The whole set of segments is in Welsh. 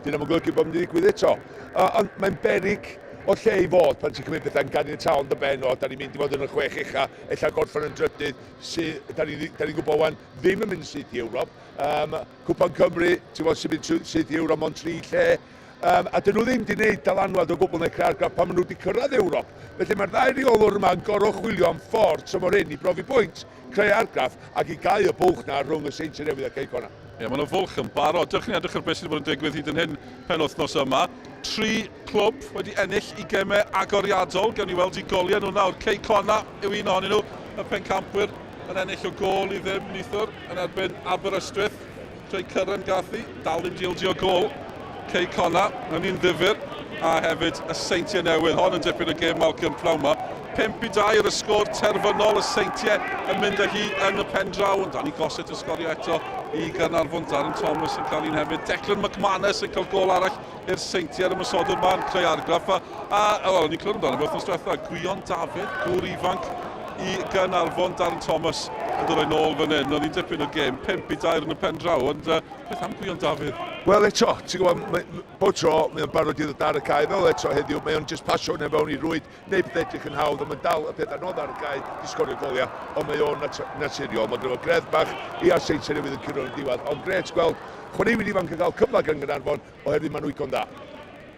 Dyna mae'n golygu bod mynd i ddigwydd eto. Ond mae'n berig o lle i fod pan ti'n cymryd pethau'n ganiataol yn dy ben o, da ni'n mynd i fod yn y chwech ucha, ella gorffen yn drydydd, sydd, da ni'n ni gwybod wan, ddim yn mynd syth i Ewrop. Cwpan Cymru, ti'n gwybod sy'n mynd syth i Ewrop mewn tri lle. A dyn nhw ddim wedi gwneud dylanwad o gwbl neu creu argraff pan maen nhw wedi cyrraedd Ewrop. Felly mae'r ddau reolwr yma yn gorfod chwilio am ffordd tymor hyn i brofi pwynt, creu argraff ac i gau y bwlch na rhwng y Seintiau Newydd a Cei Connah. Ie, yeah, mae yna fwlch yn barod. Dewch ni edrych ar beth sydd wedi bod yn digwydd hyd yn hyn penwythnos yma. Tri clwb wedi ennill i gemau agoriadol. Gewn ni weld i goliau nhw nawr. Cei Connah yw un ohonyn nhw, y pencampwyr yn ennill o gôl i ddim neithiwr yn erbyn Aberystwyth. Trey Curran gath hi, dal ddim di ildio gôl. Cei Connah, yn un ddifyr, a hefyd y Seintiau Newydd. Hon yn dipyn o gêm Malcolm pnawn 'ma. 5-2 ar y sgôr terfynol, y Seintiau yn mynd â hi yn y pen draw. Ond Danny Gossett yn sgorio eto i Gaernarfon. Darren Thomas yn cael un hefyd. Declan McManus yn cael gôl arall i'r Seintiau, yr ymosodwr ma'n creu argraff. A wel, ni'n clywed amdano fe wythnos diwetha. Gwion Dafydd, gŵr ifanc i Gaernarfon. Darren Thomas yn dod o'i nôl fan hyn. Oedd hi'n dipyn o gêm, 5-2 yn y pen draw, ond beth am Gwion Dafydd? Wel eto, ti'n gwybod, bob tro mae o'n barod i ddod ar y cae, fel eto heddiw, mae o'n just pasio hwnna fewn i rwyd, neu beth edrych yn hawdd, ond mae'n dal y peth anodd ar y cae i sgorio goliau, ond mae o'n naturiol, mae gyda fo greddf bach i a'r Seintiau Newydd yn curo yn y diwedd, ond grêt gweld chwaraewyr ifanc yn cael cyfle gan Gaernarfon, oherwydd maen nhw igon dda.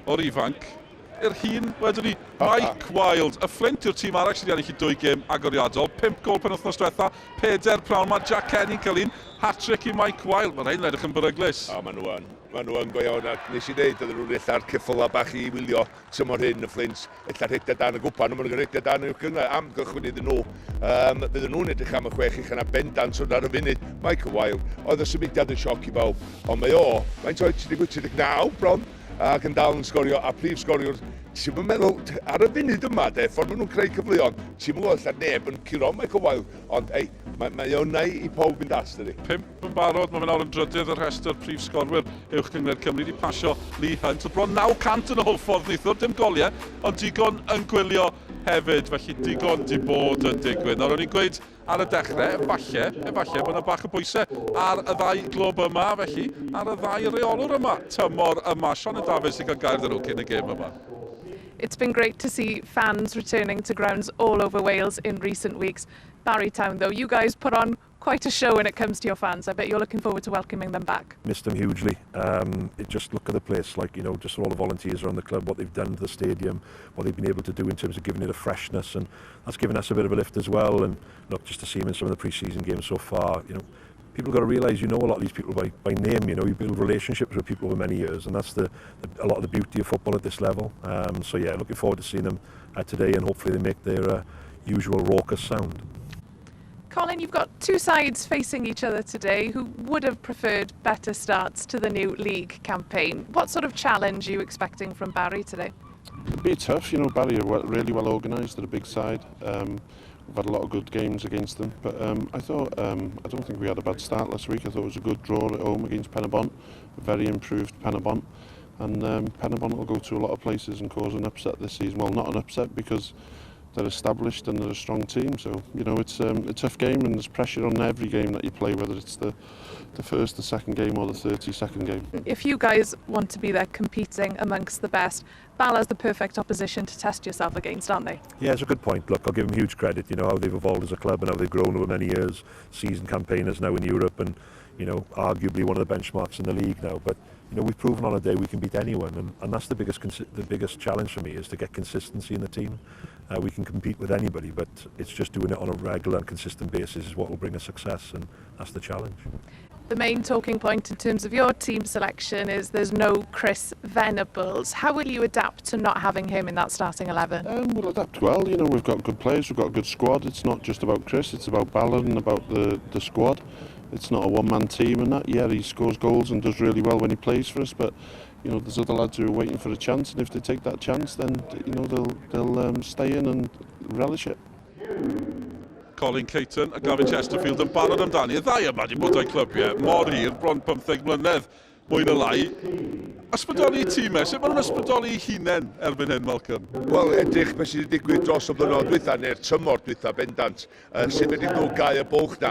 O'r ifanc i'r hŷn wedyn ni, Mike Wilde. Y Fflint yw'r tîm arall sydd wedi ennill i dwy gêm agoriadol. Pump gôl penwythnos diwetha, peder pnawn 'ma. Jack Kenny'n cael un. Hat-trick i Mike Wilde. Mae rhain yn edrych yn beryglus. O, maen nhw yn. Maen nhw yn go iawn, ac nes i ddeud, oedden nhw'n ella'r ceffylau bach i wylio tymor hyn y Fflint, ella rhediad da yn y gwpan, ond maen nhw'n rhediad da yn y gynghrair am gychwyn iddyn nhw. Fydden nhw'n edrych am y chwech ucha 'na bendant ond ar y funud, Michael Wilde, oedd y symudiad yn sioc i bawb, ond mae o, faint oed, 38, 39 bron, ac yn dal yn sgorio, a prif sgoriwr, ti'n meddwl, ar y funud yma, de, ffordd maen nhw'n creu cyfleon, ti'n meddwl ella neb yn curo Michael Wilde, ond ei, mae, mae o'n neu i pawb fynd at, dydy. Pump yn barod, mae fe nawr yn drydydd y rhestr prif sgorwyr Uwch Gynghrair Cymru, wedi pasio Lee Hunt. Oedd bron 900 yn y Hwlffordd neithiwr, dim goliau, ond digon yn gwylio hefyd, felly digon di bod yn digwydd. Nawr, o'n i'n gweud ar y dechrau, efallai, efallai bod yna bach o bwysau ar y ddau glwb yma, felly ar y ddau reolwr yma, tymor yma. Sioned Dafydd sy'n cael gair 'da nhw cyn y gêm yma. It's been great to see fans returning to grounds all over Wales in recent weeks. Barry Town, though, you guys put on quite a show when it comes to your fans. I bet you're looking forward to welcoming them back. Missed them hugely. It just look at the place, like, just all the volunteers around the club, what they've done to the stadium, what they've been able to do in terms of giving it a freshness, and that's given us a bit of a lift as well. And look, just to see them in some of the pre-season games so far, people got to realise you know a lot of these people by name, you build relationships with people over many years, and that's a lot of the beauty of football at this level. So yeah, looking forward to seeing them today, and hopefully they make their usual raucous sound. Colin, you've got two sides facing each other today who would have preferred better starts to the new league campaign. What sort of challenge are you expecting from Barry today? It'll be tough, Barry are really well organised, they're a big side. We've had a lot of good games against them, but I don't think we had a bad start last week. I thought it was a good draw at home against Penybont, a very improved Penybont. And Penybont will go to a lot of places and cause an upset this season. Well, not an upset because they're established and they're a strong team. So, it's a tough game and there's pressure on every game that you play, whether it's the first, the second game or the 32nd game. If you guys want to be there competing amongst the best, Bala's the perfect opposition to test yourself against, aren't they? Yeah, it's a good point. Look, I'll give them huge credit, how they've evolved as a club and how they've grown over many years. Seasoned campaigners now in Europe and, arguably one of the benchmarks in the league now. But, we've proven on a day we can beat anyone, and that's the biggest challenge for me, is to get consistency in the team. We can compete with anybody, but it's just doing it on a regular and consistent basis is what will bring us success, and that's the challenge. The main talking point in terms of your team selection is there's no Chris Venables. How will you adapt to not having him in that starting 11? We'll adapt well. We've got good players, we've got a good squad. It's not just about Chris, it's about Bala and about the squad. It's not a one-man team and that. Yeah, he scores goals and does really well when he plays for us, but there's other lads who are waiting for a chance, and if they take that chance, then they'll stay in and relish it. Colin Caton a Gavin Chesterfield yn barod amdani. Y ddau yma wedi bod o'i clybiau mor hir, bron 15 mlynedd mwy na lai. Ysbrydoli tîmau, sut maen nhw'n ysbrydoli eu hunain erbyn hyn, Malcolm? Wel, edrych beth sydd wedi digwydd dros y blynyddoedd dwytha, neu'r tymor dwytha bendant, uh, sut fedrith nhw gau y bwlch na.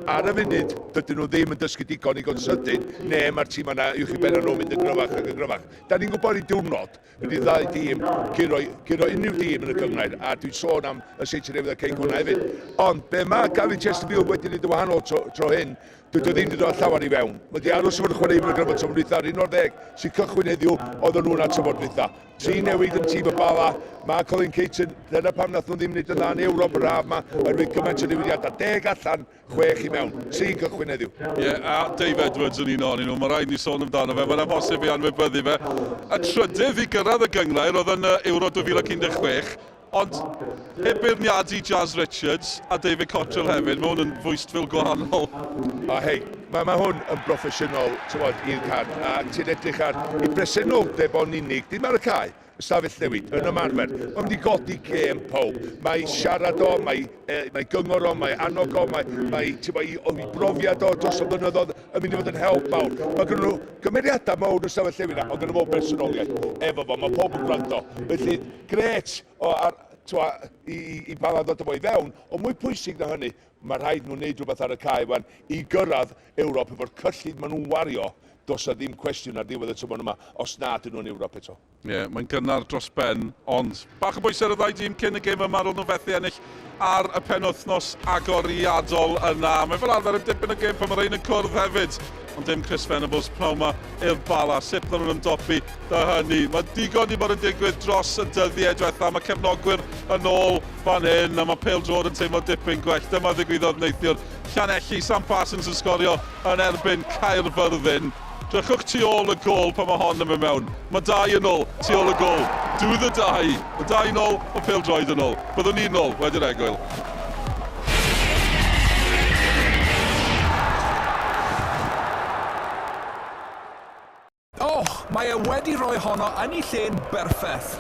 Ar y funud, dydyn nhw ddim yn dysgu digon i sydyn, neu mae'r tîm yna uwch i ben nhw'n mynd yn gryfach ac yn gryfach. Da ni'n gwybod i diwrnod, fydd i ddau dîm curo, curo unrhyw dîm yn y gynghrair, a dwi'n sôn am y Seintiau Newydd a Cei Connah hefyd. Ond be mae Gavin Chesterfield wedi gwneud yn wahanol tro, tro hyn, Dydy o ddim wedi dod â llawer i fewn. Mae wedi aros efo'r chwaraewyr yn gryfach tymor dwytha. Yr 11 sy'n cychwyn heddiw oedden nhw yna tymor dwytha. Tri newid yn tîm y Bala. Mae Colin Caton, dyna pam nath nhw ddim wneud yn dda yn Ewrop yr haf yma, oherwydd gymaint o newidiadau. Deg allan, chwech i mewn. Tri'n cychwyn heddiw. Ie, yeah, a Dave Edwards yn un ohonyn nhw. Mae rhaid ni sôn amdano fe. Mae'n amhosib i anwybyddu fe. Y trydydd i gyrraedd y gynghrair oedd yn Euro 2016. Ond heb beirniadu Jazz Richards a David Cottrell hefyd, mae hwn yn fwystfil gwahanol. A hei, mae, mae hwn yn broffesiynol, tywod, i'r can, a ti'n edrych ar ei bresenoldeb o'n unig, dim ar y cae, ystafell newid, yn ymarfer. Mae'n mynd i godi gêm pawb. Mae siarad o, mae, e, mae gyngor o, mae annog o, mae, mae, ti'n ei, ei brofiad o dros y blynyddoedd yn mynd i fod yn help mawr. Mae gen nhw gymeriadau mawr yn ystafell newid, ond gen nhw personoliaeth efo fo, mae pob yn gwrando. Felly, gret o, ar, twa, i, i, i Bala ddod â fo i fewn, ond mwy pwysig na hynny, mae rhaid nhw wneud rhywbeth ar y cae wan i gyrraedd Ewrop efo'r cyllid maen nhw'n wario, does na ddim cwestiwn ar ddiwedd y tymor yma os na dyn nhw'n Ewrop eto. Ie, yeah, mae'n gynnar dros ben, ond bach o bwysau ar y ddau dîm cyn y gêm yma ar ôl nhw fethu ennill ar y penwythnos agoriadol yna. Mae fel arfer yn dipyn o gêm pan mae rhain yn cwrdd hefyd, ond dim Chris Venables pnawn yma i'r Bala. Sut bydden nhw'n ymdopi da hynny? Mae digon di bod yn digwydd dros y dyddiau diwetha. Mae cefnogwyr yn ôl fan hyn a mae pêl-droed yn teimlo dipyn gwell. Dyma ddigwyddodd neithiwr. Llanelli, Sam Parsons yn sgorio yn erbyn Caerfyrddin. Drychwch tu ôl y gôl pan mae hon yn mynd mewn. Mae dau yn ôl tu ôl y gôl. Do the dau. Mae dau yn ôl, mae pêl-droed yn ôl. Byddwn ni'n ôl wedi'r egwyl. Oh, mae e wedi rhoi honno yn ei lle'n berffaith.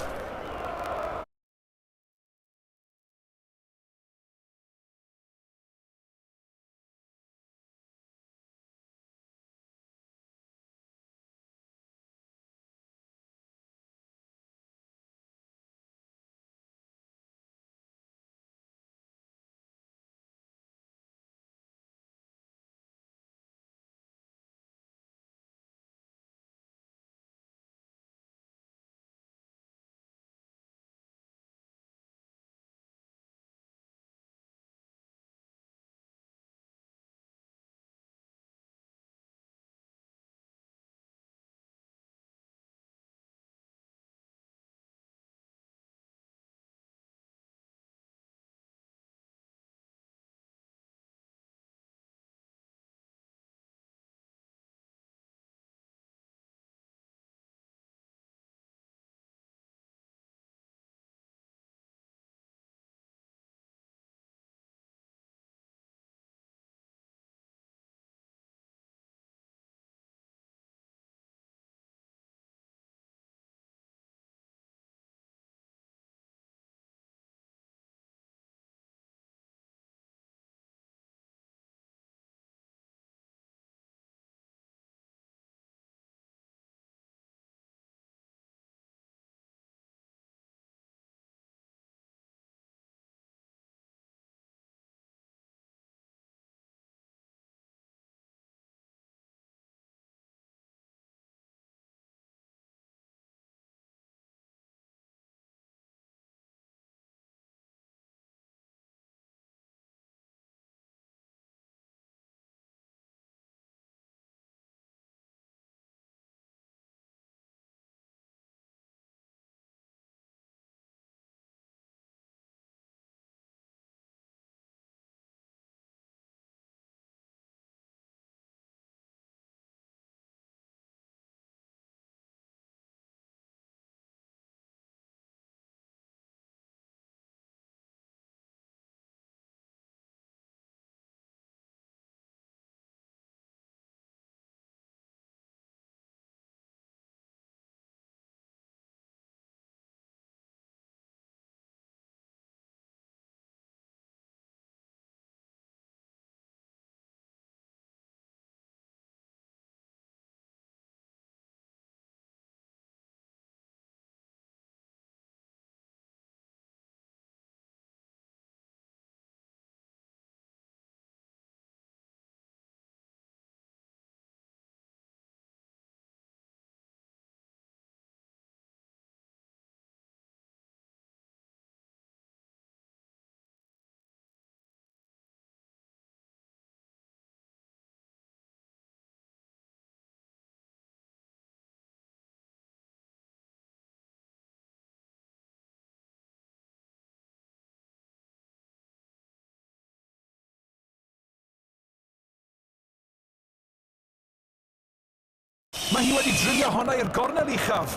Mae hi wedi drilio honna i'r gornel uchaf.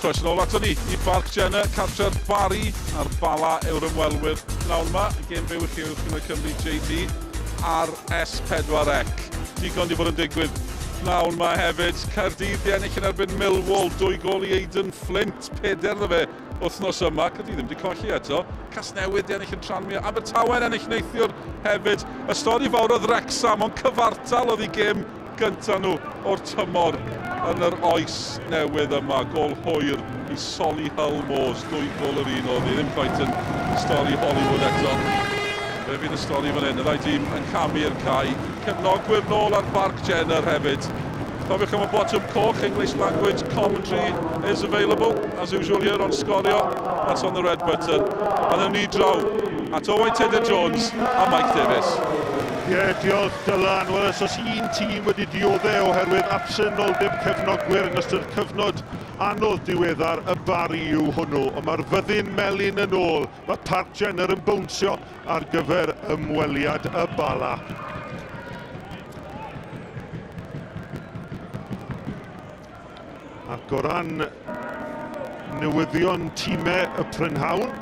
Croeso nôl ato ni i Barc Jenner, cartref Barry a'r Bala yw'r ymwelwyr pnawn yma. Y gêm fyw i chi uwch Gynghrair Cymru JD ar S4C. Digon di bod yn digwydd pnawn yma hefyd. Caerdydd di ennill yn erbyn Millwall, dwy gol i Aiden Flint, peder iddo fe wythnos yma. Caerdydd ddim wedi colli eto. Casnewydd di ennill yn Tranmere, Abertawe'n ennill neithiwr hefyd. Y stori fawr oedd Wrexham, ond cyfartal oedd i gêm gyntaf nhw o'r tymor yn yr oes newydd yma. Gol hwyr i Solihull Moors, dwy gol yr un oedd hi, ddim cweit yn stori Hollywood eto. Fe fydd y stori fan hyn, y ddau dîm yn camu i'r cae. Cefnogwyr nôl ar Barc Jenner hefyd. Cofiwch am y botwm coch, English language commentary is available, as usual here on Sgorio. That's on the red button. A ddewn ni draw at Owain Tudur Jones a Mike Davies. Ie, yeah, diolch Dylan. Wel, os oes un tîm wedi dioddef oherwydd absenoldeb cefnogwyr yn ystod cyfnod anodd diweddar, y Barri yw hwnnw. Ond mae'r fyddin melyn yn ôl. Mae Parc Jenner yn bownsio ar gyfer ymweliad y Bala. Ac o ran newyddion tîmau y prynhawn,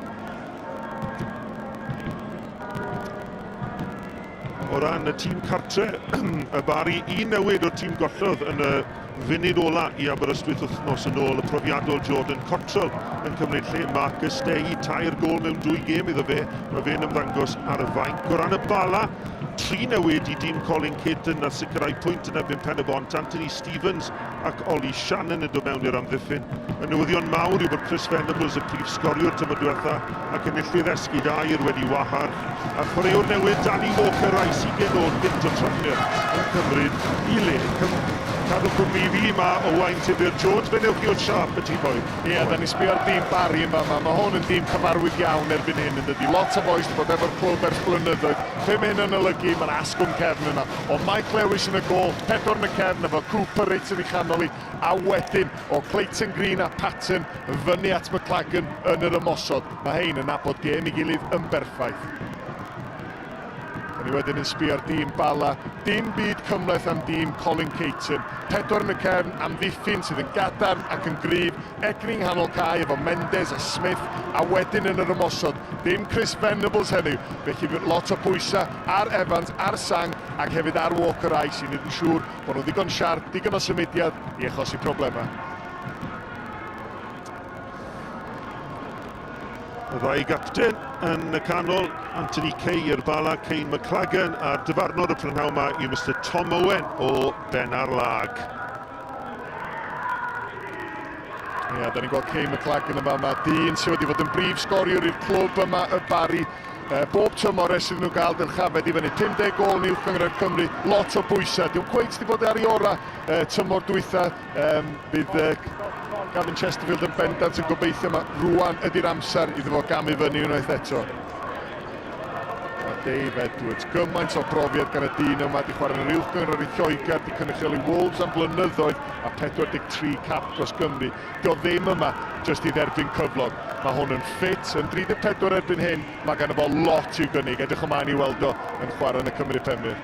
o ran y tîm cartre, y Bari, un newid o'r tîm gollodd yn y funud ola i Aberystwyth wythnos yn ôl, y profiadol Jordan Cottrell yn cymryd lle Marcus Day, tair gôl mewn dwy gêm iddo fe, mae fe'n ymddangos ar y fainc. O ran y Bala, tri newid i dîm Colin Caton a sicrhau pwynt yn erbyn Pen-y-bont, Anthony Stevens ac Ollie Shannon yn dod mewn i'r amddiffyn. Y newyddion mawr yw bod Chris Venables, y prif sgoriwr tymor diwetha ac enillydd esgid aur wedi wahardd, a'r chwaraewr newydd Danny Walker Rice, ugain oed gynt o Tranmere, yn cymryd i le. Cadw cwmni i fi, mae Owain Tudur Jones. Fe wnewch chi o siâp y timoedd? Ie, da ni'n sbio ar dîm Barry yn fama. Mae hwn yn dîm cyfarwydd iawn erbyn hyn, yn dydi? Lot o bois 'di bod efo'r clwb ers blynyddoedd. Be mae hyn yn olygu? Mae'r asgwrn cefn yna. O Mike Lewis yn y gôl, pedwar yn y cefn efo Cooper reit yn ei chanol hi, a wedyn o Clayton Green a Patton fyny at McLagan yn yr ymosod. Mae hein yn nabod gêm ei gilydd yn berffaith. Da ni wedyn yn sbio ar dîm Bala. Dim byd cymhleth am dîm Colin Caton. Pedwar yn y cefn, amddiffyn sydd yn gadarn ac yn gryf, egni yng nghanol cae efo Mendes a Smith, a wedyn yn yr ymosod, dim Chris Venables heddiw, felly fydd lot o bwysau ar Evans, ar Sang ac hefyd ar Walker Rice i wneud yn siŵr bod nhw'n ddigon siarp, digon o symudiad i achosi problemau. Y ddau gapten yn y canol, Anthony Kay i'r Bala, Kane McLagan, a'r dyfarnwr y prynhawn yma yw Mr Tom Owen o Benarlag. Ia, da ni'n gweld Kane McLagan yn fama, dyn sydd wedi fod yn brif sgoriwr i'r clwb yma, y Barri. E, bob tymor ers iddyn nhw gael dyrchafed i fyny. 50 gol yn uwch gynghrair Cymru, lot o bwysau. Diw'n cweit wedi bod ar ei orau e, tymor dwytha. Um, bydd e, Gavin Chesterfield yn bendant yn gobeithio yma. Rwan ydy'r amser iddo fo gamu fyny unwaith eto. Dave Edwards, gymaint o brofiad gan y dyn yma, di chwarae yn yr uwch gynghrair i Lloegr, di cynrychioli Wolves am blynyddoedd a 43 cap dros Gymru. Dio ddim yma jyst i dderbyn cyflog. Mae hwn yn ffit, yn 34 erbyn hyn, mae ganddo fo lot i'w gynnig. Edrych ymlaen i weld o yn chwarae yn y Cymru Premier.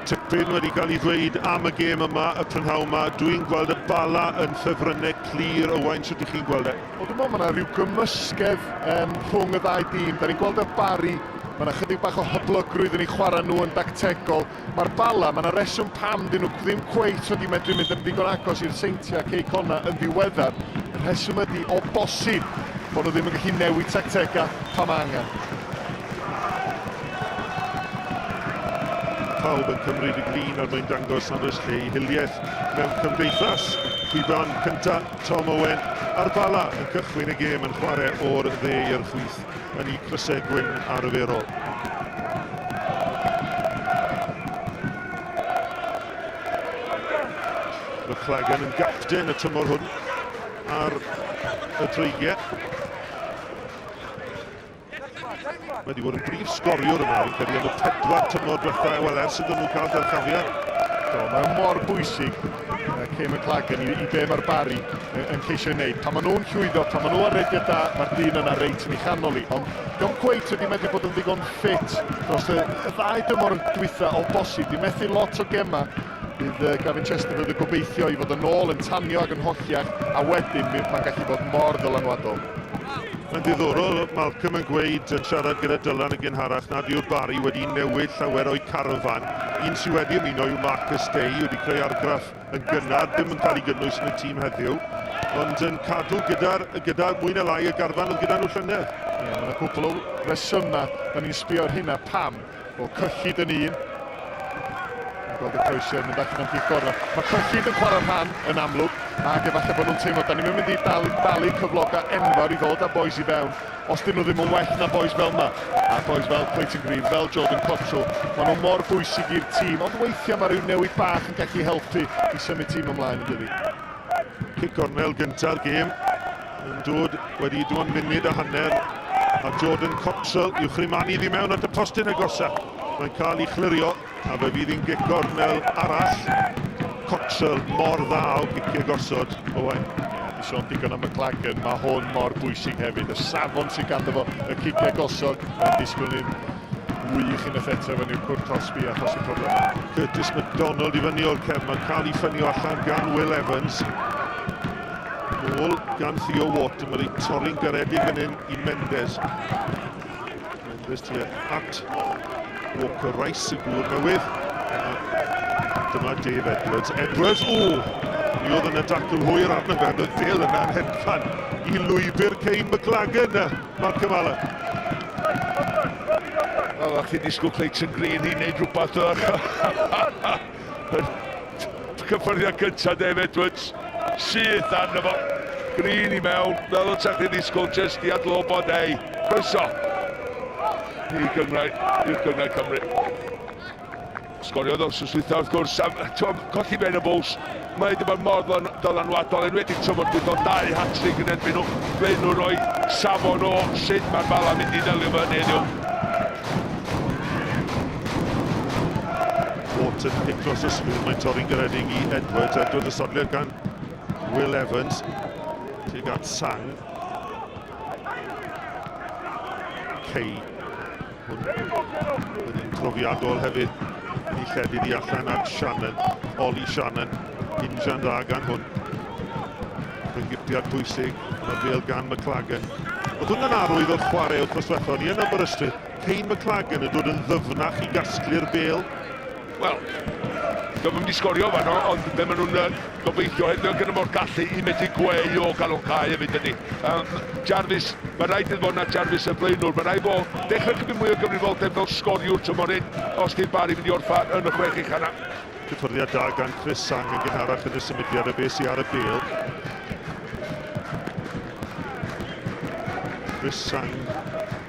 Tipyn wedi cael ei ddweud am y gêm yma y prynhawn yma. Dwi'n gweld y Bala yn ffefrynnau clir. Owain, sut ydych chi'n gweld e? Wel, dwi'n meddwl mae yna rhyw gymysgedd um, rhwng y ddau dîm. Da ni'n gweld y Barry, mae yna chydig bach o hyblygrwydd yn ei chwarae nhw yn dactegol. Mae'r Bala, mae yna reswm pam dyn nhw ddim cweit wedi medru mynd yn ddigon agos i'r Seintiau Cei Connah yn ddiweddar. Y rheswm ydy, o bosib, bod nhw ddim yn gallu newid tactegau pan mae angen. Pawb yn cymryd y glin er mwyn dangos nad oes lle i hiliaeth mewn cymdeithas. Chwiban cynta Tom Owen a'r Bala yn cychwyn y gêm yn chwarae o'r dde i'r chwith yn eu crysau gwyn arferol. McLagan yn gapten y tymor hwn ar y dreigiau. Mae wedi bod yn brif sgoriwr yma, fi'n credu, am y pedwar tymor diwetha, wel, ers iddyn nhw cael dyrchafiad. Do, mae'n mor bwysig. Kay McLagan i, i be mae'r Barry yn ceisio ei wneud. Pan maen nhw'n llwyddo, pan maen nhw ar rediad da, mae'r dyn yna reit yn ei chanol i. Ond diolch cweit wedi medru bod yn ddigon ffit dros y, y ddau dymor dwytha o bosib. Di methu lot o gemau. Bydd Gavin Chesterfield yn gobeithio i fod yn ôl yn tanio ac yn holliach, a wedyn mae'n gallu bod mor ddylanwadol. Mae'n ddiddorol, Malcolm yn gweud yn siarad gyda Dylan yn gynharach nad yw'r Barry wedi newid llawer o'i carfan. Un sydd wedi ymuno yw Marcus Day, wedi creu argraff yn gynnar, ddim yn cael ei gynnwys yn y tîm heddiw, ond yn cadw gyda'r, gyda mwy na lai y garfan oedd gyda nhw llynedd. Ie, yeah, mae'n cwpl o resymau, da ni'n sbio ar hynna pam. Wel, cyllid yn un. Yn gweld y croesiad yn mynd allan am gic gornel. Mae cyllid yn chwarae rhan yn amlwg, ac efallai bod nhw'n teimlo, da ni'n mynd i dalu, dalu cyflogau enfawr i ddod â boys i fewn, os dyn nhw ddim yn well na boys fel yma. A boys fel Clayton Green, fel Jordan Cottrell, maen nhw mor bwysig i'r tîm, ond weithiau mae rhyw newid bach yn gallu helpu i symud tîm ymlaen yn dydi. Cic gornel gynta'r gêm yn dod wedi dim ond munud a hanner a Jordan Cottrell i'w chrymanu iddi mewn at y postyn agosa. Mae'n cael ei chlirio a fe fydd hi'n gic gornel arall. Cottrell mor dda o giciau gosod, Owain. Ie, di sôn digon am McLagan, mae hwn mor bwysig hefyd. Y safon sydd ganddo fo, y ciciau gosod, mae'n disgwyl ni'n wych unwaith eto efo ni'r cwrt cosbi a achosi problemau. Curtis McDonald i fyny o'r cefn, mae'n cael ei ffynio allan gan Will Evans. Nôl gan Theo Watt, mae'n ei torri'n garedig fan hyn i Mendes. Mendes tua at Walker Rice, y gŵr newydd. Dyma Dave Edwards. Edwards, o! Mi oedd yna dacl hwyr arno fe, ond oedd Dale yna'n hedfan i lwybr Kane McLagan, Mark Kamala. Wel, o'ch chi'n disgwyl Clayton Green i wneud rhywbeth o'r cyffyrddiad cyntaf Dave Edwards. Syth arno fo. Green i mewn, fel o chdi'n disgwyl, jyst i adlobod ei. Croeso i gyngrau, i'r gyngrau Cymru. Sgoriodd wrth dwytha wrth gwrs, a t'mo, colli Venables, mae wedi bod mor ddylanwadol, enwedig tymor dwytha, dau hat-trick yn erbyn nhw, fe nhw roi safon o sut mae'r Bala mynd i ddelio fo hynny heddiw. Wharton pic dros y sgwr, mae'n torri'n garedig i Edwards, Edwards y sodliad gan Will Evans, tuag at Sang. Kay. Hwn yn un profiadol hefyd i lledu di allan at Shannon, Ollie Shannon, injan dda gan hwn. Rhyngipiad pwysig, mae'r bêl gan McLagan. Oedd hwn yn arwydd o'r chwarae wythnos diwethaf, ni yn Aberystwyth. Kane McLagan yn dod yn ddyfnach i gasglu'r bêl. Wel, Dwi'm yn mynd i sgorio fan ond be maen nhw'n uh, gobeithio heddiw gyda mor gallu i medru gweu o ganol cae hefyd ydy. Um, Jarvis, mae rhaid iddo fod na Jarvis y blaenwr, mae rhaid fo dechrau cymryd mwy o gyfrifoldeb fel sgoriwr tymor hyn, os di'r Bari mynd i orffan yn y chwech ucha na. Cyffyrddiad da gan Chris Sang yn gynharach yn y symudiad a beth sydd ar y bêl. Chris Sang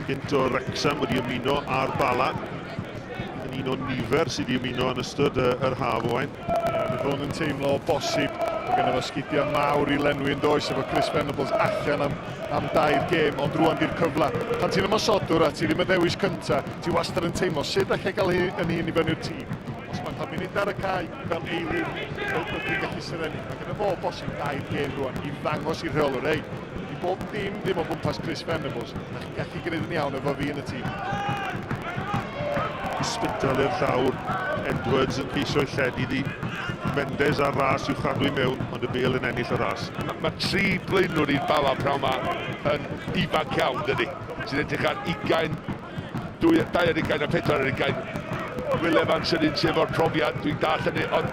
gynt o Wrexham wedi ymuno â'r Bala. Yn un o nifer sydd wedi ymuno yn ystod yr haf, Owain. Ie, yeah, bydd hwn yn teimlo o bosib bod gennym fo sgidiau mawr i lenwi yn does efo Chris Venables allan am, am dair gêm, ond rwan di'r cyfle. Pan ti'n ymosodwr a ti ddim y ddewis cynta, ti wastad yn teimlo sut allai gael yn hun i fyny'r tîm. Os mae'n cael munud ar y cae fel eilydd, ydych gallu serennu. Mae gennym fo bosib dair gêm rwan i ddangos i'r rheolwr, ei, di bob dim ddim o gwmpas Chris Venables, da chi'n gallu gwneud yn iawn efo fi yn y tîm. Spittal i'r llawr, Edwards yn ceisio ei lledu iddi. Mendes ar ras i'w chadw i mewn, ond y bêl yn ennill y ras. Mae ma tri blaenwr i'r Bala prawn ma yn ifanc iawn, dydy? Sy'n edrych ar 20, 2 ar 20 a 4 ar 20. Will Evans yn un sydd efo'r profiad, dwi'n dall hynny, ond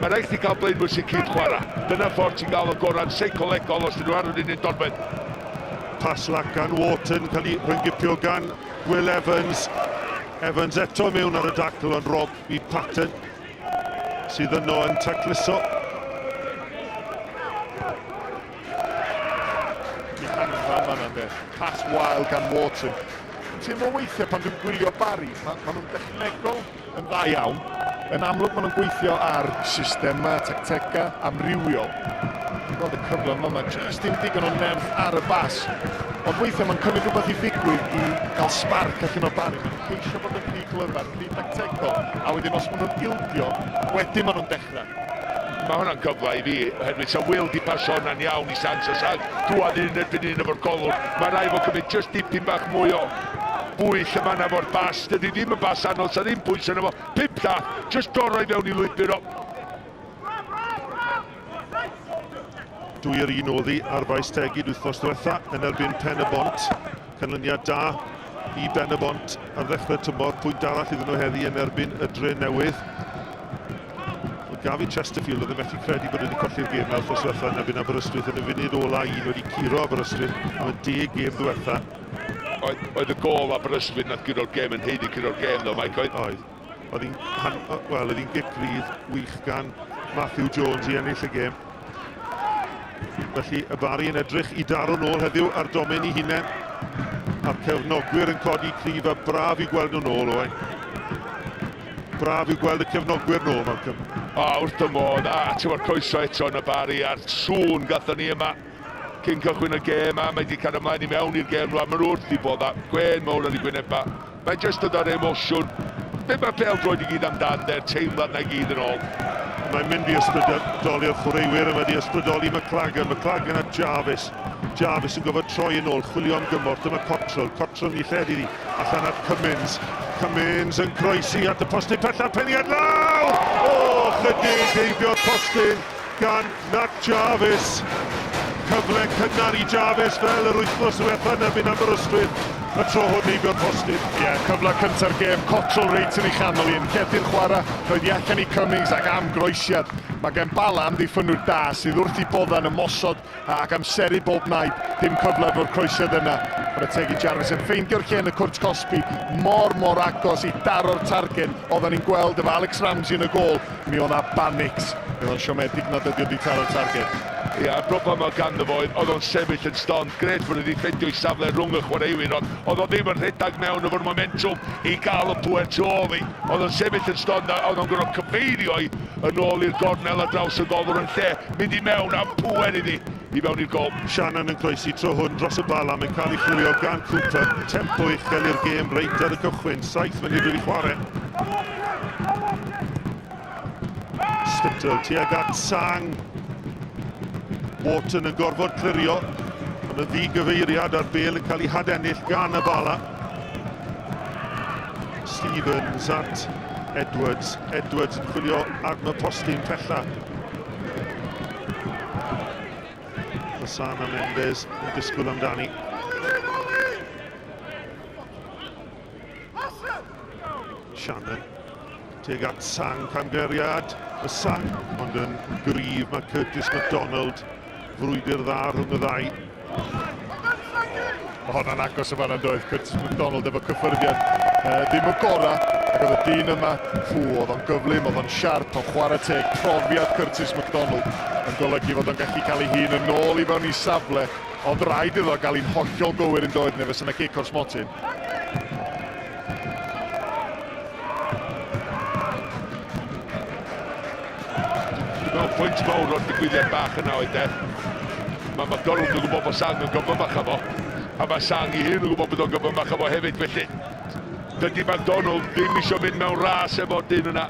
mae rhaid chdi gael blaenwyr sy'n cyd chwarae. Dyna ffordd ti'n gael y gorau'n seicolegol os dyn nhw ar yr un un dorfedd. Pas lac gan Wharton, cael ei rhyngipio gan Will Evans. Evans eto mewn ar y dacl, ond Rob i Patton sydd yno yn tacluso. Pas wael gan Wharton. Dwi'n teimlo weithiau pan dwi'n gwylio Barry, ma, ma nhw'n dechnegol yn dda iawn. Yn amlwg maen nhw'n gweithio ar systemau, tactegau amrywiol. Dwi'n gweld y cyfle yma, mae jyst dim digon o nerth ar y bas. Ond weithiau mae'n cymryd rhywbeth i ddigwydd i gael sbarc allan o Barry. Maen nhw'n ceisio bod yn rhy glyfar, rhy dactegol, a wedyn os maen nhw'n ildio, wedyn maen nhw'n dechrau. Mae hwnna'n gyfle i fi, oherwydd sa Will di pasio hwnna'n iawn i Sang, sa Sang drwad un erbyn un efo'r golwr. Mae rhaid fo cymryd just dipyn bach mwy o bwyll yma na fo'r bas. Dydy ddim yn bas anodd, sa ddim pwys yna fo. Pump llath, just dorro i fewn i lwybr o. Dwy yr un oddi ar faes Tegid wythnos diwetha yn erbyn Pen y Bont. Canlyniad da i Ben y Bont ar ddechrau tymor. Pwynt arall iddyn nhw heddi yn erbyn y Dre Newydd. Oedd Gavin Chesterfield oedd yn methu credu bod wedi colli'r gêm nawr wythnos diwetha yn erbyn Aberystwyth yn y funud ola un wedi curo Aberystwyth am y deg gêm ddiwetha. Oedd, oedd y gôl Aberystwyth nath guro'r gêm yn haeddu curo'r gêm ddo, Mike, oedd? Oedd. Oedd hi'n wel, oedd hi'n gic rydd wych gan Matthew Jones i ennill y gêm. Felly y Bari yn edrych i daro nôl heddiw ar domen i hunain. A'r cefnogwyr yn codi cryf a braf i gweld nhw nôl, Owain. Braf i gweld y cefnogwyr nôl, Malcolm. O, wrth y modd, a ti'n gwybod croeso eto yn y Bari a'r sŵn gathon ni yma cyn cychwyn y gêm a mae wedi cael ymlaen i mewn i'r gêm rwan, maen nhw wrth i bodda, gwên mawr ar ei gwyneba. Mae'n jyst dod â'r emosiwn. Be mae pêl-droed i gyd amdan, de'r teimlad 'na i gyd yn ôl. Mae'n mynd i ysbrydoli'r chwaraewyr a mae wedi ysbrydoli McLagan. McLagan at Jarvis. Jarvis yn gofod troi yn ôl, chwilio am gymorth. Dyma Cottrell. Cottrell yn ei lled iddi. Allan at Cummins. Cummins yn croesi at y postyn pellaf. Peniad lawr! O, chydig heibio'r postyn gan Nat Jarvis. Cyfle cynnar i Jarvis fel yr wythnos ddiwetha yn erbyn Aberystwyth. Y tro hwn heibio'r postyn. Ie, yeah, cyfle cynta'r gêm, Cottrell reit yn ei chanol i yn lledu'r chwarae, roedd i allan i Cummings ac am groesiad. Mae gen Bala amddiffynwr da sydd wrth i bodda'n ymosod ac amseru bob naid, dim cyfle efo'r croesiad yna. Mae'r teg i Jarvis yn ffeindio'r lle yn y cwrt cosbi, mor mor agos i daro'r targed. Oedden ni'n gweld efo Alex Ramsey yn y gôl, mi oedd 'na banics. Mi oedd o'n siomedig nad ydy o 'di taro'r targed. Ia, y broblem oedd ganddo fo oedd, oedd o'n sefyll yn stond. Grêt fod wedi ffeindio'i safle rhwng y chwaraewyr, ond oedd o ddim yn rhedeg mewn efo'r momentwm i gael y pŵer tu ôl i. Oedd o'n sefyll yn stond a oedd o'n gorfod cyfeirio i yn ôl i'r gornel ar draws y golwr yn lle mynd i mewn am pŵer iddi i mewn i'r gol. Shannon yn croesi tro hwn dros y Bala, mae'n cael ei chwilio gan Cooper. Tempo uchel i'r gêm reit ar y cychwyn, saith munud wedi chwarae. Spittle tuag at Sang. Wharton yn gorfod clirio, ond yn ddigyfeiriad a'r bel yn cael ei hadennill gan y Bala. Stevens at Edwards. Edwards yn chwilio am y postyn pella. Losana Mendes yn disgwyl amdani. Shannon tuag at Sang, camgymeriad y Sang, ond yn gryf mae Curtis McDonald, frwydr dda rhwng y ddau. Mae hwnna'n agos y fanna doedd Curtis McDonald efo cyffyrddiad uh, ddim y gorau ac oedd y dyn yma, ffw, oedd o'n gyflym, oedd o'n siarp, o'n chwarae teg, profiad Curtis McDonald yn golygu fod o'n gallu cael ei hun yn ôl i fewn i safle, ond rhaid iddo gael un hollol gywir yn doedd neu fysa yna cic o'r smotyn. Dwi'n meddwl pwynt mawr o'r digwyddiad bach yna oedd de. Mae McDonald yn gwybod bod Sang yn gyflymach efo, a mae Sang i hun yn gwybod bod o'n gyflymach efo hefyd, felly dydy McDonald ddim eisiau mynd mewn ras efo'r dyn yna.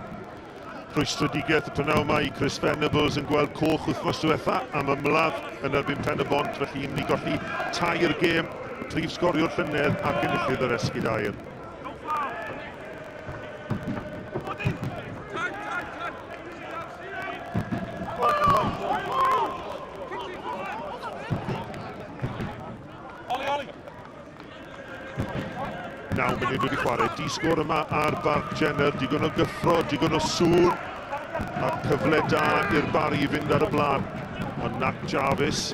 Rhwystredigaeth y prynhawn yma i Chris Venables yn gweld coch wythnos diwetha am ymladd yn erbyn Pen y Bont, felly ni'n mynd i golli tair gêm, prif sgoriwr llynedd ac enillydd yr esgid aur. Naw munud wedi chwarae. Di sgôr yma ar Barc Jenner. Digon o gyffro, digon o sŵn. A cyfle da i'r Barri i fynd ar y blaen. Ond Nat Jarvis.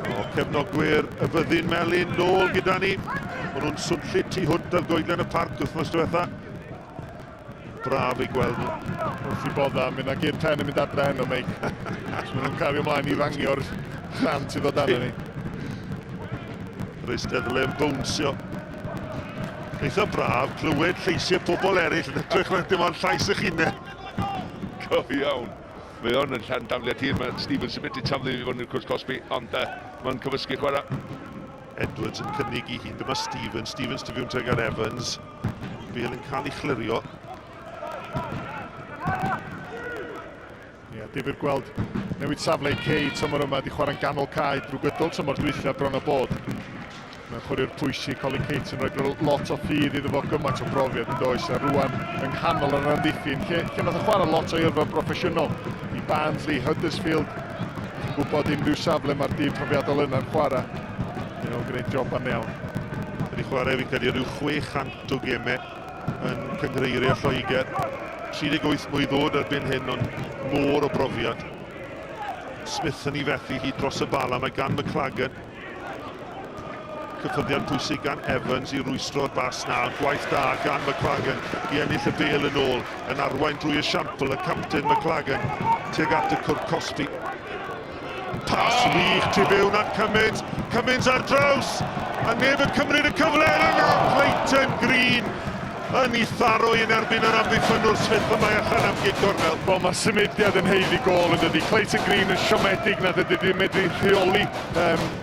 O, cefnogwyr y fyddin melyn nôl gyda ni. Maen nhw'n swnllyd tu hwnt ar goedlen y parc wythnos diwetha. Braf i gweld nhw. Wrth i bodda, mynd â gyr pen yn mynd adre heno, Meic. Os maen nhw'n cario ymlaen i fangio'r rhan sydd o dan ni. Yr eisteddle yn bownsio. Eitha braf clywed lleisiau pobl eraill yn edrych na dim ond llais eich hunain. Go iawn. Mae hwn yn llan dafliad hir, mae Stevens yn medru taflu i fyny'r cwrs cosbi, ond uh, mae'n cymysgu chwarae. Edwards yn cynnig i hun. Dyma Stevens. Stevens tu fewn tuag at Evans. Bale yn cael ei chlirio. Ia, difyr gweld newid safle i Cei tymor yma, di chwarae'n ganol cae drwy gydol tymor dwytha bron a bod. Mae'n chwaraewr pwysig, Colin Cates yn rhoi lot o ffydd iddo fo, gymaint o brofiad yn does, a rwan yng nghanol yr amddiffyn, lle, lle nath o chwarae lot o'i yrfa broffesiynol, i Barnsley, Huddersfield, chi'n gwybod unrhyw safle mae'r dyn profiadol yna'n chwarae, you know, gwneud job an iawn. Wedi chwarae fi'n credu rhyw 600 o gemau yn cynghreiriau Lloegr. 38 mwy ddod erbyn hyn, ond môr o brofiad. Smith yn ei fethu hi dros y Bala, mae gan McLagan. Cyffyrddiad pwysig gan Evans i rwystro'r bas na, gwaith da gan McLagan i ennill y bêl yn ôl, yn arwain drwy esiampl y capten McLagan tuag at y cwrt cosbi. Pas wych tu fewn at Cummins, Cummins ar draws, a neb yn cymryd y cyfle yna, Clayton Green yn ei tharo yn erbyn yr amddiffynnwr Smith y mae allan am gic gornel. Wel, mae'r symudiad yn haeddu gôl yn dydi. Clayton Green yn siomedig nad ydy ddim medru rheoli,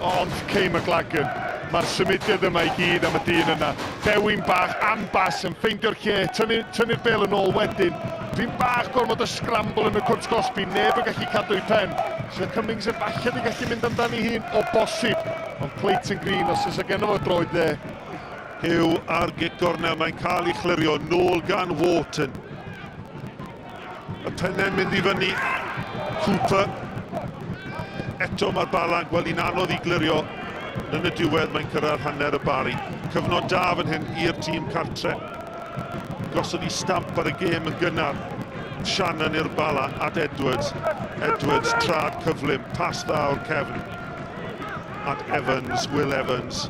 ond Kay McLagan. Mae'r symudiad yma i gyd am y dyn yna. Dewin bach am bas yn ffeindio'r lle, tynnu'r tynnu bêl yn ôl wedyn. Dwi'n bach gormod o scramble yn y cwrt cosbi, neb yn gallu cadw ei pen. So Cummings efallai wedi gallu mynd amdani hun o bosib. Ond Clayton Green, os oes genno fo droed dde. Hugh ar gic gornel, mae'n cael ei chlirio nôl gan Wharton. Y pennau'n mynd i fyny. Cooper. Eto mae'r Bala'n gweld hi'n anodd i glirio. Yn y diwedd mae'n cyrraedd hanner y Bari. Cyfnod da fan hyn i'r tîm cartre. Gosod i stamp ar y gêm yn gynnar. Shannon i'r Bala at Edwards. Edwards, trad cyflym, pas dda o'r cefn. At Evans, Will Evans.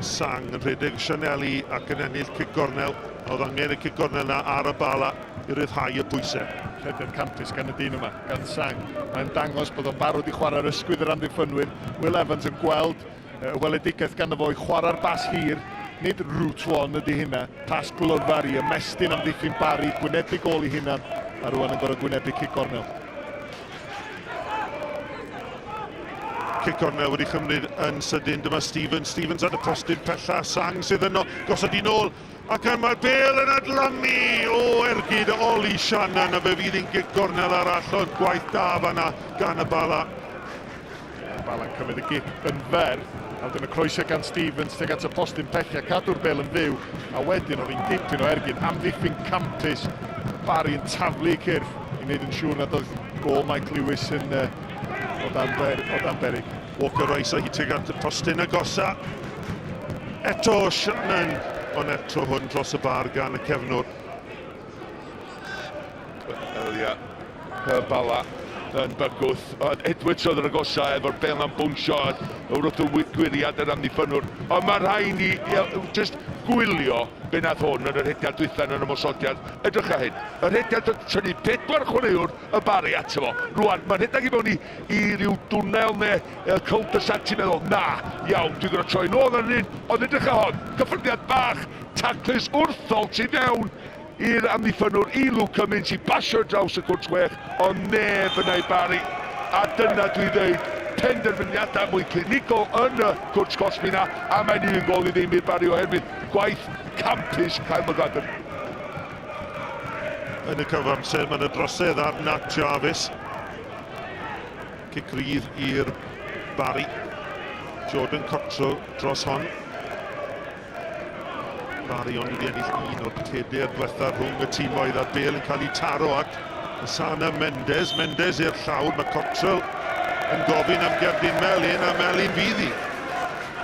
Sang yn rhedeg Sianeli ac yn ennill cic gornel. Oedd angen y cic gornel na ar y Bala i ryddhau y pwysau. Rhediad campus gan y dyn yma, gan Sang. Mae'n dangos bod o'n barod i chwarae'r ysgwydd yr amddiffynwyr. Will Evans yn gweld y weledigaeth ganddo fo i chwarae'r bas hir. Nid route one ydy hynna. Pas glyfar i ymestyn amddiffyn Barry, gwynebu gôl i hunan, a rwan yn gorfod gwynebu cic gornel. Cic gornel wedi chymryd yn sydyn. Dyma Stevens. Stevens at y postyn pella. Sang sydd yno. Gosod i nôl. Ac mae'r bêl yn adlamu o ergyd Oli Shannon. A fe fydd hi'n gic gornel arall. Ond gwaith da fanna gan y Bala. Y Bala'n cymryd y gic yn fer. A wedyn y croesio gan Stevens tuag at y postyn pella. Cadw'r bêl yn fyw. A wedyn oedd hi'n dipyn o ergyd. Amddiffyn campus. Barry yn taflu cyrff i wneud yn siŵr nad oedd gôl Mike Lewis yn o dan beryg. Walker Rice a hi tuag at y postyn agosa. Eto Shannon, ond eto hwn dros y bar gan y cefnwr. Elia, y Bala yn bygwth. Edwards oedd yn agosa efo'r bêl am bwnsio wrth y gwiriad yr amddiffynnwr. Ond mae rhaid ni just gwylio be nath hwn yn yr rhediad dwytha yn yr ymosodiad. Edrych ar hyn. Y rhediad yn tynnu 4 chwaraewr y Bari ato fo. Rwan, mae'n rhedeg i mewn i ryw dwnnel neu cul-de-sac, ti'n meddwl, na, iawn, dwi'n gorfod troi nôl ar un, ond edrych ar hon, cyffyrddiad bach, taclus wrthol tu fewn i'r amddiffynnwr, i Luke Cummins, i basio draws y cwrt 6, ond neb yna i Barry. A dyna dwi ddeud, penderfyniadau mwy clinigol yn y cwrt cosbi na, a mae'n 1-0 i'r Barry oherwydd gwaith campus Kyle McGladden. Yn y cyfamser, mae'n y drosedd ar Nat Jarvis. Cic rydd i'r Barry. Jordan Cottrell dros hon. Barry ond wedi ennill un o'r 4 diwetha rhwng y timoedd, a'r bêl yn cael ei taro at Sana Mendes. Mendes i'r llawr, mae Cottrell yn gofyn am gerdyn melyn, a melyn fydd hi.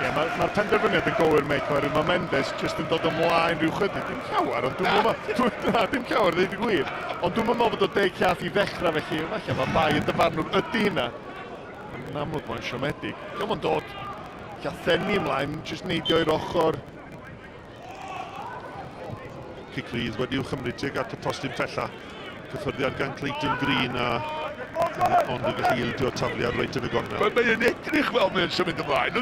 Ie, mae'r penderfyniad yn gywir, Meic, oherwydd mae Mendes jyst yn dod ymlaen rhyw chydig. Dim llawer, ond dwi'n meddwl, dim llawer, dweud y gwir. Ond dwi'n meddwl bod o 10 llath i ddechrau, felly falle mae bai y dyfarnwr ydy hynna. Yn amlwg mae'n siomedig. Diolch yn dod llathenni ymlaen, jyst neidio i'r ochr. Cic rydd wedi'w chymryd tuag at y postyn pella. Cyffyrddiad gan Clayton Green a ond yn gallu ildio tafliad reit yn y gornel. Mae'n edrych fel mae'n symud ymlaen.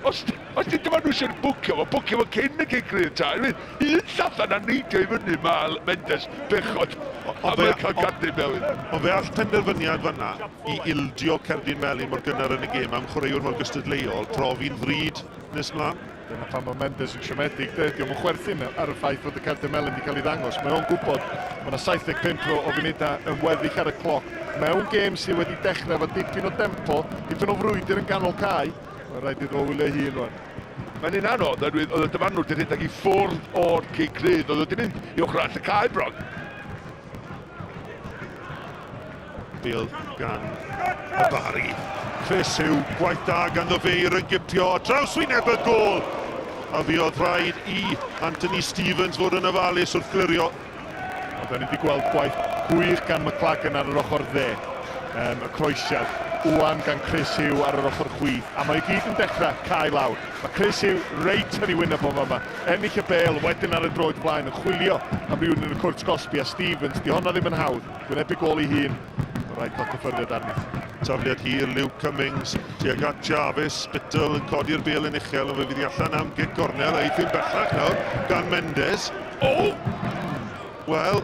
Os di dyma nhw sy'n bwcio fo cyn y cic rydd ta. Un llathan a neidio i fyny mae Mendes bechod. A mae'n cael cerdyn melyn. Ond fe all penderfyniad fanna i ildio cerdyn melyn mor gynnar yn y gêm am chwaraewr mor gystadleuol profi'n ddrud nes mlaen. Dyna pam mae Mendes yn siomedig, de. Dio'm yn chwerthin ar y ffaith fod y cerdyn melyn wedi cael ei ddangos. Mae o'n gwybod mae yna 75 o funudau yn weddill ar y cloc. Mewn gêm sydd wedi dechrau efo dipyn o dempo, dipyn o frwydr yn ganol cae, mae'n rhaid iddo fo wylio ei hun rwan. Mae'n un anodd, oherwydd oedd y dyfarnwr wedi rhedeg i ffwrdd o'r cic rydd, oedd wedi mynd i ochr arall y cae bron. Bêl gan y Bari. Chris Hugh, gwaith da ganddo fe i ryngipio draws wyneb y gôl. A fuodd rhaid i Anthony Stevens fod yn ofalus wrth glirio. Ond da ni wedi gweld gwaith gwych gan McLagan ar yr ochr dde. Um, y croesiad. Wan gan Chris Hugh ar yr ochr chwith. A mae i gyd yn dechrau cael lawr. Mae Chris Hugh reit yn ei wyneb o fama. Ennill y bêl, wedyn ar y droed blaen yn chwilio am rywun yn y cwrt gosbi a Stevens, di honna ddim yn hawdd. Gwynebu gôl ei hun, mae rhaid cael cyffyrddiad arni. Tafliad hir, Luke Cummings tuag at Jarvis, Spittle yn codi'r bêl yn uchel, ond fe fydd hi allan am gic gornel, a eithin bellach nawr gan Mendes. O! Wel...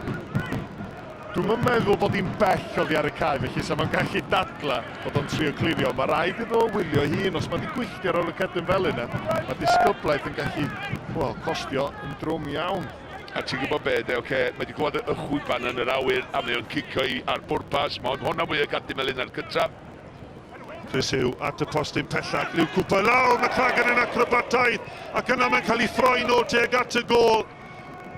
Dwi'm yn meddwl bod hi'n bell oddi ar y cae, felly sa fo'n gallu dadla bod o'n trio clirio. Mae rhaid iddo fo wylio ei hun, os mae wedi gwylltio ar ôl y cerdyn fel yna, mae disgyblaeth yn gallu, wel, costio yn drwm iawn. A ti'n gwybod be, de, oce, mae wedi clywed y chwiban yn yr awyr a mae o'n cicio i ar bwrpas. Mae hwnna fwy o gadw melyn ar cyntaf. Chris Hugh at y postyn pellach, Luke Cooper lawr, McLagan yn acrobataidd ac yna mae'n cael ei throi nôl tuag at y gôl.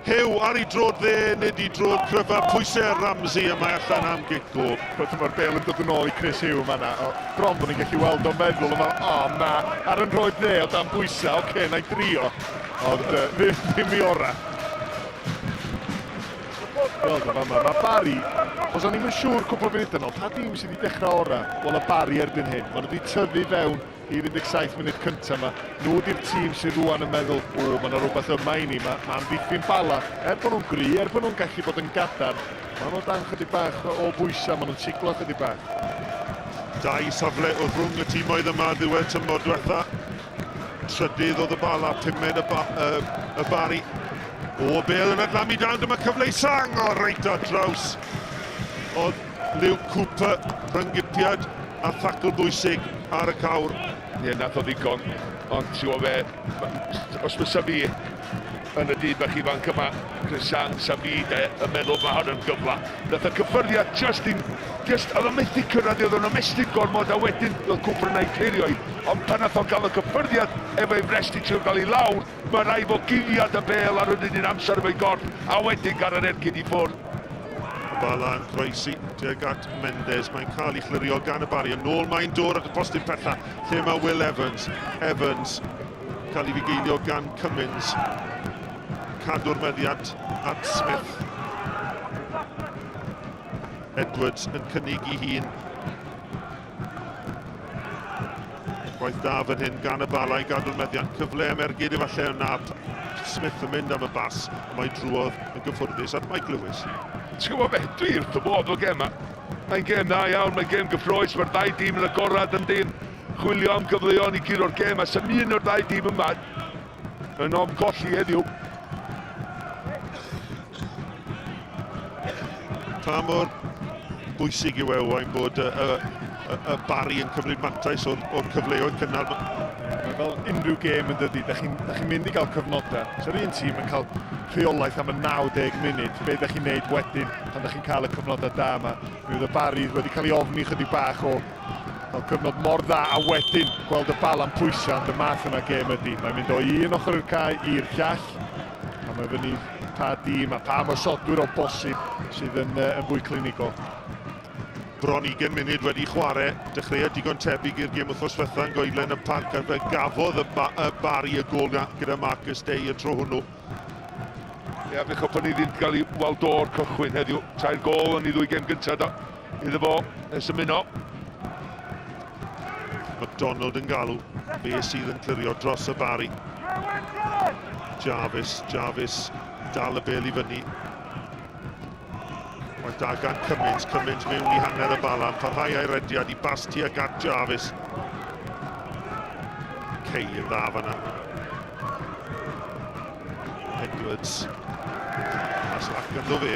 Hugh ar ei drod dde, nid ei drod cryfa, pwysau ar Ramsey a mae allan am gic gôl. Wedyn mae'r bêl yn dod yn ôl i Chris Hugh yn fan'na. O, bron bod ni'n gallu weld o'n meddwl yma, o na, ar yn rhoed dde o dan bwysau, oce, okay, na i drio. Ond uh, ddim, ddim i ora. Wel, dyma, mae ma Barry, os o'n i'n siŵr cwpl o funudau nôl, pa dîm sydd wedi dechrau ora? Wel, y Barry erbyn hyn. Maen nhw wedi tyfu fewn i'r 17 munud cyntaf yma. Nhw ydy'r tîm sydd rwan yn meddwl, o, mae yna rhywbeth yma i ni, mae ma amddiffyn Bala, er bod nhw'n gry, er bod nhw'n gallu bod yn gadarn, maen nhw dan chydig bach o bwysau, maen nhw'n siglo chydig bach. Dau safle oedd rhwng y tîmoedd yma ddiwedd tymor diwetha. Trydydd oedd y Bala, pumed y, ba, y, y Bari. O, bel yn adlamu dan, dyma cyfle i Sang, o reit ar draws. Oedd Luke Cooper, rhyngipiad a thacl bwysig ar y cawr. Ie, nath o ddigon, ond ti'n gwybod be, os fysa fi yn y dyn bach ifanc yma, Chris Sang, sa fi de, yn meddwl mae hwn yn gyfle. Nath y cyffyrddiad just in, just, oedd o'n methu cyrraedd, oedd o'n ymestyn gormod, a wedyn oedd Cooper yna i clirio i. Ond pan nath o gael y cyffyrddiad efo'i frest i trio gael i lawr, mae rhaid fo guddiad y bêl ar yr un un amser efo'i gorff, a wedyn gael yr ergyd i ffwrdd. Bala yn croesi tuag at Mendes. Mae'n cael ei chlirio gan y Bari. Yn ôl mae'n dod at y postyn pella lle mae Will Evans. Evans cael ei fugeilio gan Cummins. Cadw'r meddiant at Smith. Edwards yn cynnig i hun. Gwaith da fan hyn gan y Bala i gadw'r meddiant. Cyfle am ergyd efallai yna. Smith yn mynd am y bas, a mae drwodd yn gyffwrddus at Mike Lewis. Ti'n gwybod beth, dwi wrth y modd o gêm yma. Mae'n gêm dda iawn, mae'n gêm gyffroes, mae'r ddau dîm yn agorad yn dyn. Chwilio am gyfleon i guro'r gêm, a sy'n un o'r ddau dîm yma yn ofn colli heddiw. Pa mor bwysig yw e, Owain, bod y, y, y, y Barry yn cymryd mantais o'r, or cyfleoedd cynnar? Mae fel unrhyw gêm yn dydy, da chi'n chi mynd i gael cyfnodau. So'r un tîm yn cael rheolaeth am y 90 munud, be da chi'n neud wedyn pan da chi'n cael y cyfnodau da yma. Mi oedd y Barry wedi cael ei ofni chydig bach o cael cyfnod mor dda a wedyn gweld y bala'n pwysau, ond y math yna gêm ydy. Mae'n mynd o un ochr i'r cae i'r llall, a mae fyny pa dîm a pa ymosodwyr o bosib sydd yn, yn fwy clinigol. Bron 20 munud wedi chwarae, dechreuad digon tebyg i'r gêm wythnos diwetha yn Goedlen y Parc a fe gafodd y, ba, y Barry y gôl gyda Marcus Day y tro hwnnw. Ie, fe chopon ni ddim gael ei weld o'r cychwyn heddiw. Tair gôl yn ei ddwy gêm gyntaf do. Iddo fo, nes ymuno. McDonald yn galw, fe sydd yn clirio dros y Barry. Jarvis, Jarvis, dal y bel i fyny. Mae da gan Cummins, Cummins mewn i hanner y bala, yn parhau a'i rediad i bas tuag at Jarvis. Kay yn dda fanna. Edwards. Pas lac ganddo fe.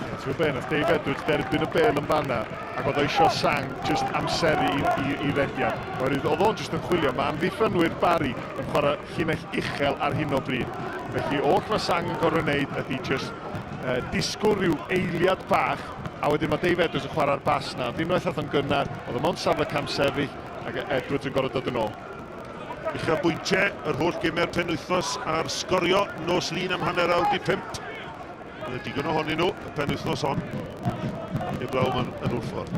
Ti'n gwybod be, nath Dave Edwards derbyn y bel yn fanna. Ac oedd o isio Sang jyst amseru i, i, i rediad. Oherwydd oedd o'n jyst yn chwilio, mae amddiffynwyr Barry yn chwarae llinell uchel ar hyn o bryd. Felly oll mae Sang yn gorfod wneud ydy jyst uh, disgwyl rhyw eiliad bach, a wedyn mae Dave Edwards yn chwarae'r bas na. Ond unwaith ath o'n gynnar, oedd o mewn safle camsefyll, ac Edwards yn gorfod dod yn ôl. Uchafbwyntiau yr holl gemau'r penwythnos ar sgorio nos Lun am hanner awr 'di pump. Bydd y digon ohonyn nhw y penwythnos hon. Heblaw yn, yn Wlffordd.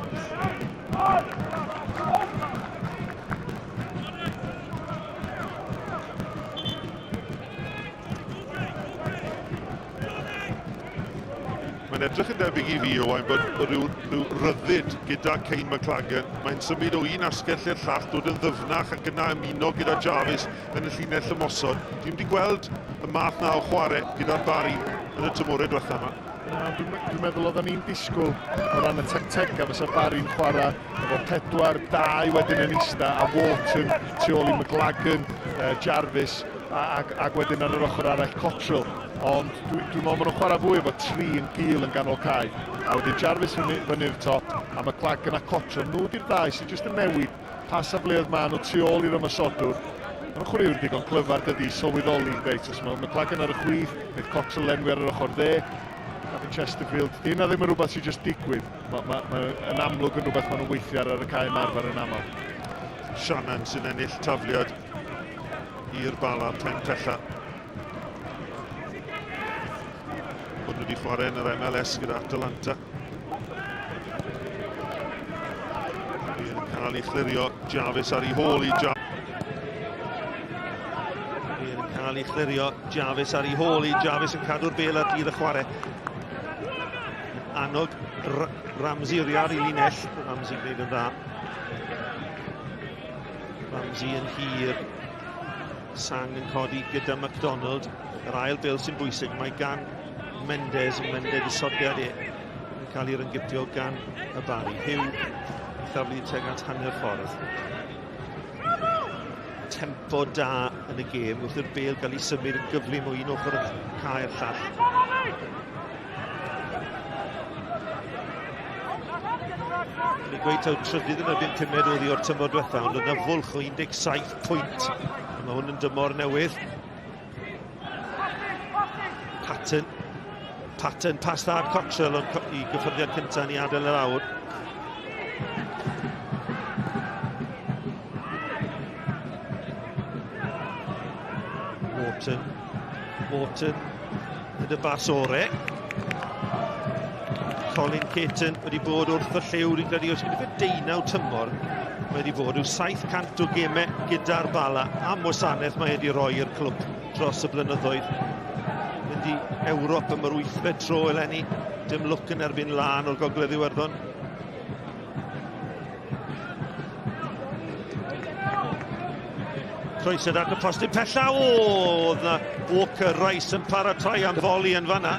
Mae'n edrych yn debyg i fi, Owain, bod rhyw, rhyw ryddid gyda Kane McLagan. Mae'n symud o un asgell i'r llall, dod yn ddyfnach ac yna ymuno gyda Jarvis yn y llinell ymosod. Dwi'n wedi gweld y math na o chwarae gyda'r Barry yn y tymorau diwetha yma. Na, dwi'n dwi meddwl oedden ni'n disgwyl o ran y tactegau fysa Barry'n chwarae efo 4-2 wedyn yn ista a Wharton tu ôl i McLagan, Jarvis ac, ac wedyn ar yr ochr arall Cottrell. Ond dwi'n dwi meddwl maen nhw'n chwarae fwy efo tri yn gul yn ganol cae. A wedyn Jarvis fyny, fyny'r top, a McLagan a Cottrell. Nhw di'r ddau sy'n jyst yn newid pa safleoedd maen nhw tu ôl i'r ymosodwr. Maen nhw'n chwaraewyr digon clyfar dydy, sylweddoli, reit, os mae McLagan ar y chwith, bydd Cottrell lenwi ar yr ochr dde. Gavin Chesterfield, di hynna ddim yn rhywbeth sy'n jyst digwydd. Mae, ma, ma yn amlwg yn rhywbeth maen nhw'n weithio ar ar y cae ymarfer yn aml. Shannon sy'n ennill tafliad i'r Bala pen pella. Bod nhw wedi chwarae yn yr MLS gyda Atalanta. Yn cael ei chlirio Jarvis ar ei hôl i Jarvis. Yn cael ei chlirio Jarvis ar ei hôl i Jarvis yn cadw'r bel ar dydd y chwarae. Annog Ramsey oddi ar ei linell. Ramsey gwneud yn dda. Ramsey yn hir. Sang yn codi gyda MacDonald. Yr ail bel sy'n bwysig. Mae gan Mendes, Mendes isodiad e yn cael ei ryngipio gan y Barry. Hugh yn thaflu tuag at hanner ffordd. Tempo da yn y gêm wrth i'r bel gael ei symud yn gyflym o un ochr y cae i'r llall. Ni'n gweud taw trydydd yn erbyn pumed oedd hi o'r tymor diwetha, ond oedd yna fwlch o 17 pwynt. A mae hwn yn dymor newydd. Patton. Patton, pas dda Cottrell, ond i gyffyrddiad cyntaf ni adael yr awr. Wharton. Wharton gyda bas ore. Colin Caton wedi bod wrth y lliw, dwi'n credu, os gyda fe deunaw tymor, mae wedi bod rhyw 700 o gemau gyda'r Bala am wasanaeth mae wedi rhoi i'r clwb dros y blynyddoedd. Mynd i Ewrop am yr wythfed tro eleni, dim lwc yn erbyn lan o'r Gogledd Iwerddon. Croesiad at y postyn pella. O, oedd na Walker Rice yn paratoi am foli yn fanna.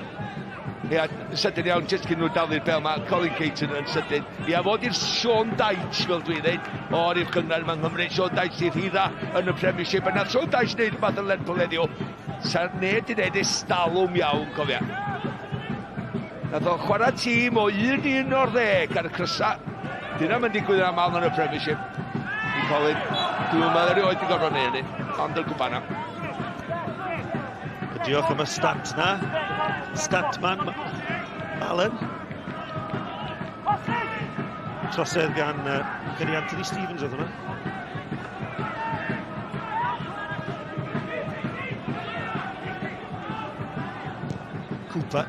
Ia, sydyn iawn, jyst cyn nhw dalu'r bel, mae Colin Caton yn sydyn. Ia, fod i'r Sean Dyche, fel dwi'n dweud, o'r uwch gynghrair yma yng Nghymru, Sean Dyche sydd hira yn y Premiership, a nath Sean Dyche wneud rhywbeth yn Lerpwl heddiw, sa'r neb di wneud ers talwm iawn, cofia. Nath o chwarae tîm o 1-1 o'r ddeg ar y crysa. Dyna mae'n digwydd yn aml yn y Premiership. I Colin, dwi'n meddwl erioed di gorfod neud hynny, ond y gwbana. Diolch am y stat na. Statman Alan. Trosedd gan uh, Anthony Stevens oedd hwnna. Cooper.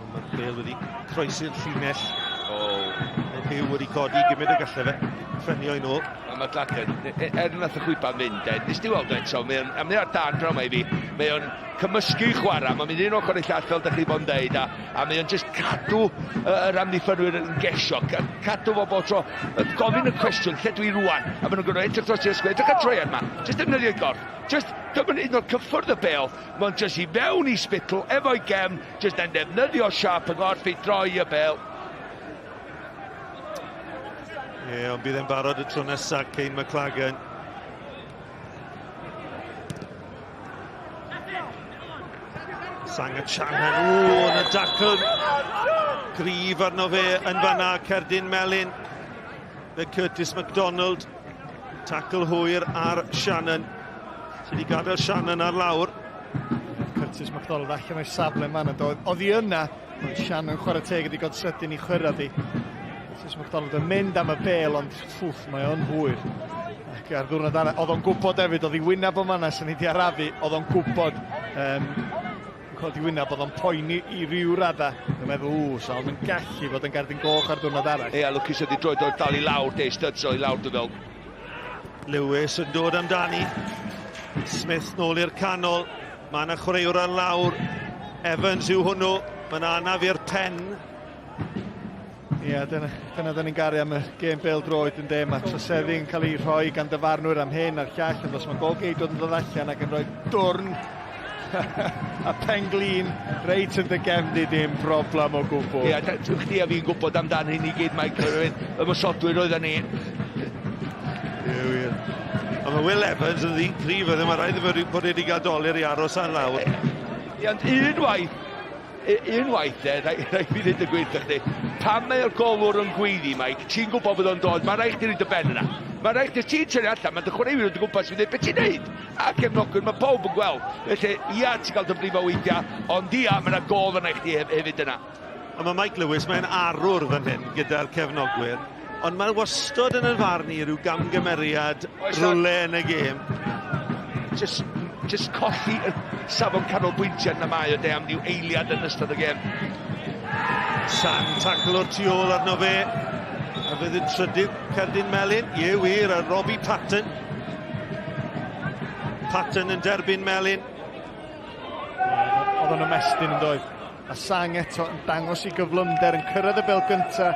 Mae'r bel wedi croesi'r llinell. Oh. Mae Hugh wedi codi gymryd y gallai fe. Ffenio i nôl. Mae McLagan, e, e, er nath y chwiban fynd, e, nes di weld o eto, mae o'n, a mae ar dan draw i fi, mae o'n cymysgu chwarae, mae'n mynd un ochr i'r llall fel da chi bod yn deud, a, a mae o'n just cadw yr amddiffynwyr yn gesio, cadw fo bob tro, gofyn y cwestiwn, lle dwi rwan, a maen nhw'n gwneud edrych dros i'r ysgwydd, edrych ar troiad yma, just defnyddio'i gorff, Just, dim yn un o'r cyffwrdd y bel, mae'n just i mewn i spittle efo'i gefn, just yn defnyddio siap y gorff i droi y bel. Ie, yeah, ond bydd e'n barod y tro nesaf, Kane McLagan. Sang y Chanhan, o, yn y dacl. gryf arno fe yn fanna, cerdyn melyn. Fe Curtis MacDonald, tackle hwyr ar Shannon. Sydd wedi gadael Shannon ar lawr. Curtis MacDonald allan o'i safle man yn dod. Oedd hi yna, ond Shannon chwarae teg wedi god sydyn i chwyrraedd hi. Curtis MacDonald yn mynd am y bel, ond ffwff, mae o'n hwyr. Ac ar ddwrnod arall, oedd o'n gwybod hefyd, oedd hi wyneb o manna sy'n ei di arafu, oedd o'n gwybod um, codi wyneb, oedd o'n poeni i ryw radda. Yn meddwl, ww, sa o'n gallu fod yn gerdyn goch ar ddwrnod arall. Ie, lwcus ydi droed o'r dal i lawr, de, studs o i lawr, dwi'n fel. Lewis yn dod amdani. Smith nôl i'r canol. Mae yna chwaraewr ar lawr. Evans yw hwnnw. Mae yna anaf i'r pen. Ie, yeah, dyna, dyna dyn ni'n garu am y gêm bêl droed yn de. Mae troseddi'n cael ei rhoi gan dyfarnwyr am hyn a'r llall, ond os mae golgeidwad yn dod allan ac yn rhoi dwrn a pen-glin reit yn dy gefn di, dim problem o gwbl. Ie, yeah, chdi a fi'n gwybod amdan hyn i gyd, Mike, ymosodwyr oedden ni. Ie, wir. Ond mae Will Evans yn ddyn cryf, oedd mae rhaid iddo bod wedi cael dolir i aros ar lawr. Ie, ond unwaith, unwaith de, rhaid fi ddweud y gwir chdi, pan mae'r golwr yn gweiddi, Mike, ti'n gwybod bod o'n dod, mae rhaid chdi roid y ben yna. Mae rhaid chdi, ti'n tynnu allan, mae dy chwaraewyr yn dy gwmpas yn dweud, beth ti'n neud? A cefnogwyr, mae pawb yn gweld. Felly, ia, ti'n cael dy brifo weithiau, ond ia, mae yna gol yna i chdi hefyd yna. Ond mae Mike Lewis, mae'n arwr fan hyn gyda'r cefnogwyr, ond mae wastod yn y farn i rhyw gamgymeriad rhywle yn y gêm. Just, just colli y safon canolbwyntiad na mae o de am ryw eiliad yn ystod y gêm. Sang tacl o'r tu ôl arno fe. A fydd yn trydydd cerdyn melyn. Ie wir, a Robbie Patton. Patton yn derbyn melyn. Oedd o'n ymestyn yn doedd. A Sang eto yn dangos i gyflymder yn cyrraedd y bel gynta.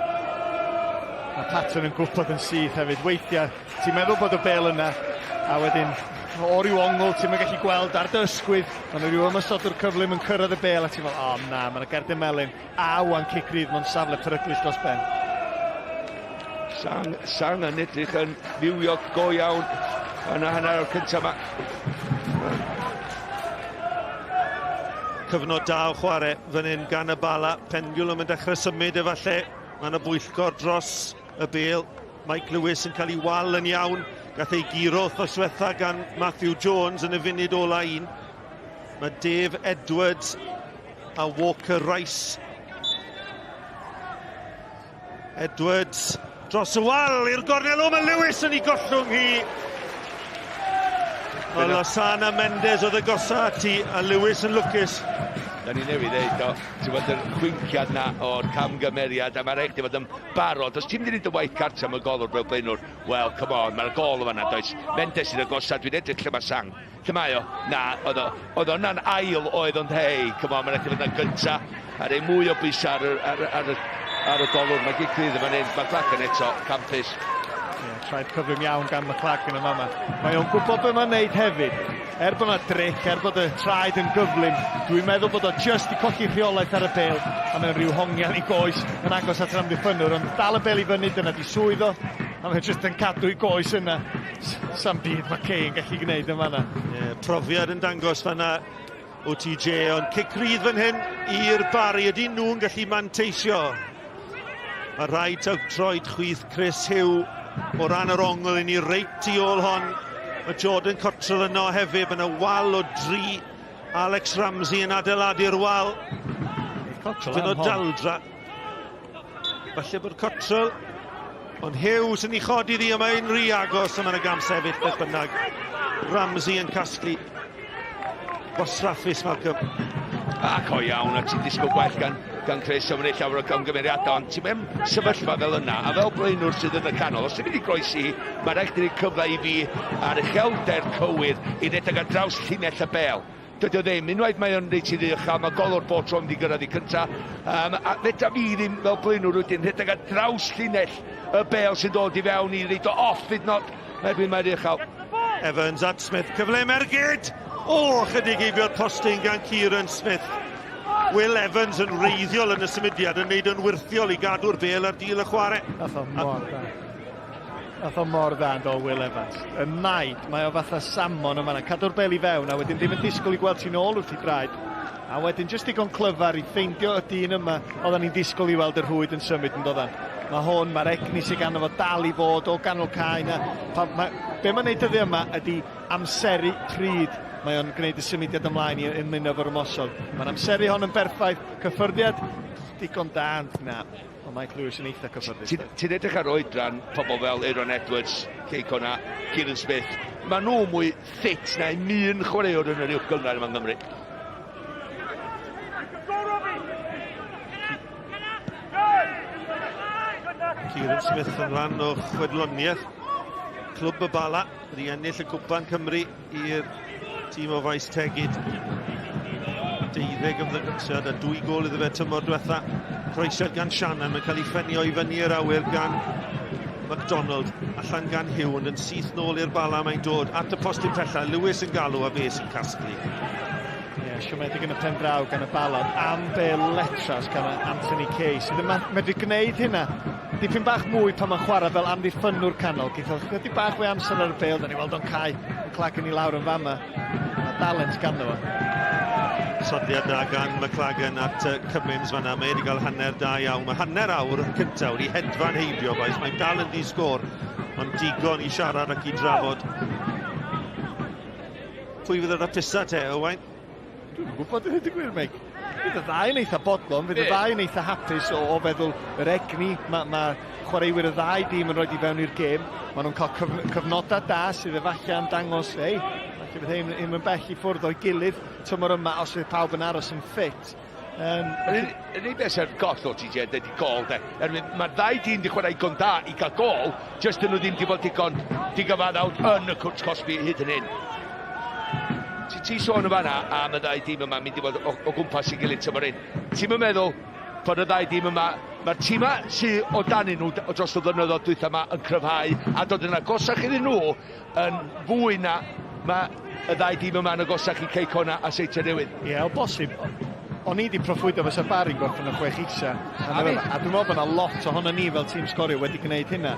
A Patton yn gwybod yn syth hefyd. Weithiau, ti'n meddwl bod y bel yna, a wedyn o ryw ongl ti'n gallu gweld ar dy ysgwydd, mae yna ryw ymosodwr cyflym yn cyrraedd y bel, a ti'n meddwl, o oh, na, mae yna gerdyn melyn, a wan cic rydd mewn safle peryglus dros ben. Sang, Sang yn edrych yn fywiog go iawn yn y hanner o'r cyntaf yma. Cyfnod da o chwarae fan hyn gan y Bala. Pendulum yn dechrau symud efallai. Mae yna bwyllgor dros y bel. Mike Lewis yn cael ei wal yn iawn. Gath ei guro wythnos diwetha gan Matthew Jones yn y funud ola un. Mae Dave Edwards a Walker Rice. Edwards dros y wal i'r gornel. O, mae Lewis yn ei gollwng hi. O, Losana Mendes oedd y gosa ati, a Lewis yn lwcus. Da ni newydd ddeud, o, ti'n bod yr chwinciad na o'r camgymeriad, a mae rhaid chdi fod yn barod. Os ti'n mynd i wneud y waith cartra am y golwr fel blaenwr, wel, come on, mae'r gol o fanna, does. Mendes sy'n agosad, dwi'n edrych lle mae Sang. Lle mae o? Na, oedd o, oedd o'n ail oedd, ond hei, come on, mae'n rhaid i fod yn gynta. A rei mwy o bwysau ar, ar, ar, ar, ar y golwr. Mae gic rydd yn fan hyn, mae McLagan eto, campus. Ie, traed cyflym iawn gan McLagan yn fama. Mae o'n gwybod beth mae'n neud hefyd. Er bod yna dric, er bod y traed yn gyflym, dwi'n meddwl bod o just i colli rheolaeth ar y bel, a mae'n rhyw hongian i goes yn agos at yr amddiffynnwr, ond dal y bel i fyny, dyna di swydd o, a mae'n just yn cadw i goes yna. Sam byd mae Kay yn gallu gwneud yn fanna. Yeah, profiad yn dangos fanna OTJ, ond cic rydd fan hyn i'r Barri. Ydy nhw'n gallu manteisio? Mae rhaid taw troed chwith Chris Hugh o ran yr ongl i ni reit tu ôl hon. Mae Jordan Cottrell yno hefyd. Mae yna wal o dri. Alex Ramsey yn adeiladu'r wal. Cottrell Dyn o daldra. Falle bod Cottrell. Ond Hughes yn ei chodi ddi, a mae'n rhy agos, a mae'n y gam sefyll beth bynnag. Ramsey yn casglu. Gwastraffus, Malcolm. A co iawn, a ti'n disgwyl gwell gan, gan Chris am wneud llawer o gamgymeriadau, ond ti'n mewn sefyllfa fel yna, a fel blaenwr sydd yn y canol, os ti'n mynd i groesi hi, mae rhaid chdi roi cyfle i fi ar uchelder cywir i redeg ar draws llinell y bel. Dydy o ddim, unwaith mae o'n reit i ddi-uchel, mae golwr bob tro mynd i gyrraedd i cynta. A fedra fi ddim fel blaenwr wedyn rhedeg ar draws llinell y bel sy'n dod i fewn i reid o off hyd yn oed erbyn mae'n uchel. Evans at Smith, cyfle am ergyd! O, chydig eibio'r postyn gan Kieran Smith. Will Evans yn wreiddiol yn y symudiad, yn neud yn wyrthiol i gadw'r bel ar dîl y chwarae. Nath o mor dda. Nath o mor dda yn do Will Evans. Y naid, mae o fatha salmon yma, cadw'r bel i fewn, a wedyn ddim yn disgwyl i gweld ti'n ôl wrth i draed. A wedyn jyst digon clyfar i ffeindio y dyn yma oedden ni'n disgwyl i weld y rhwyd yn symud yn doddan. Mae hwn, mae'r egni sydd ganddo fo dal i fod o ganol cae yna. Be mae'n neud dyddiau yma ydy amseru pryd mae o'n gwneud y symudiad ymlaen i ymuno efo'r ymosod. Mae'n amseru hon yn berffaith, cyffyrddiad digon da, ond na, ond Mike Lewis yn eitha cyffyrddus. Ti'n edrych ar oedran pobl fel Aaron Edwards, Cei Connah, Kieran Smith, maen nhw mwy ffit na un un chwaraewr yn yr uwch gynghrair yma yng Nghymru. Kieran Smith yn rhan o chwedloniaeth Clwb y Bala wedi ennill y Cwpan Cymru i'r tîm o Faes Tegid. 12 ymddangosiad a 2 gôl iddo fe tymor diwetha. Croesiad gan Shannon, mae'n cael ei ffenio i fyny i'r awyr gan McDonald, allan gan Hugh, ond yn syth nôl i'r Bala mae'n dod at y postyn pella. Lewis yn galw a fe sy'n casglu. Ie, yeah, siomedig yn y pen draw gan y Bala, am bel letras gan Anthony Kay, sydd yn medru gwneud hynna dipyn bach mwy pan mae'n chwarae fel amddiffynnwr canol. Geith o chydig bach fwy amser ar y bel, da ni weld o'n cae yn clagyn i lawr yn fama. Mae dalent ganddo fo. Sodliad da gan McLagan at Cummins fanna. Mae wedi cael hanner da iawn. Mae hanner awr cyntaf wedi hedfan heibio, boys. Mae'n dal yn ddi-sgôr, ond digon i siarad ac i drafod. Pwy fydd yr apusa te, Owain? Dwi'n gwybod i ddweud y gwir, Meic. Fydd y ddau yn eitha bodlon, fydd y ddau yn eitha hapus o feddwl yr egni mae chwaraewyr y ddau dîm yn rhoi i fewn i'r gêm. Maen nhw'n cael cyfnodau da sydd efallai yn dangos, ei, falle fydd hyn ddim yn bell i ffwrdd o'i gilydd tymor yma os fydd pawb yn aros yn ffit. Yr unig beth sy'n goll o TJ ydy gol, de. Erwydd mae'r ddau dîm wedi chwarae digon da i gael gol, jyst dyn nhw ddim wedi bod digon digyfaddawd yn y cwrt cosbi hyd yn hyn. Ti, ti sôn yn fanna am y ddau dîm yma mynd i fod o gwmpas i gilydd tymor hyn. Ti'n meddwl bod y ddau dîm yma, mae'r tîmau sydd o dan nhw dros y blynyddoedd dwytha yma yn cryfhau a dod yn agosach iddyn nhw yn fwy na mae y ddau dîm yma yn agosach i Cei Connah a Seintiau Newydd. Ie, o bosib. O'n i wedi proffwydo fysa Barry'n gorffen y 6 isa. A dwi'n meddwl bod yna lot ohono ni fel tîm sgorio wedi gwneud hynna.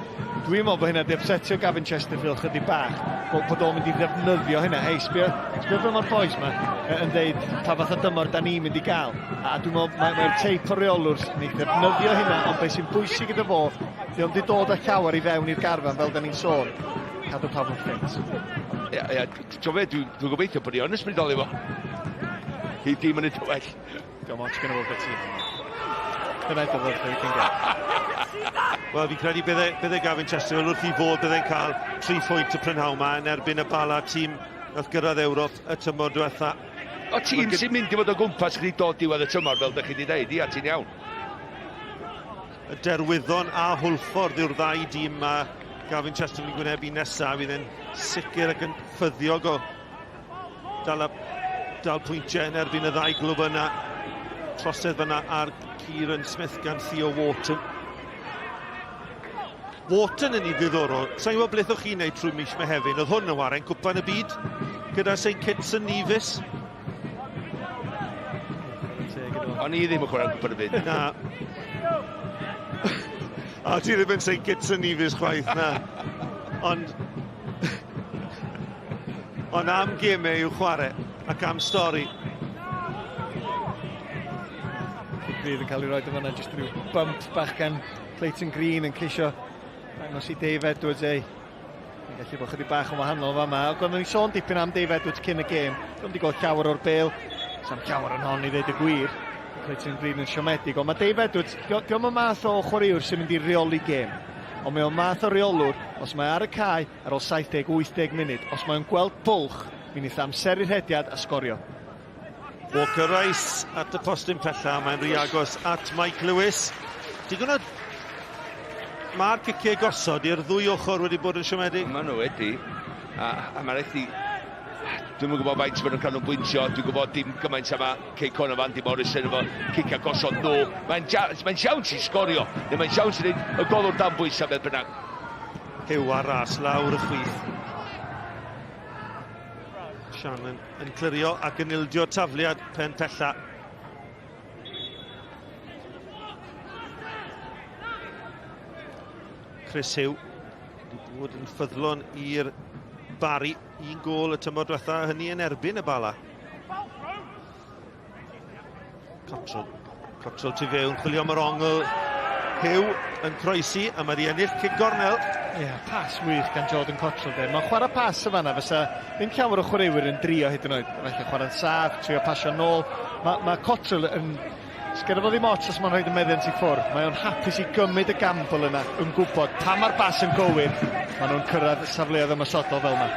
Dwi'n meddwl bod hynna wedi upsetio Gavin Chesterfield chydig bach, bod o'n mynd i ddefnyddio hynna. Hei, sbio, sbio be mae'r boys ma yn deud pa fath o dymor da ni'n mynd i gael. A dwi'n meddwl mae'r mae teip o reolwr yn ei ddefnyddio hynna, ond beth sy'n bwysig iddo fo, di o'n di dod â llawer i fewn i'r garfan fel da ni'n sôn. Cadw pawb yn ffit. Ie, ie, ti'n fe, dwi'n dwi gobeithio bod ni yn ysbrydoli fo. Hi dim yn edrych well. Diolch ots gyda fo beth ti. Dyna iddo fo, we can get. Wel, fi'n credu bydde Gavin Chesterfield wrth i fod bydde'n cael 3 phwynt y prynhawn ma yn erbyn y Bala, tîm nath gyrraedd Ewrop y tymor diwetha. O tîm sy'n mynd i fod o gwmpas chdi dod diwedd y tymor, fel dych chi wedi dweud, ia, ti'n iawn. Y Derwyddon a Hwlffordd yw'r ddau dîm mae Gavin Chesterfield yn gwynebu nesaf, fydd e'n sicr ac yn ffyddiog o dal pwyntiau yn erbyn y ddau glwb yna. Trosedd fyna ar Kieran Smith gan Theo Wharton. Wharton yn ei ddiddorol. Sa'n gwybod beth o'ch chi'n neud trwy mis Mehefin. Oedd hwn yn waren Cwpan y Byd gyda St Kitts and Nevis. O'n i ddim yn chwarae Cwpan y Byd. Na. A ti ddim yn St Kitts and Nevis chwaith, na. Ond am gemau i'w chwarae ac am stori. Grydd yn cael ei roed yn fanna, jyst rhyw bump bach gan Clayton Green yn ceisio dangos i Dave Edwards, ei. Mae'n gallu bod chydig bach yn wahanol fama. Ac oedden ni'n sôn dipyn am Dave Edwards cyn y gêm. Dwi'n wedi gweld llawer o'r bel. Sam llawer yn hon i ddeud y gwir. Clayton Green yn siomedig. Ond mae Dave Edwards, diolch yn math o chwaraewr sy'n mynd i reoli gêm. Ond mae o'n math o reolwr, os mae ar y cae ar ôl 70-80 munud, os mae'n gweld bwlch, mi wneith amseru'r rhediad a sgorio. Walker Rice at y postyn pella, mae'n rhy agos at Mike Lewis. Digon o mae'r ciciau gosod i'r ddwy ochr wedi bod yn siomedig. Maen nhw wedi, a mae'r wedi, dwi'm yn gwybod faint maen nhw'n canolbwyntio, dwi'n gwybod dim gymaint am Cei Connah fan Andy Morrison efo cicio gosod nhw. Mae'n siawns i sgorio, neu mae'n siawns i wneud y golwr dan bwysau beth bynnag. Huw ar ras lawr y chwith. Shannon yn clirio ac yn ildio tafliad pen pella. Chris Huw wedi bod yn ffyddlon i'r Barry. Un gôl y tymor diwetha, hynny yn erbyn y Bala. Cottrell. Cottrell tu fewn, chwilio am yr ongl. Hugh yn croesi a mae wedi ennill cic gornel. Ie, yeah, pas wych gan Jordan Cottrell de. Mae'n chwarae pas y fanna, fysa ddim llawer o chwaraewyr yn drio hyd yn oed. Felly chwarae'n saff, trio pasio nôl. Mae, mae Cottrell yn... Sgynno fo ddim ots os mae'n rhaid y meddiant i ffwrdd. Mae o'n hapus i gymryd y gambl yna, yn gwybod pan mae'r bas yn gywir, maen nhw'n cyrraedd safleoedd ymosodol fel yna.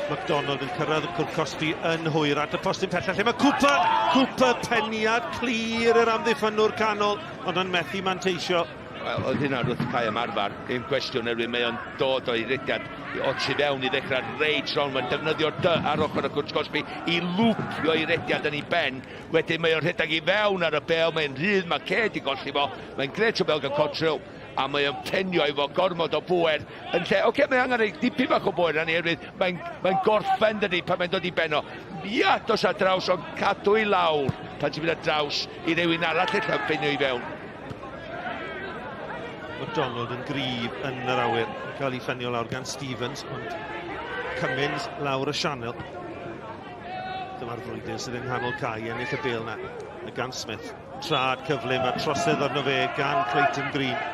McDonald yn cyrraedd y cwrt cosbi yn hwyr at y postyn pellach lle mae Cooper! Cooper peniad clir yr amddiffynnwr canol ond yn methu manteisio. Wel, oedd hynna wrth cae ymarfer, ddim cwestiwn, erwydd mae o'n dod o'i rediad o tu fewn i ddechrau reit rownd. Mae'n defnyddio'r dy ar ochr y cwrt cosbi i lwpio ei rediad yn ei ben. Wedyn mae o'n rhedeg i fewn ar y bel, mae'n rhydd, mae Ced i golli fo. Mae'n gret o bel gan Cotterill, a mae o'n penio efo gormod o bwer yn lle, oce, okay, mae angen rhoi dipyn bach o bwer arni oherwydd mae'n mae gorffen dydy pan mae'n dod i benno. Ia, dos ar draws, ond cadw i lawr pan ti'n mynd ar draws i rywun arall ella penio i fewn. McDonald yn gryf yn yr awyr, yn cael ei ffenio lawr gan Stevens, ond Cummins lawr y sianel. Dyma'r frwydr sydd yng nghanol cae, ennill y bêl na gan Smith. Trad cyflym a trosedd arno fe gan Clayton Green.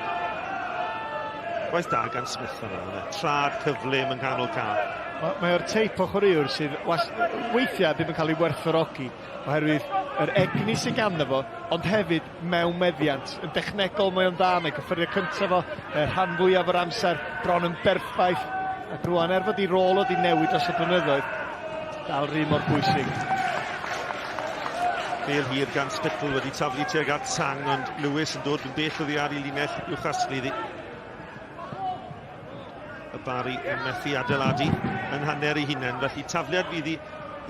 Gwaith da gan Smith fan'na, yna. Trad cyflym yng nghanol cae. Mae, mae o'r teip o chwaraewr sydd was, weithiau ddim yn cael ei werthfawrogi oherwydd yr egni sydd ganddo fo, ond hefyd mewn meddiant. Yn dechnegol mae o'n dda, mae cyffyriau cyntaf fo, y rhan fwyaf o'r amser bron yn berffaith. Ac rwan, er fod ei rôl o di newid dros y blynyddoedd, dal rhy mor bwysig. Bel hir gan Spittle wedi taflu tuag at Sang, ond Lewis yn dod yn bell oddi ar ei linell i'w chasglu iddi. Y Barry yn methu adeiladu yn hanner ei hunain, felly tafliad fydd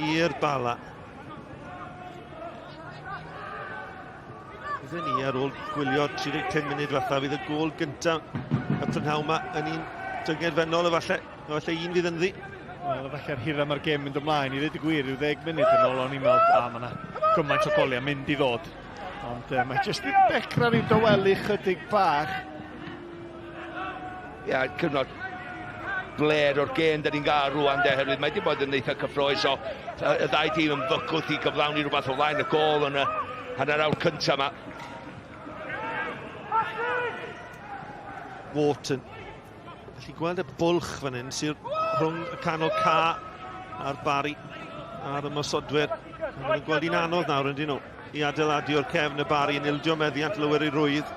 i'r Bala. Iddyn ni ar ôl gwylio 35 munud fatha fydd y gôl gyntaf y prynhawn yma yn un dyngedfennol efallai. Efallai un fydd ynddi. Wel, efallai'r hira mae'r gêm mynd ymlaen, i ddweud y gwir, rhyw ddeg munud yn ôl o'n i'n meddwl, a mae yna gymaint o goliau mynd i ddod. Ond mae jyst i dechrau rhyw dawelu chydig bach. Ia, yeah, cyfnod bler o'r gêm da ni'n gael rwan de, herwydd mae wedi bod yn eitha cyffroes o y ddau dîm yn fygwth i gyflawni rhywbeth o flaen y gôl yn y hanner awr cyntaf yma. Wharton. Felly gweld y bwlch fan hyn sydd rhwng y canol ca a'r Barry a'r ymosodwyr. Maen nhw'n gweld hi'n anodd nawr yn dyn nhw i adeiladu o'r cefn y Barry yn ildio meddiant lywyr i rwydd.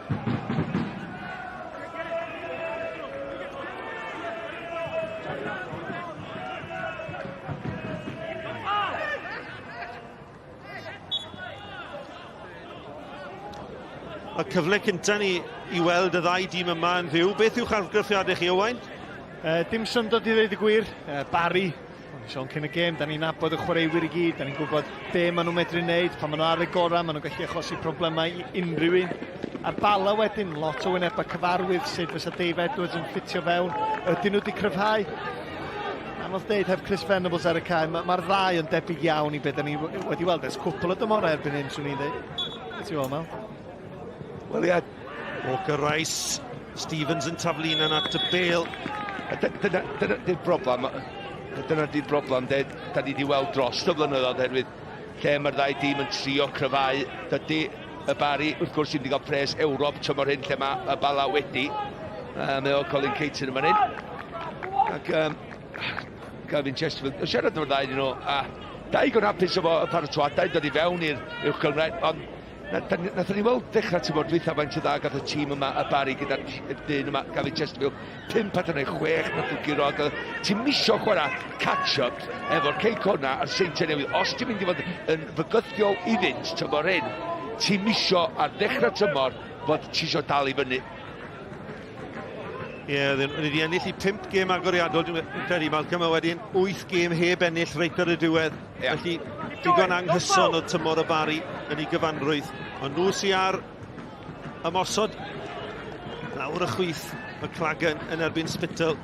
Y cyfle cynta ni i weld y ddau dîm yma yn fyw. Beth yw'ch argraffiadau chi, Owain? Dim syndod i ddeud y gwir. Barry, o'n i sôn cyn y gêm, da ni'n nabod y chwaraewyr i gyd, da ni'n gwybod be maen nhw'n medru wneud, pan maen nhw ar eu gorau, maen nhw'n gallu achosi problemau i unrhyw un. A'r Bala wedyn, lot o wynebau cyfarwydd, sut fysa Dave Edwards yn ffitio fewn, ydyn nhw wedi cryfhau? Anodd deud heb Chris Venables ar y cae, mae'r ma ddau yn debyg iawn i beth da ni wedi weld ers cwpl o dymorau erbyn hyn, swn i'n dweud. Beth ti'n Mel? Wel ia. Walker Rice, Stevens yn taflu un at y bel. Dyna, dyna di'r broblem, dyna di'r broblem, de, da ni wedi weld dros y blynyddoedd oherwydd lle mae'r ddau dîm yn trio cryfhau, dydy y Barry, wrth gwrs, ddim wedi cael pres Ewrop tymor hyn lle mae y Bala wedi. Mae o Colin Caton yma hyn. Ac um, Gavin Chesterfield, yn siarad efo'r ddau nhw, a da igon hapus efo y paratoadau, dod i fewn i'r uwch gynghrair, ond nathon ni weld dechrau tymor dwytha faint o dda gath y tîm yma y Barry gyda'r dyn yma, Gavin Chesterfield, 5 allan o'i 6 nath nhw guro ac ti'n misio chwarae catch-up efo'r Cei Connah a'r Seintiau Newydd. Os ti'n mynd i fod yn fygythiol iddynt tymor hyn, ti'n misio ar ddechrau tymor fod ti isio dal i fyny. Ie, yeah, ni wedi ennill i 5 gêm agoriadol, dwi'n credu, Malcolm, a wedyn 8 gêm heb ennill reit ar y diwedd. Yeah. Felly, digon anghyson o tymor y Bari yn ei gyfanrwydd. Ond nhw sy'n ar ymosod lawr y chwith, McLagan yn erbyn Spittle.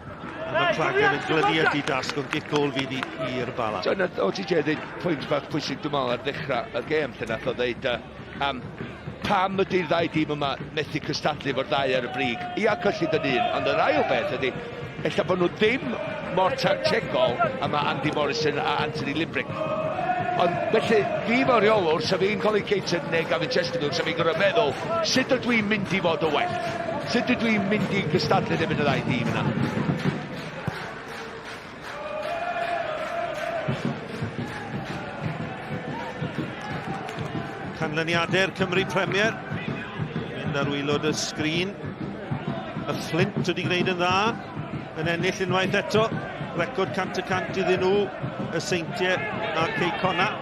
A McLagan yn glynu at ei dasg, ond gic gôl fydd i'r Bala. So, nath OTJ ddeud pwynt bach pwysig dwi'n meddwl ar ddechrau y gêm, lle nath o ddeud am pam ydy'r ddau dîm yma methu cystadlu efo'r ddau ar y brig. Ia, cyllid yn un, ond yr ail beth ydy, ella bod nhw ddim mor tactegol a mae Andy Morrison a Anthony Limbrick. Ond felly, fi fel rheolwr, sa fi'n Colin Caton neu Gavin Chesterfield, sa fi'n gorfod meddwl, sut ydw i'n mynd i fod yn well? Sut ydw i'n mynd i gystadlu yn erbyn y ddau dîm yna? Canlyniadau'r Cymru Premier. Mynd ar waelod y sgrin. Y Flint wedi gwneud yn dda. Yn ennill unwaith eto. Record 100% iddyn nhw. Y Seintiau a Cei Connah.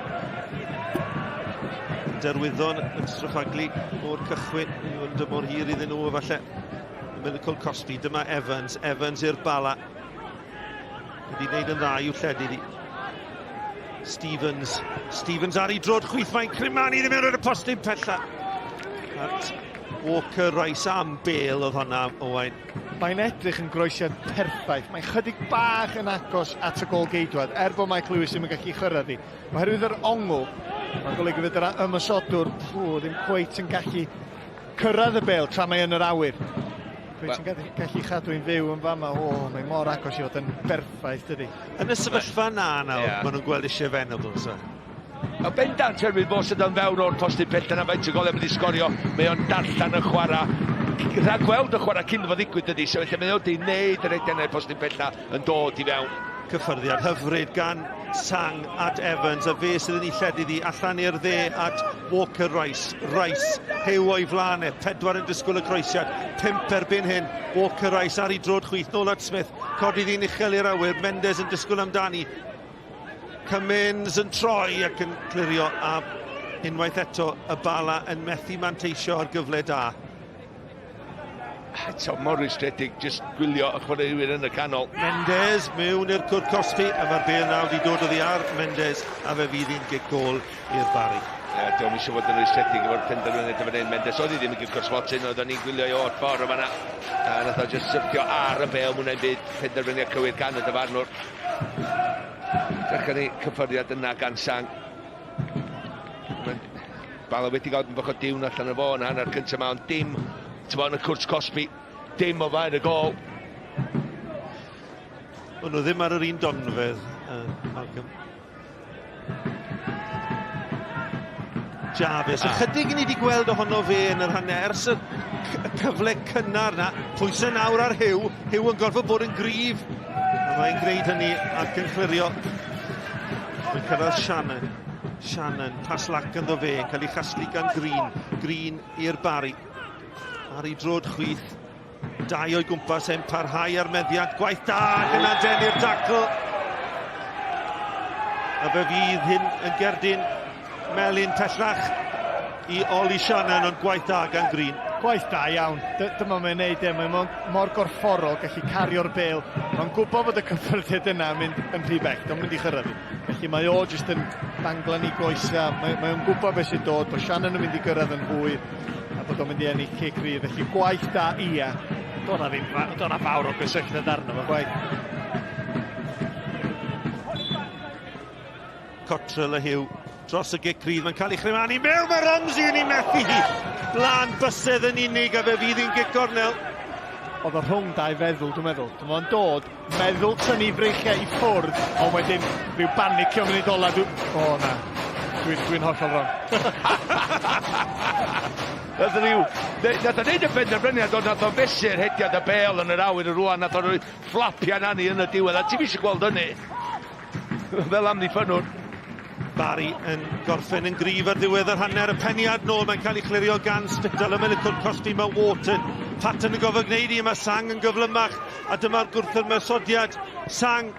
Derwyddon yn stryffaglu o'r cychwyn. Yn dymor hir iddyn nhw efallai. Ymyl Cosby, dyma Evans. Evans i'r Bala. Wedi gwneud yn dda i'w lledu di. Stevens. Stevens ar ei drod chwith, mae'n crimanu ddim mewn ar y postyn pella. At Walker Rice am bel oedd honna, Owain. Mae'n edrych yn groesiad perffaith. Mae'n chydig bach yn agos at y gol geidwad, er bod Mike Lewis ddim yn gallu chyrraedd hi. Oherwydd yr ongl, mae'n golygu fod yr ymosodwr ddim cweit yn gallu cyrraedd y bel tra mae yn yr awyr. Pwy ti'n gallu, gallu chadw i'n fyw yn fama? O, mae mor agos i fod yn berffaith, dydy. Yn y sefyllfa na nawr, yeah. maen nhw'n gweld eisiau Venables. A bendant herwydd fo sydd yn fewn o'r postyn pellter na faint o golau mynd i sgorio, mae o'n darllen y chwarae, rhag gweld y chwarae cyn fo ddigwydd dydy, so felly mae o wedi wneud yr eitemau postyn pella yn dod i fewn. Cyffyrddiad hyfryd gan Sang at Evans, a fe sydd yn ei lledu ddi allan i'r dde at Walker Rice. Rice, Huw o'i flaen e, pedwar yn disgwyl y croesiad, pump erbyn hyn, Walker Rice ar ei drod chwith, nôl at Smith, codi ddi'n uchel i'r awyr, Mendes yn disgwyl amdani, Cummins yn troi ac yn clirio, a unwaith eto y Bala yn methu manteisio ar gyfle da. Eto mor rwystredig, jyst gwylio y chwaraewyr yn y canol. Mendes mewn i'r cwrt cosbi, a mae'r bêl nawr wedi dod oddi ar Mendes, a fe fydd hi'n gic gôl i'r Barri. Ie, diolch eisiau fod yn rwystredig efo'r penderfyniad yn fan hyn. Mendes oedd hi ddim yn gicio'r smotyn, oedden ni'n gwylio i o'r ffordd yma. A nath o jyst syrthio ar y bêl, mwyn byd penderfyniad cywir gan y dyfarnwr. Dechrau ni cyffyrddiad yna gan Sang. Bala wedi gael bach o diwn allan o fo yn hanner cyntaf yma, ond dim, ti'n bod yn y cwrt cosbi, dim o faen y gol. O'n nhw ddim ar yr un donfedd, Malcolm. Jarvis, ychydig ni wedi gweld ohono fe yn yr hanner ers y cyfle cynnar na. Pwysau nawr ar Huw, Huw yn gorfod bod yn gryf. A mae'n gwneud hynny ac yn clirio. Mae'n cyrraedd Shannon. Shannon, pas lac ynddo fe, yn cael ei chasglu gan Green. Green i'r Barri. Ar ei drod chwith. Dau o'i gwmpas e'n parhau ar meddiant. Gwaith da ac yna denu'r dacl. A fe fydd hyn yn gerdyn melyn pellach i Oli Shannon, ond gwaith da gan Green. Gwaith da iawn. Dyma mae'n neud e. Mae'n mor, mor gorfforol gallu cario'r bêl. Mae'n gwybod fod y cyffyrddiad yna yn mynd yn rhy bell. Dwi'n mynd i chyrraedd hi. Felly mae o jyst yn danglan i goesa. Mae, mae o'n gwybod beth sy'n dod, bod Shannon yn mynd i gyrraedd yn hwyr a bod o'n mynd i ennill cic rydd. Felly gwaith da ia. Do'n na ddim, do'n na fawr o gysylltiad arno fo chwaith. Cottrell a Hugh dros y gic rydd, mae'n cael ei chrymanu mewn, mae Ramsey yn ei methu hi. Lan bysedd yn unig a fe fydd hi'n gic gornel. Oedd o rhwng dau feddwl, dwi'n meddwl. Dwi'n meddwl dod, meddwl tynnu breichiau i ffwrdd, ond wedyn rhyw banicio munud ola. Dwi... O, na. Dwi'n dwi hollol wrong. Nath rhyw... Nath o neud y benderfyniad, ond nath o fesur hediad y bel yn yr awyr y rwan, nath o rhoi fflapian ani yn y diwedd, a ti'm eisiau gweld hynny. Fel amddiffynnwr. Barry yn gorffen yn gryf ar ddiwedd yr hanner, y peniad nôl, mae'n cael ei chlirio gan Spittal, ymyl y cwrt cosbi mae Wharton. Patton yn gofod gwneud i, mae Sang yn gyflymach, a dyma'r gwrthymosodiad. Sang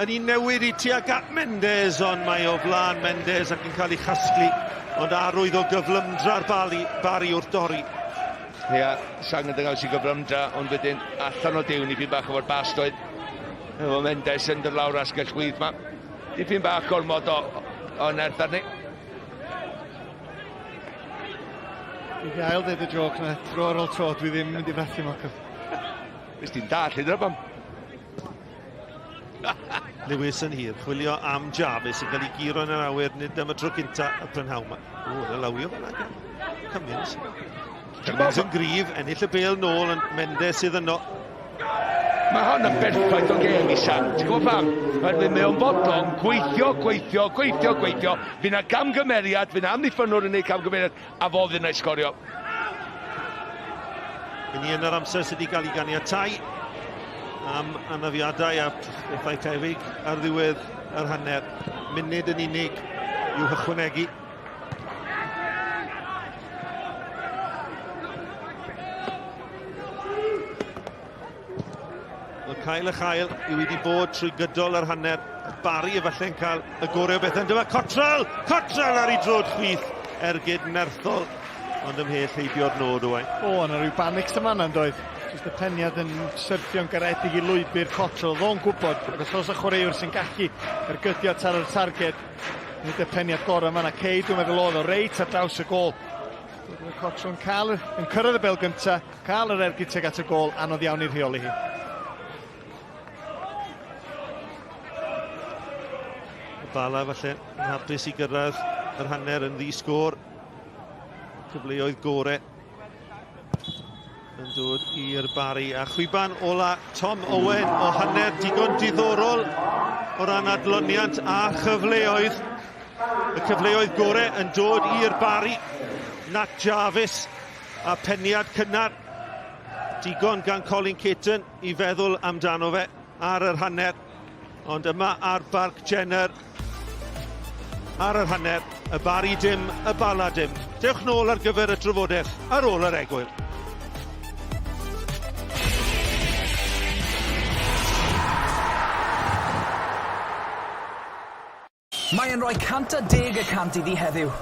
yn ei newid i tuag at Mendes, ond mae o flaen Mendes ac yn cael ei chasglu, ond arwydd o gyflymdra'r Bali, Barry wrth dorri. Ia, Sang yn dangos i gyflymdra, ond wedyn allan o diwn i bach efo'r bas doedd. Efo Mendes yn dod lawr asgell chwith ma. Dipyn bach gormod o, o nerth arni. Dwi wedi ail ddeud y joc na, tro ar ôl tro, dwi ddim yn mynd i fethu, Malcolm. Nes ti'n dall hyd yn oed. Lewis yn hir, chwilio am Jarvis yn cael ei guro yn yr awyr, nid am y tro cynta y prynhawn yma. O, yna lawio fel yna. Cummins. Cummins yn gryf, ennill y bêl nôl, ond Mendes sydd yno. Mae hon yn berffaith o gêm i Sam. Ti'n gwybod pam? Oherwydd mae o'n fodlon gweithio, gweithio, gweithio, gweithio. Fydd 'na gamgymeriad, fydd 'na amddiffynnwr yn gwneud camgymeriad, a fo fydd 'na i sgorio. Yn ni yn yr amser sydd wedi cael ei ganiatau am anafiadau a phethau tebyg ar ddiwedd yr hanner. Munud yn unig i'w hychwanegu. Wel, cael a chael yw wedi bod trwy gydol yr hanner. Barry efallai'n cael y gorau o bethau. Dyma Cottrell! Cottrell ar ei drod chwith! Ergyd nerthol, ond ymhell heibio'r nod, Owain. O, yna rhyw banic yma yna'n doedd. Jyst y peniad yn syrthio'n garedig i lwybr Cottrell. Oedd o'n gwybod, ac os oes y chwaraewr sy'n gallu ergydio tar yr targed, nid y peniad gorau yma. Cei, dwi'n meddwl oedd o reit ar draws y gôl. Cottrell yn cael, yn cyrraedd y bel gyntaf, cael yr ergyd tuag at y gôl, anodd iawn i rheoli hi. Y Bala falle yn hapus i gyrraedd yr hanner yn ddi-sgôr. Cyfleoedd gore yn dod i'r Barri. A chwiban ola Tom Owen o hanner digon diddorol o ran adloniant a chyfleoedd. Y cyfleoedd gore yn dod i'r Barri. Nat Jarvis a peniad cynnar digon gan Colin Caton i feddwl amdano fe ar yr hanner. Ond yma ar Barc Jenner, ar yr hanner, y Barri dim, y Bala dim. Dewch nôl ar gyfer y drafodaeth ar ôl yr egwyl. Mae e'n rhoi 110 y cant iddi heddiw.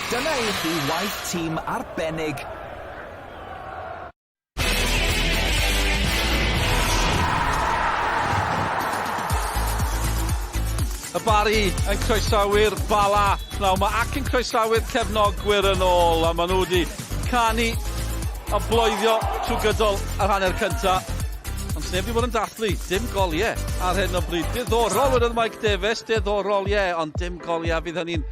Dyna i chi waith tîm arbennig. Y Barri yn croesawu'r Bala pnawn 'ma ac yn croesawu'r cefnogwyr yn ôl a maen nhw wedi canu a bloeddio trwy gydol yr hanner cynta. Ond sneb wedi bod yn dathlu, dim goliau ar hyn o bryd. Diddorol wedodd Mike Davies, diddorol ie, ond dim goliau fydd hynny'n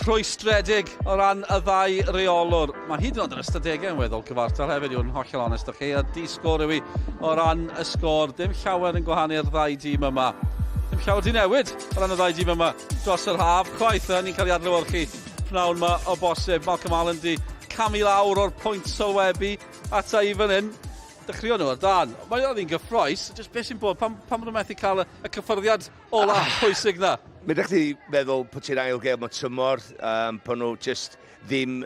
rhwystredig o ran y ddau reolwr. Mae hyd yn oed yr ystadegau yn weddol cyfartal hefyd, i fod yn hollol onest â chi. A di sgôr yw i o ran y sgôr. Dim llawer yn gwahanu'r ddau dîm yma. Dim llawer di newid o ran y ddau dîm yma dros yr haf. Chwaith, ni'n cael ei adlewyrchu pnawn yma o bosib. Malcolm Allen di camu lawr o'r pwynt sylwebu ata i fan hyn. Dechreuon nhw ar dan. Mae oedd hi'n gyffroes. Just beth sy'n bod? Pam, pam maen nhw'n methu cael y, y cyffyrddiad ola ah. pwysig na? Mi ydych chi feddwl bod ti'n ail gêm o tymor, um, pan nhw just ddim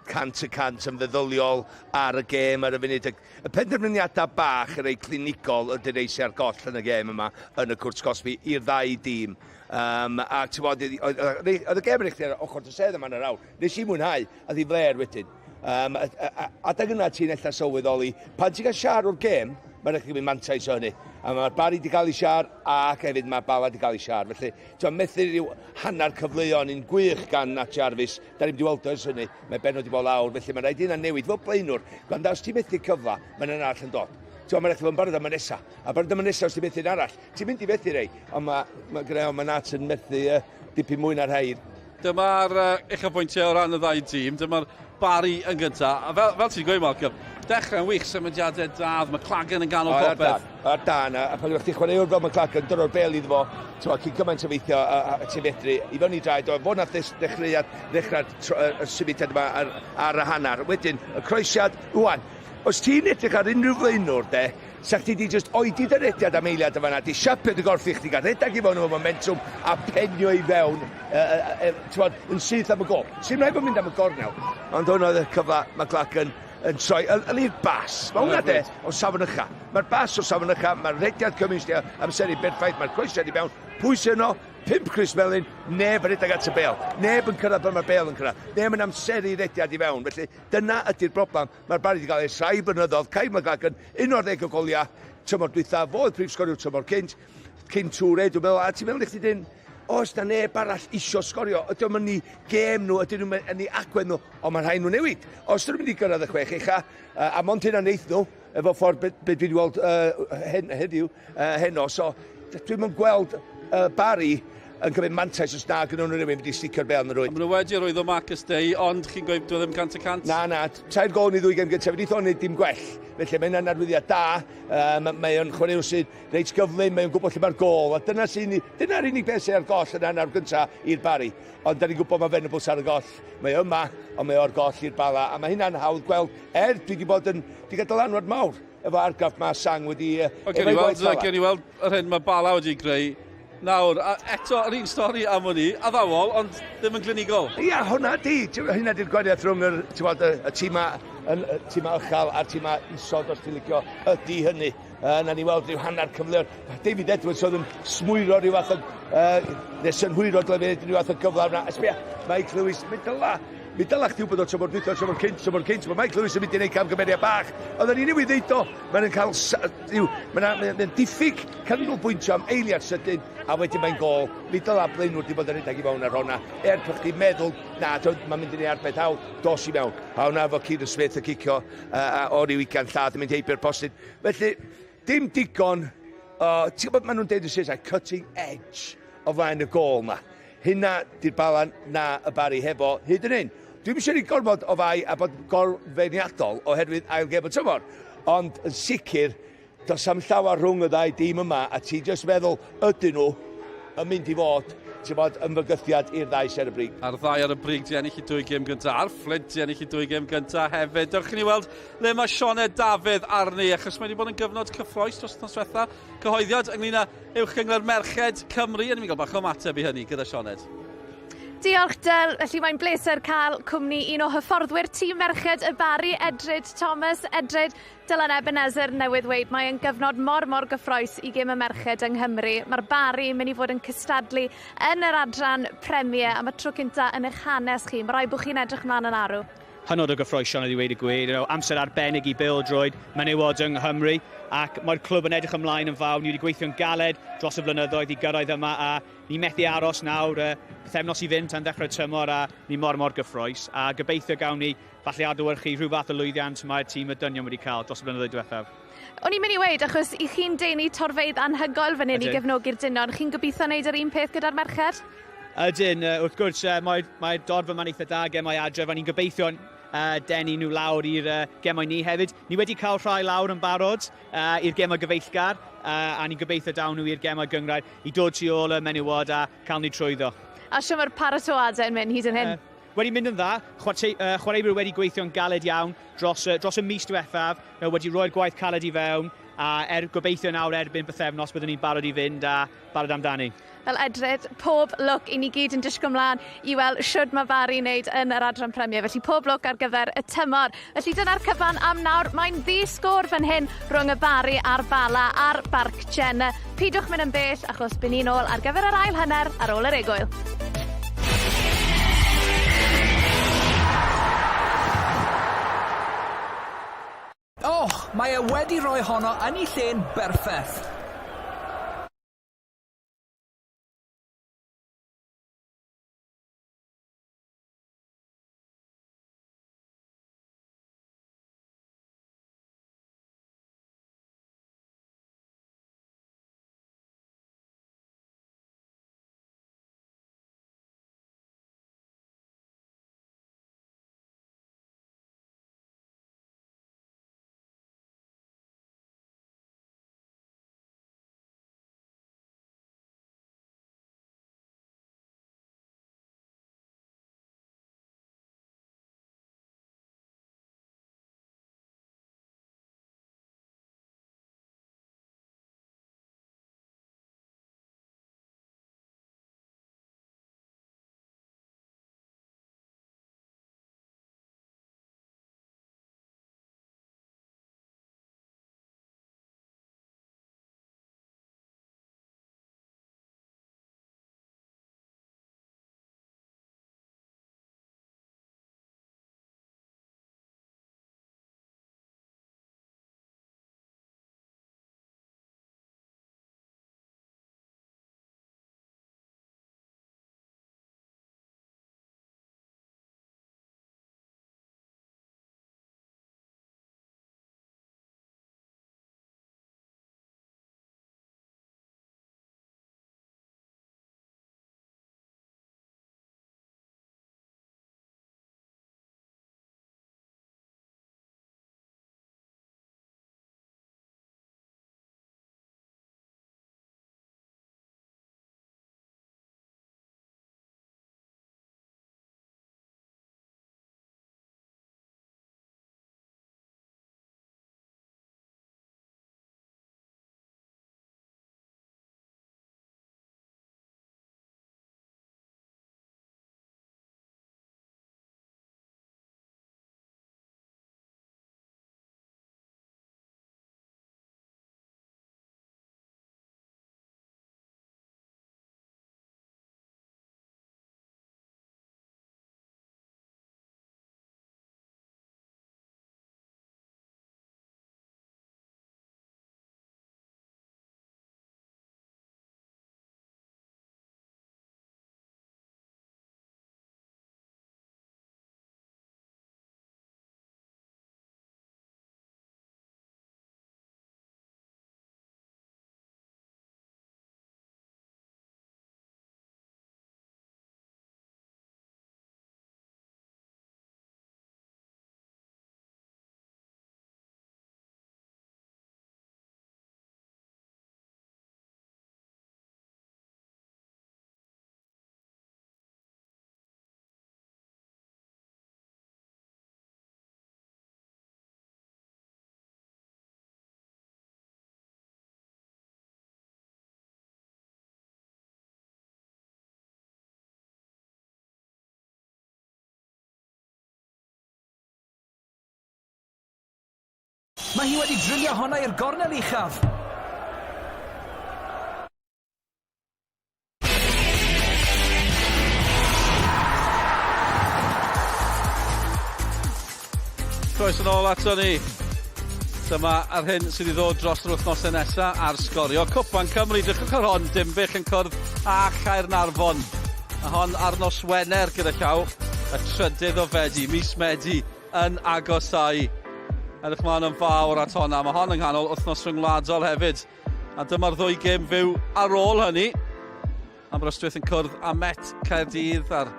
100% yn feddyliol ar y gêm ar y funud. Y penderfyniadau bach yn ei clinigol ydy'r rei sy'n ar goll yn y gêm yma yn y cwrt cosbi i'r ddau dîm. Um, a ti'n bod, oedd y gêm yn eich ar ochr dy sedd yma yn yr awr. Nes i mwynhau, a ddi fler wedyn. Um, adeg yna ti'n ella sylweddoli, pan ti'n cael siar o'r gêm, mae'n rhaid i mantais o hynny. A mae'r Barry wedi cael ei siar, ac hefyd mae Bala wedi cael ei siar. Felly, ti'n methu rhyw hanner cyfleon un gwych gan Nat Jarvis. Da ni'n wedi weld o ers hynny, mae Ben wedi bod lawr, felly mae'n rhaid i hynna newid fel blaenwr. Gwanda, os ti'n methu cyfle, mae'n yna arall yn dod. Ti'n mae'n rhaid i fod yn barod am y nesa. A barod am y nesa os ti'n methu'n arall. Ti'n mynd i fethu rei, ond mae, mae, mae, mae Nat yn methu uh, dipyn mwy na'r rhai. Dyma'r uh, uchafbwyntiau o ran y ddau dîm. Dyma'r Barry yn gyntaf. A fel, fel ti'n gweud, Malcolm, dechrau'n wych, symudiadau da, McLagan yn ganol popeth. Ar dan, a pan ydych chi'n chwaraewr fel McLagan, dyro'r bel iddo fo, ti'n cyn gymaint o feithio a, a, a ti'n medru, i fewn i draed, o fod nath ddechreuad, ddechrau'r y symudiad yma ar, ar y hanner. Wedyn, y croesiad, wwan, os ti'n edrych ar unrhyw flaenwr, de, Sa chdi 'di jyst oedi dy rediad am eiliad yn fan'na, 'di siapio dy gorff i chdi gael rhedeg i fewn efo momentum a penio i fewn, uh, uh, uh, t'mod, yn syth am y gol. Sy'n rhaid bod mynd am y gornel, ond hwn oedd y cyfle McLagan yn troi, yli'r bas. Mae hwnna de o safon ucha. Mae'r bas o safon ucha, mae'r rediad Cummings di amseru berffaith, mae'r croesiad i mewn, pwy sy'n yno? Pump crys melyn, neb yn rhedeg at y bel. Neb yn cyrraedd pan mae'r bel yn cyrraedd. Neb yn amseru rediad i fewn. Felly dyna ydy'r broblem. Mae'r Barri wedi cael ers rhai blynyddoedd. Kai McLagan, 11 o goliau tymor dwytha, fo oedd prif sgoriwr tymor cynt, cyn Toure, dwi'n meddwl, a ti'n meddwl i chdi dyn, oes na neb arall isio sgorio, ydy o'n mynd i gêm nhw, ydyn nhw'n mynd i agwedd nhw, ond mae rhai nhw newid. Os dyn nhw'n mynd i gyrraedd y chwech ucha, a mond hynna wneith nhw, efo ffordd be, be dwi wedi weld uh, hen, heddiw, uh, heno, so dwi'n mynd gweld uh, Barry yn cymryd mantais os na gynnu nhw rhywun wedi sticio'r bel yn y rwyd. Maen nhw wedi arwyddo Marcus Day, ond chi'n gweud dwi ddim 100%? Na, na, tair gol yn ei ddwy gem gyntaf, wedi wneud dim gwell. Felly mae hynna'n arwyddiad da, um, mae o'n chwaraewr sydd reit gyflym, mae o'n gwybod lle mae'r gol, a dyna sy'n, dyna'r unig beth sy'n ar goll yn hanner gyntaf i'r Barry. Ond da ni'n gwybod mae Venables ar y goll, mae yma, ond mae o'r goll i'r Bala, a mae hynna'n hawdd gweld, er dwi wedi bod yn, wedi cael dylanwad mawr efo argraff mae Sang wedi... O, gewn ni weld, gewn ni weld yr hyn mae Bala wedi greu nawr. A eto, yr un stori am hwn i, addawol, ond ddim yn glinigol. Ia, hwnna di. Hynna di'r gwahaniaeth rhwng yr, ti'n y, y tîma, y tîma uchel a'r tîma isod, os ti'n licio, ydy hynny. Uh, na ni weld rhyw hanner cyfleoedd. David Edwards oedd yn smwyro rhyw fath o, uh, neu synhwyro dyle fe rhyw fath o gyfle yna. Ysbia, Mike Lewis, mi dyla, mi dyla chdi wybod o tymor dwytha, tymor cynt, tymor cynt, mae Mike Lewis yn mynd i wneud camgymeriad bach. Oedden ni newydd ddeud o, mae'n cael, mae'n ma diffyg canolbwyntio am eiliad sydyn, a wedyn mae'n gol. Mi dyla blaenwr di bod yn rhedeg i mewn ar honna. Er bod chdi'n meddwl, na, mae'n mynd i ni arbed hawl, dos i mewn. A hwnna efo Kieran Smith y cicio uh, o ryw ugain lladd yn mynd heibio'r postyn. Felly, dim digon, uh, ti'n gwybod maen nhw'n deud yn Saesneg, cutting edge o flaen y gol ma. Hynna di'r balan na y Barri hefo hyd yn hyn. Dwi'm eisiau rhoi gormod o fai a bod gorfeirniadol oherwydd ail gêm y tymor, ond yn sicr does am llawer rhwng y ddau dîm yma a ti jyst meddwl ydyn nhw yn mynd i fod ti'n bod, yn fygythiad i'r ddau sydd ar y brig. A'r ddau ar y brig di ennill i dwy gêm gyntaf, a'r Fflint di ennill i dwy gêm gyntaf hefyd. Dewch i ni weld le mae Sioned Dafydd arni, achos mae wedi bod yn gyfnod cyffroes dros wythnos diwetha. Cyhoeddiad ynglyn â Uwch Gynghrair Merched Cymru, a ni'n mynd i gael bach o ymateb i hynny gyda Sioned. Diolch, Dyl. Felly mae'n bleser cael cwmni un o hyfforddwyr tîm merched y Barri, Edryd Thomas. Edryd, Dylan Ebenezer newydd weud, mae'n gyfnod mor mor gyffrous i gêm y merched yng Nghymru. Mae'r Barri yn mynd i fod yn cystadlu yn yr adran Premier am y tro cynta yn eich hanes chi. Mae rhaid bod chi'n edrych mlaen yn arw. Hynod o gyffrous, Sian, i ddweud y gwir. Amser arbennig i bêl-droed menywod yng Nghymru, ac mae'r clwb yn edrych ymlaen yn fawr. Ni wedi gweithio'n galed dros y blynyddoedd i gyrraedd yma, a ni methu aros nawr, pythefnos i fynd tan ddechrau tymor, a ni mor mor gyffrous, a gobeithio gawn ni falle adlewyrchu rhyw fath o lwyddiant mae'r tîm y dynion wedi cael dros y blynyddoedd diwethaf. O'n i'n mynd i weud, achos i chi'n denu torfeydd anhygoel fan hyn i gefnogi'r dynion, chi'n gobeithio wneud yr un peth gyda'r merched? Ydyn, wrth gwrs, mae dorf yma'n eitha da gemau adref, a ni'n gobeithio denu nhw lawr i'r gemau ni hefyd. Ni wedi cael rhai lawr yn barod i'r gemau gyfeillgar, a ni'n gobeithio dawn nhw i'r gemau gynghrair i dod tu ôl y menywod a cael ni trwyddo. A shwd mae'r paratoadau yn mynd hyd yn hyn? Wedi mynd yn dda, chwaraewyr wedi gweithio'n galed iawn dros y mis diwethaf, wedi roi'r gwaith caled i fewn, a gobeithio nawr erbyn bythefnos byddwn ni'n barod i fynd a barod amdani. Fel Edryd, pob lwc i ni gyd yn disgwyl mlaen i weld shwd mae Barri wneud yn yr adran Premier. Felly pob lwc ar gyfer y tymor. Felly dyna'r cyfan am nawr. Mae'n ddi-sgôr fan hyn rhwng y Barri a'r Bala ar Barc Jenner. Pidwch mynd yn bell achos bydd ni'n ôl ar gyfer yr ail hanner ar ôl yr egwyl. Oh, mae e wedi rhoi honno yn ei lle'n berffaith. Mae hi wedi drilio honna i'r gornel uchaf. Croeso nôl ato ni. Dyma ar hyn sydd i ddod dros yr wythnosau nesaf ar sgorio. Cwpan Cymru, drychwch ar hon, Dinbych yn cwrdd â Chaernarfon. A hon ar nos Wener gyda llaw, y trydydd o Fedi, mis Medi, yn agosáu. Edrych mlaen yn fawr at honna. Mae hon yng nghanol wythnos rhyngwladol hefyd. A dyma'r ddwy gêm fyw ar ôl hynny. Aberystwyth yn cwrdd â Met Caerdydd a'r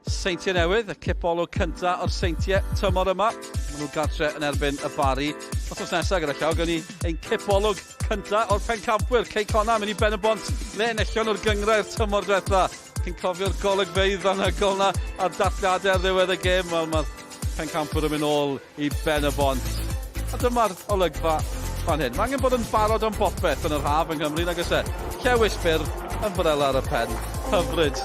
Seintiau Newydd, y cipolwg cyntaf o'r Seintiau tymor yma. Maen nhw gartre yn erbyn y Bari. Wythnos nesaf gyda llaw, gawn ni ein cipolwg cyntaf o'r pencampwyr, Cei Connah, mynd i Ben y Bont, le enillion nhw'r gynghrair tymor diwetha. Chi'n cofio'r golygfeydd anhygoel na a'r dathliadau ar ddiwedd y gêm? Wel, mae'r pencampwyr yn mynd ôl i Ben y Bont. A dyma'r olygfa fan hyn. Mae angen bod yn barod am bopeth yn yr haf yng Nghymru, nag oes e? Llewis byr, ymbrela ar y pen. Hyfryd.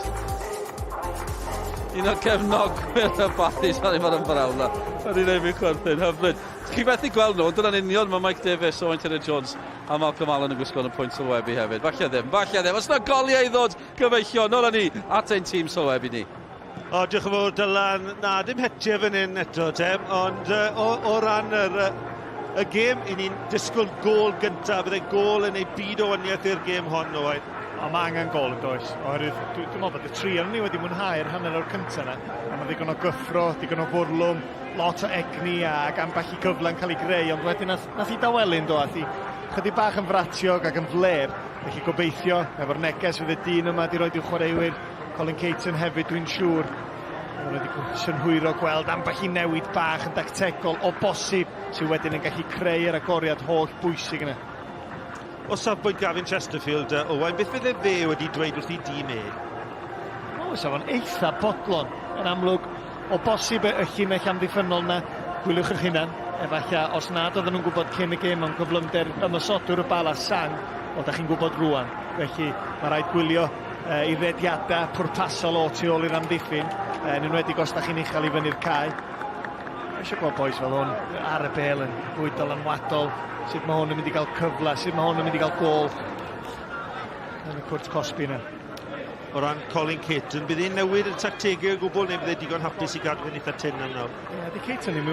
Un o'r cefnogwyr y Barri, sori mae'r ymbrela. Wedi gwneud fi chwerthin, hyfryd. Chi fethu gweld nhw, ond dyna'n union mae Mike Davies, Owain Tudur Jones a Malcolm Allen yn gwisgo yn y pwynt sylwebu hefyd. Falle ddim, falle ddim. Os yna goliau i ddod, gyfeillion, nôl â ni at ein tîm sylwebu ni. O, diolch yn fawr, Dylan. Na, dim hetiau fan hyn eto, te. Ond o, o ran yr, y gêm, i ni'n disgwyl gôl gyntaf. Bydde gôl yn ei byd o waniaeth i'r gêm hon, Owain. O, mae angen gôl yn does. Oherwydd, dwi'n dwi meddwl bod y tri o'n ni wedi mwynhau'r hanner o'r cyntaf yna. A mae ddigon o gyffro, digon o fwrlwm, lot o egni ac ambell i gyfle yn cael ei greu, ond wedyn nath, nath i dawelu'n do, ath i chydig bach yn fratiog ac yn fler. Felly gobeithio, efo'r neges fydd y dyn yma di roed i'w chwaraewyr, Colin Caton hefyd, dwi'n siŵr. Maen nhw wedi synhwyro gweld ambell i newid bach yn dactegol o bosib sydd wedyn yn gallu creu yr agoriad holl bwysig yna. O safbwynt Gavin Chesterfield, Owain, beth fydde fe wedi dweud wrth i dîm e? O, sa fo'n eitha bodlon. Yn amlwg, o bosib y llinell amddiffynnol yna, gwyliwch eich hunan. Efallai, os nad oedden nhw'n gwybod cyn y gêm am gyflymder ymosodwr y Bala Sang, wel, da chi'n gwybod rwan. Felly, mae rhaid gwylio i rediadau pwrpasol o tu ôl i'r amddiffyn, yn enwedig os da chi'n uchel i fyny'r cae. Mae eisiau gweld boys fel hwn ar y bel yn fwy dylanwadol, sut mae hwn yn mynd i gael cyfle, sut mae hwn yn mynd i gael gol yn y cwrt cosbi yna. O ran Colin Caton, bydd e'n newid y tactegau o gwbl neu bydd e digon hapus i gadw fe'n eitha tyn am nawr? Ie, yeah, di Caton ddim,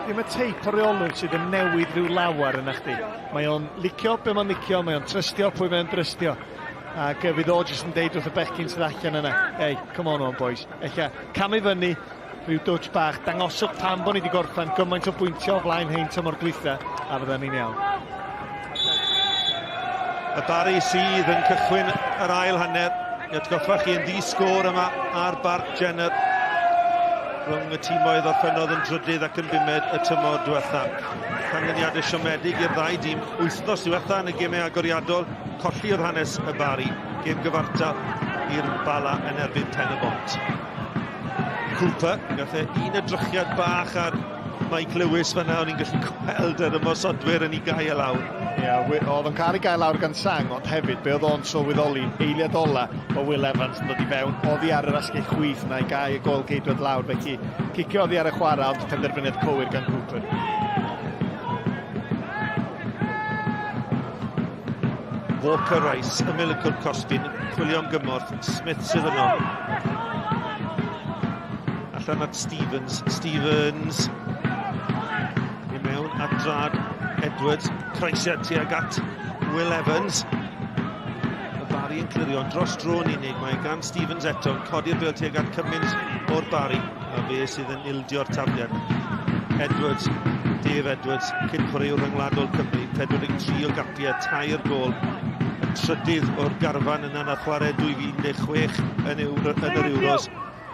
ddim y teip o reolwr sydd yn newid rhyw lawer yna chdi. Mae o'n licio be mae'n licio, mae o'n trystio pwy mae'n drystio. Ac fydd o jyst yn deud wrth y bechgyn sydd allan yna, hey, come on on boys, ella camu fyny, rhyw dwtch bach, dangoswch pam bod ni wedi gorffen gymaint o bwyntio o flaen hein tymor dwytha, a fydda ni'n iawn. Y Barri sydd yn cychwyn yr ail hanner. I atgoffa chi yn ddi-sgôr yma ar Barc Jenner rhwng y tîmoedd orffennodd yn drydydd ac yn bumed y tymor diwetha. Canlyniadau siomedig i'r ddau dîm wythnos diwetha yn y gemau agoriadol. Colli oedd hanes y Bari, gêm gyfartal i'r Bala yn erbyn Pen y Bont. Cooper, gath e un edrychiad bach ar Mike Lewis fanna, o'n i'n gallu gweld yr ymosodwyr yn ei gael lawr. Ie, yeah, oedd o'n cael ei gael lawr gan Sang, ond hefyd, be oedd o'n sylweddoli, eiliad ola o Will Evans yn dod i fewn, oddi ar yr asgell chwith yna i gael y gol geidwad lawr, felly cicio oddi ar y chwarae, ond penderfyniad cywir gan Cooper. Walker Rice, ymyl y cwrt cosbin, chwilio am gymorth, Smith sydd yno. Allan at Stevens, Stevens. I mewn at drad Edwards, croesiad tuag at Will Evans. Y Barry yn clirio dros dro yn unig, mae gan Stevens eto yn codi'r bêl tuag at Cummins o'r Barry, a fe sydd yn ildio'r tafliad. Edwards, Dave Edwards, cyn chwaraewr rhyngwladol Cymru, 43 o gapiau, tair gôl, y trydydd o'r garfan yna na chwarae 2016 yn, Euro, yn yr Euros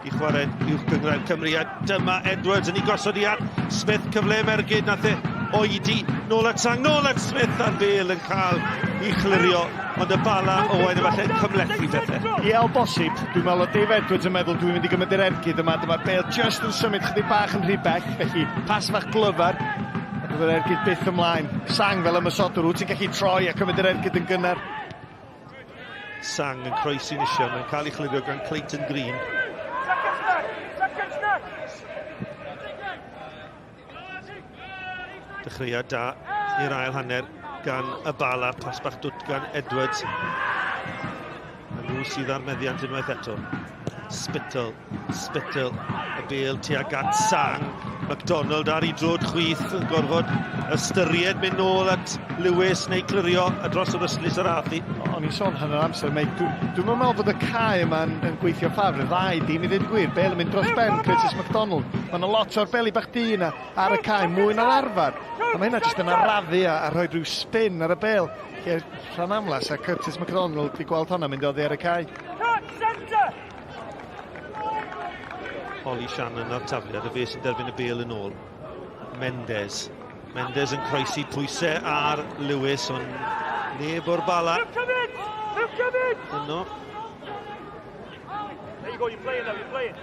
i chwarae uwch gynghrair Cymru. A dyma Edwards yn ei gosod i at Smith, cyfle am ergyd, nath e oedi, nôl at Sang, nôl at Smith a'r bêl yn cael ei chlirio, ond y Bala Owain efallai yn cymhlethu pethau. Ie, o bosib. Dwi'n meddwl o Dave Edwards yn meddwl dwi'n mynd i gymryd yr ergyd yma. Dyma'r bêl just yn symud chydig bach yn rhy bell, felly pas fach glyfar. A bydd yr ergyd byth ymlaen. Sang fel ymosodwr, wyt ti'n gallu troi a cymryd yr ergyd yn gynnar. Sang yn croesi'n isio, mae'n cael ei chlirio gan Clayton Green. Dechreuad da i'r ail hanner gan y Bala, pas bach dwt gan Edwards. A nhw sydd ar meddiant unwaith eto. Spittle, Spittle, y bel tuag at Sang. MacDonald ar ei drod chwith yn gorfod ystyried mynd nôl at Lewis neu clirio a dros yr ystlys yr ath hi. O'n i'n sôn hanner amser, mate, dwi'n dwi meddwl bod y cae yma'n yn gweithio ffafr y ddau dîm i ddweud y gwir. Bale yn mynd dros ben Curtis McDonald. Mae yna lot o'r beli bach du yna ar y cae, mwy na'r arfer. A mae hynna jyst yn arafu a, a rhoi rhyw spin ar y bel. Lle rhan amla sa Curtis McDonald di gweld hwnna mynd oddi ar y cae. Ollie Shannon ar tafliad, y fe sy'n derbyn y bel yn ôl. Mendes. Mendes yn croesi pwysau ar Lewis, ond neb o'r bala. Yno. There you go, you're playing now, you're playing.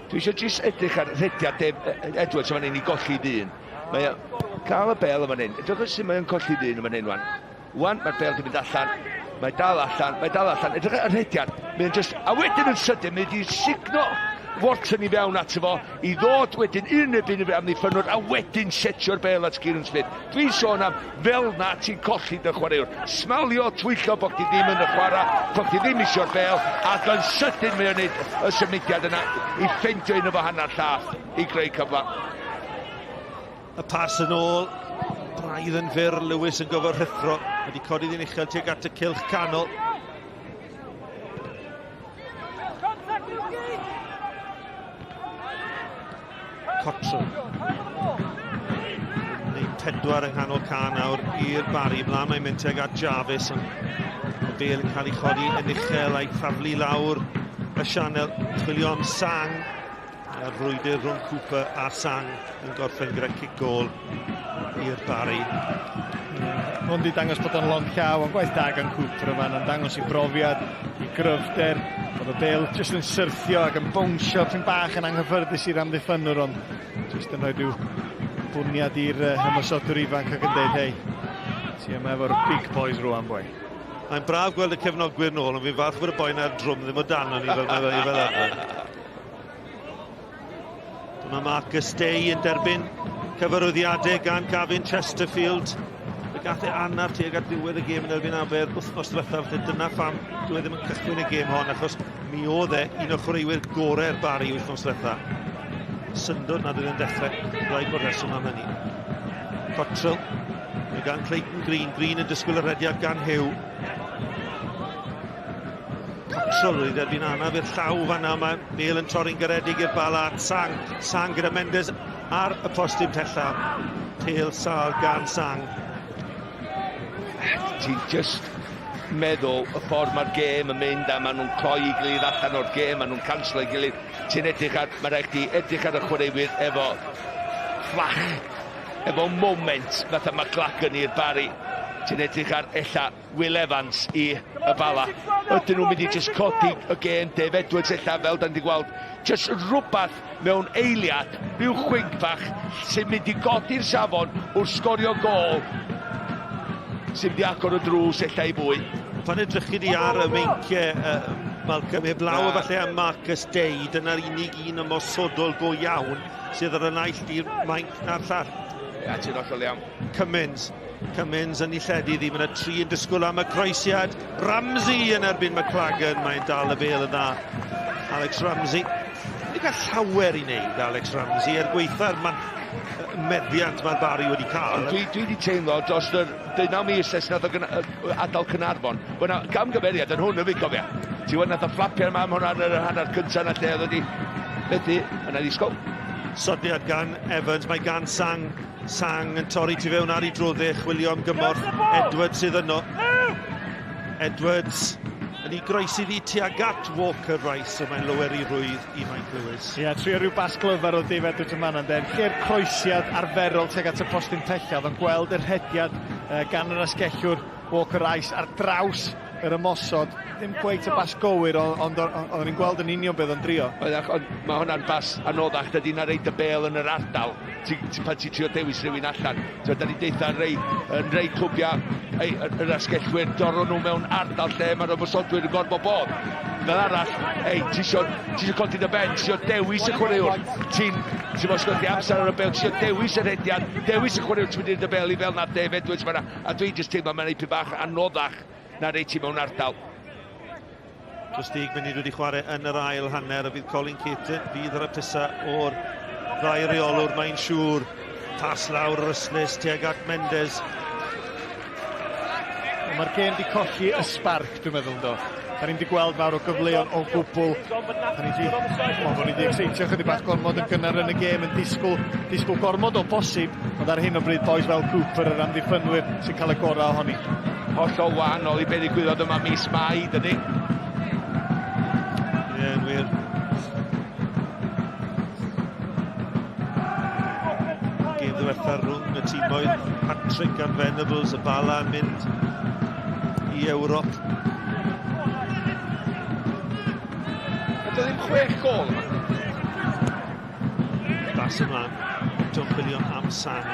Dwi eisiau jyst edrych ar rhediad Dave Edwards yn fan hyn i golli ddyn. Mae o cael y bel yn fan hyn. Edrych ar sut mae o'n colli ddyn yn fan hyn wan. Wan, mae'r bel di mynd allan. Mae dal allan, mae dal allan. Edrych ar rhediad. Mae'n just... A wedyn yn sydyn, mae wedi sugno Wharton i fewn ato fo, i ddod wedyn un neu un amddiffynnwr, a wedyn setio'r bel at Kieran Smith. Dwi'n sôn am fel na ti'n colli dy chwaraewr. Smalio, twyllo bod chdi ddim yn y chwarae, bod chdi ddim eisiau'r bel, ac yn sydyn mae o'n neud y symudiad yna i ffeindio un efo hanner llath i greu cyfle. Y pas yn ôl, braidd yn fyr, Lewis yn gofod rhuthro, wedi codi ddyn uchel tuag at y cylch canol. Cottrell. Neu pedwar yng nghanol ca nawr i'r Barry. Mlaen mae'n mynd tuag at Jarvis, ond y bel yn cael ei chodi yn uchel a'i thaflu lawr y sianel. Chwilio am Sang. A'r frwydr rhwng Cooper a Sang yn gorffen gyda cic gôl i'r Barry. Hwn di dangos bod o'n lond llaw, ond gwaith da gan Cooper yma, yn dangos i brofiad, i gryfder, bod y bel jyst yn syrthio ac yn bownsio pyn bach yn anghyffyrddus i'r amddiffynnwr, ond jyst yn rhoi rhyw bwniad i'r ymosodwr ifanc ac yn dweud, hei, ti yma efo'r big boys rwan, boi. Mae'n braf gweld y cefnogwyr nôl, ond fi'n falch bod y boi na'r drwm ddim o dan ni fel mae fel arfer. Dyma Marcus Day yn derbyn cyfarwyddiadau gan Gavin Chesterfield. Fe gath e anaf tuag at ddiwedd y gêm yn erbyn Aber wythnos diwethaf, felly dyna pham dwi e ddim yn cychwyn y gêm hon, achos mi oedd e un o chwaraewyr gorau'r Barry wythnos diwethaf. Syndod nad oedd e'n dechrau, rhaid bod rheswm am hynny. Cottrell, mae gan Clayton Green, Green yn disgwyl y rhediad gan Hugh. Cottrell wedi derbyn anaf i'r llaw fanna, mae Bale yn torri'n garedig i'r bala at Sang. Sang gyda Mendes ar y postyn pella. Pêl sâl gan Sang. Ti'n just meddwl y ffordd mae'r gêm yn mynd a maen nhw'n cloi i gilydd allan o'r gêm, maen nhw'n canslo i gilydd. Ti'n edrych ar, mae rhaid chdi edrych ar y chwaraewyr efo fflach, efo moment fatha McLagan i'r Barry. Ti'n edrych ar ella Will Evans i y Bala. Ydyn nhw'n mynd i just codi y gêm, Dave Edwards ella, fel da ni wedi gweld, just rhywbeth mewn eiliad, rhyw chwinc bach, sy'n mynd i godi'r safon wrth sgorio gol, sy'n mynd i agor y drws ella i fwy. Pan edrychu di ar y meinciau, uh, Malcolm, heblaw falle am Marcus Day, dyna'r unig un ymosodol go iawn sydd ar y naill i'r mainc na'r llall. Ia, ti'n hollol iawn. Cummins, Cummins yn ei lledu iddi. Mae yna tri yn disgwyl am y croesiad. Ramsey yn erbyn McLagan. Mae'n dal y bel yn dda. Alex Ramsey. Wedi cael llawer i wneud, Alex Ramsey, er gweitha'r meddiant mae'r Barry wedi cael. Dwi, dwi wedi teimlo dros yr deunaw mis ers nath o adael Caernarfon, bod yna gamgymeriad yn hwn hefyd, cofia. Ti'n gweld nath o fflapio'r mam hwnna yn yr hanner cyntaf na lle oedd wedi methu, yna ddisgwyl. Sodiad gan Evans, mae gan Sang Sang yn torri tu fewn ar ei drodde, chwilio am gymorth. Edwards sydd yno. Edwards yn ei groesi ddi tuag at Walker Rice, so mae'n lower i rwydd i Mike Lewis. Ie, yeah, trio rhyw bas glyfar o Dave Edwards yma yna'n den. Lle'r croesiad arferol tuag at y postyn pellaf, yn gweld yr rhediad gan yr asgellwr Walker Rice ar draws yr ymosod. Ddim cweit y bas gywir, ond oedden ni'n gweld yn union beth o'n drio. Ond mae hwnna'n bas anoddach, dydy na reid y bel yn yr ardal, pan ti'n trio dewis rhywun allan. So, da ni'n deitha yn rei clwbiau, yr asgellwyr, dorron nhw mewn ardal lle mae'r ymosodwyr yn gorfod bod. Fel arall, ei, ti isio codi dy ben, ti isio dewis y chwaraewr. Ti'n sgodi amser ar y bel, ti isio dewis y rhediad, dewis y chwaraewr ti'n mynd i'r bel i fel na Dave Edwards fan'na. A dwi'n jyst teimlo mae'n eipyn bach anoddach na rei ti mewn ardal. Dros 10 munud wedi chwarae yn yr ail hanner, a fydd Colin Caton, fydd yr apusa o'r ddau reolwr, mae'n siŵr. Pas lawr yr ystlys tuag at Mendes. Mae'r gêm di colli y spark, dwi'n meddwl, ynddo. Da ni'n di gweld mawr o gyfleon o gwbl. Da ni di, bod ni di exeitio chydig bach gormod yn gynnar yn y gêm, yn disgwyl gormod o bosib, ond ar hyn o bryd boys fel Cooper, yr amddiffynwyr, sy'n cael y gorau ohoni. Hollol wahanol i be ddigwyddodd yma mis Mai, dydy? Ie, yn wir. Gêm ddiwetha rhwng y tîmoedd, Patrick gan Venables, y Bala yn mynd i Ewrop. Ydy ddim 6 gol yma. Bas ymlaen, eto'n chwilio am Sang.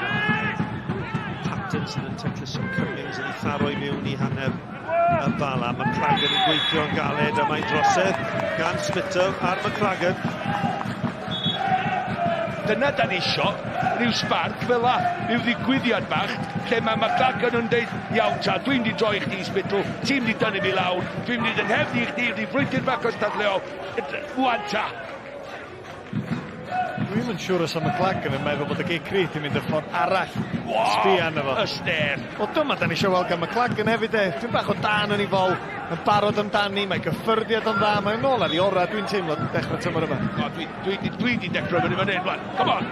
Pattinson yn taclusio Cummings yn ei tharo i mewn i hanner y Bala. McLagan yn gweithio'n galed a mae'n drosedd gan Spittle ar McLagan. Dyna da ni isio, rhyw spark fel la, rhyw ddigwyddiad bach, lle mae McLagan yn deud, iawn ta, dwi'n di droi chdi Spittle, ti'n di dynnu fi lawr, dwi'n di dynhefnu chdi, rhyw frwydr bach o stadleol, wan ta. Dwi'm yn siŵr os am McLagan yn meddwl bod y gic rydd yn mynd y ffordd arall. Sbia arno fo. Y ster. Wel dyma da ni eisiau weld gan McLagan hefyd e. Dwi'n bach o dan yn ei fol, yn barod amdani, mae gyffyrddiad yn dda, mae'n ôl ar ei orau, dwi'n teimlo dechrau tymor yma. O, dwi di dechrau fyny fan hyn, wan. Come on!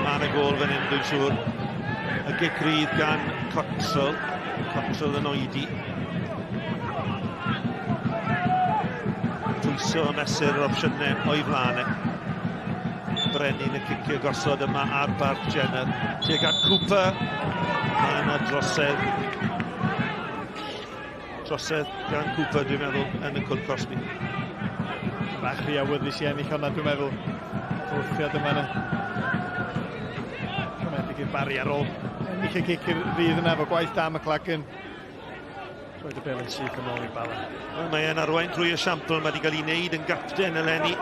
Mae yna gôl fan hyn, dwi'n siŵr. Y gic rydd gan Cottrell. Cottrell yn oedi. Pwyso a mesur yr opsiynau o'i flaen e. Brenin y cicio gosod yma ar Bart Jenner. Tuag at Cooper. Mae yna drosedd. Drosedd gan Cooper, dwi'n meddwl, yn y cwrt cosbi. Bach rhy awyddus i ennill hwnna, dwi'n meddwl. Wrthiad yma yna. Siomedig i'r Barri ar ôl ennill y gic rydd yna efo gwaith da McLagan. Roedd y bel yn syth yn ôl i'r Bala. Wel, mae e'n arwain drwy esiampl, mae wedi cael ei wneud yn gapten eleni.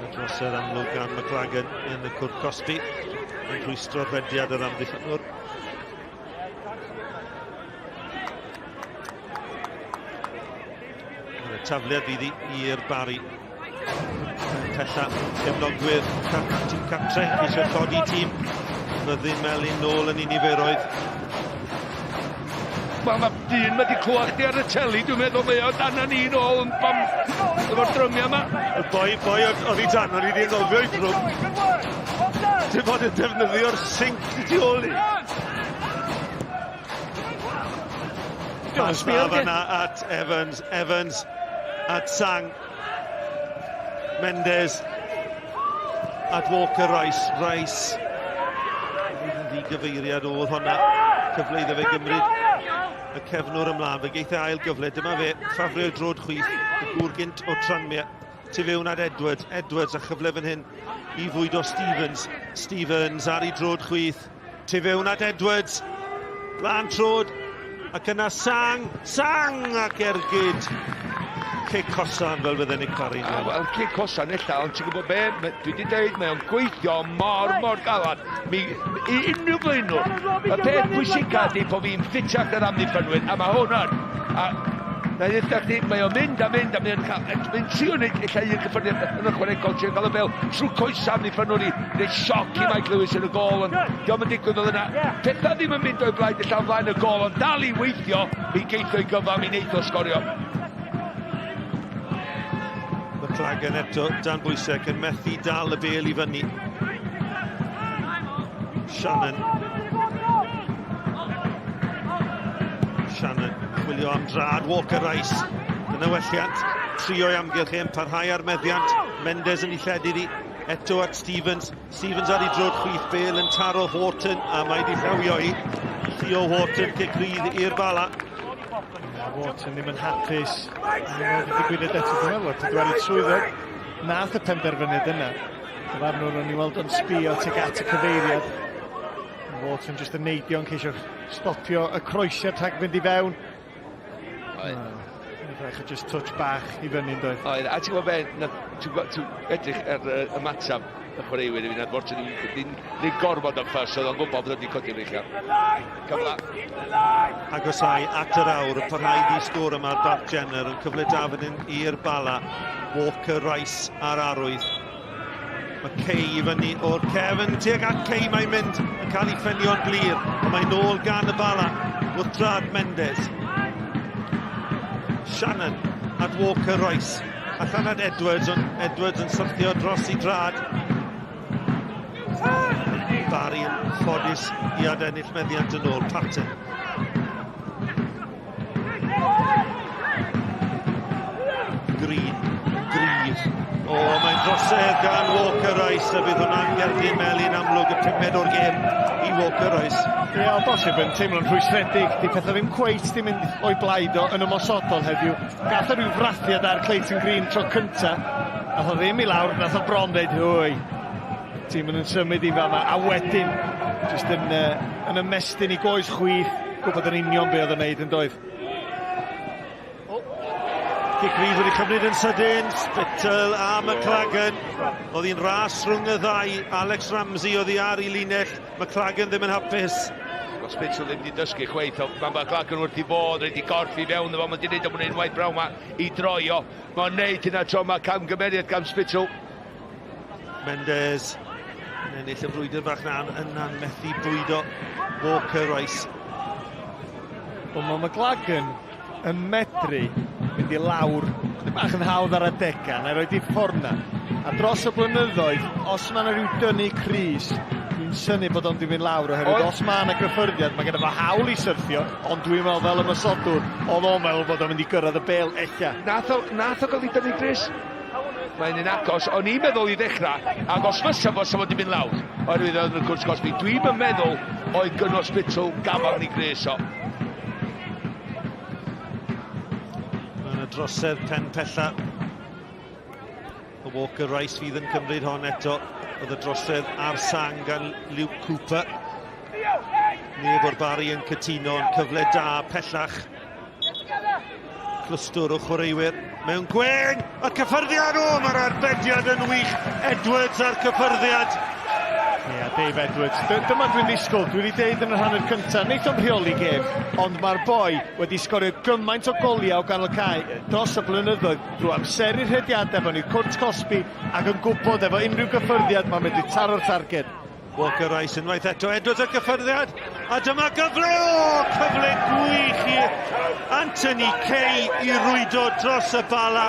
Y drosedd amlwg gan McLagan yn y cwrt cosbi, yn rhwystro'r rhediad yr amddiffynwr. Y tafliad fydd i'r Barri. Pella cefnogwyr tîm cartre, eisiau codi tîm Fyddin Melyn nôl yn ei niferoedd. Wel, mae dyn wedi clywed chdi ar y teli, dwi'n meddwl mae o dan ni nôl yn bam efo'r drymiau yma. Y boi oedd i dan, o'n i wedi anghofio i drwm. Dim ond yn defnyddio'r sinc tu ôl i. Pas dda fan'na at Evans, Evans at Sang. Mendes at Walker Rice, Rice. Ddigyfeiriad oedd hwnna, cyfle iddo fe gymryd y cefnwr ymlaen. Fe geith e ail gyfle, dyma fe, ffafrio drod chwith, y gŵr gynt o Tranmere, tu fewn at Edwards, Edwards a chyfle fan hyn i fwydo Stevens, Stevens ar ei drod chwith, tu fewn at Edwards, lan trod, ac yna Sang, Sang ac ergyd. Cic hosan fel fydden ni'n caru. Wel, cic hosan ella, ond ti'n gwybod be, dwi wedi dweud, mae o'n gweithio mor galad. Mi, i unrhyw flaenwr, y peth pwysica ydi bod fi'n ffitach yr amddiffynwyr, a mae hwn yn. A na i ddweud chdi, mae o'n mynd a mynd, a mae'n cael, trio wneud ella un cyffyrddiad yn ychwanegol, trio cael y bel trwy coesa amddiffynwyr i wneud sioc i Mike Lewis yn y gôl, ond dio'm yn digwydd fel yna. Pethau ddim yn mynd o'i blaid ella o flaen y gôl, ond dal i weithio, mi geith o'i gyfa, mi wneith o sgorio. McLagan eto dan bwysau ac yn methu dal y bel i fyny. Shannon. Shannon chwilio am drad Walker Rice. Dyna welliant. Trio i amgylch e'n parhau ar meddiant. Mendes yn ei lledu iddi. Eto at Stevens. Stevens ar ei drod chwith, Bale yn taro Horton a mae di llawio hi. Theo Horton, cic rydd i'r Bala. Wharton ddim yn hapus. Mae'n wedi digwydd eto, dwi'n meddwl, pedwerydd swyddog. Nath y penderfyniad yna. Dyfarnwr o'n i weld o'n sbio tuag at y cyfeiriad. Wharton jyst yn neidio yn ceisio stopio y croesiad rhag fynd i fewn. Oedd. Oedd just touch bach i fyny yn doedd. Oedd, a ti'n gwybod be, ti'n edrych ar y ymateb y chwaraewyr i fi, nad Wharton ddim ddim gorfod yn ffys, oedd o'n gwybod bod wedi codi'r uchel. Cyfle. Agosau at yr awr, y parhau di sgôr yma ar Bart Jenner, yn cyfle da fan hyn i'r Bala. Walker Rice ar arwydd. Mae Kay i fyny o'r cefn, tuag at Kay mae'n mynd, yn cael ei ffenio'n glir, ond mae'n ôl gan y Bala wrth drad Mendes. Shannon at Walker Rice, allan at Edwards, ond Edwards yn syrthio dros i drad. Barry yn ffodus i adennill meddiant yn ôl, Patten. Green, yn gryf. O, mae'n drosedd gan Walker Rice, a bydd hwnna'n gerdyn melyn amlwg y pumed o'r gêm i Walker Rice. Ie, o bosib yn teimlo'n rhwystredig. Di pethau ddim cweit di mynd o'i blaid o yn ymosodol heddiw. Gath o ryw frathiad ar Clayton Green tro cynta. Nath o ddim i lawr, nath o bron dweud, hwy, ti'n mynd yn symud i fama. A wedyn, jyst yn, uh, yn ymestyn i goes chwith, gwybod yn union be oedd yn neud yn doedd. Cic rydd wedi cymryd yn sydyn, Spittle a McLagan. Oedd hi'n ras rhwng y ddau, Alex Ramsey oedd hi ar ei linell, McLagan ddim yn hapus. Mae Spittle ddim wedi dysgu chweith, mae McLagan wrth i fod, rhaid i gorff i fewn efo, mae'n wedi gwneud o'n unwaith brawn ma i droi o. Mae'n neud hynna tro ma camgymeriad gan Spittle. Mendes yn ennill y frwydr fach na, yna'n methu bwydo Walker Rice. Wel, mae McLagan yn medru mynd i lawr chydig bach yn hawdd ar adegau, na i roed i ffordd na. A dros y blynyddoedd, os mae yna rhyw dynnu crys, dwi'n synnu bod o'n di mynd lawr oherwydd os mae yna gyffyrddiad, mae gen fo hawl i syrthio, ond dwi'n meddwl fel ymosodwr, oedd o'n meddwl bod o'n mynd i gyrraedd y bel ella. Nath o, nath o gael ei dynnu crys? Mae'n un agos. O'n i'n meddwl i ddechrau, ac os fysa fo, sa fo wedi mynd lawr. Oherwydd oedd yn y cwrs cosbi. Dwi'n yn meddwl oedd gynno Spittle gafal ni grys o. Mae yna drosedd pen pella. Y Walker Rice fydd yn cymryd hon eto. Oedd y drosedd ar sang gan Luke Cooper. Neb o'r Barry yn cytuno, ond cyfle da pellach. Clwstwr o chwaraewyr mewn gwên, y cyffyrddiad, o, mae'r arbediad yn wych, Edwards a'r cyffyrddiad. Ie, yeah, Dave Edwards. Dyma dwi'n ddisgwyl, dwi wedi deud yn yr hanner cyntaf, wneith o'n rheoli gêm, ond mae'r boi wedi sgorio gymaint o goliau o ganol cae dros y blynyddoedd drwy amseru'r rhediadau fewn i'r cwrt cosbi ac yn gwybod efo unrhyw gyffyrddiad mae'n medru taro'r targed. Walker Rice unwaith eto, Edwards y cyffyrddiad, a dyma gyfle, o, cyfle gwych i Anthony Kay i rwydo dros y bala,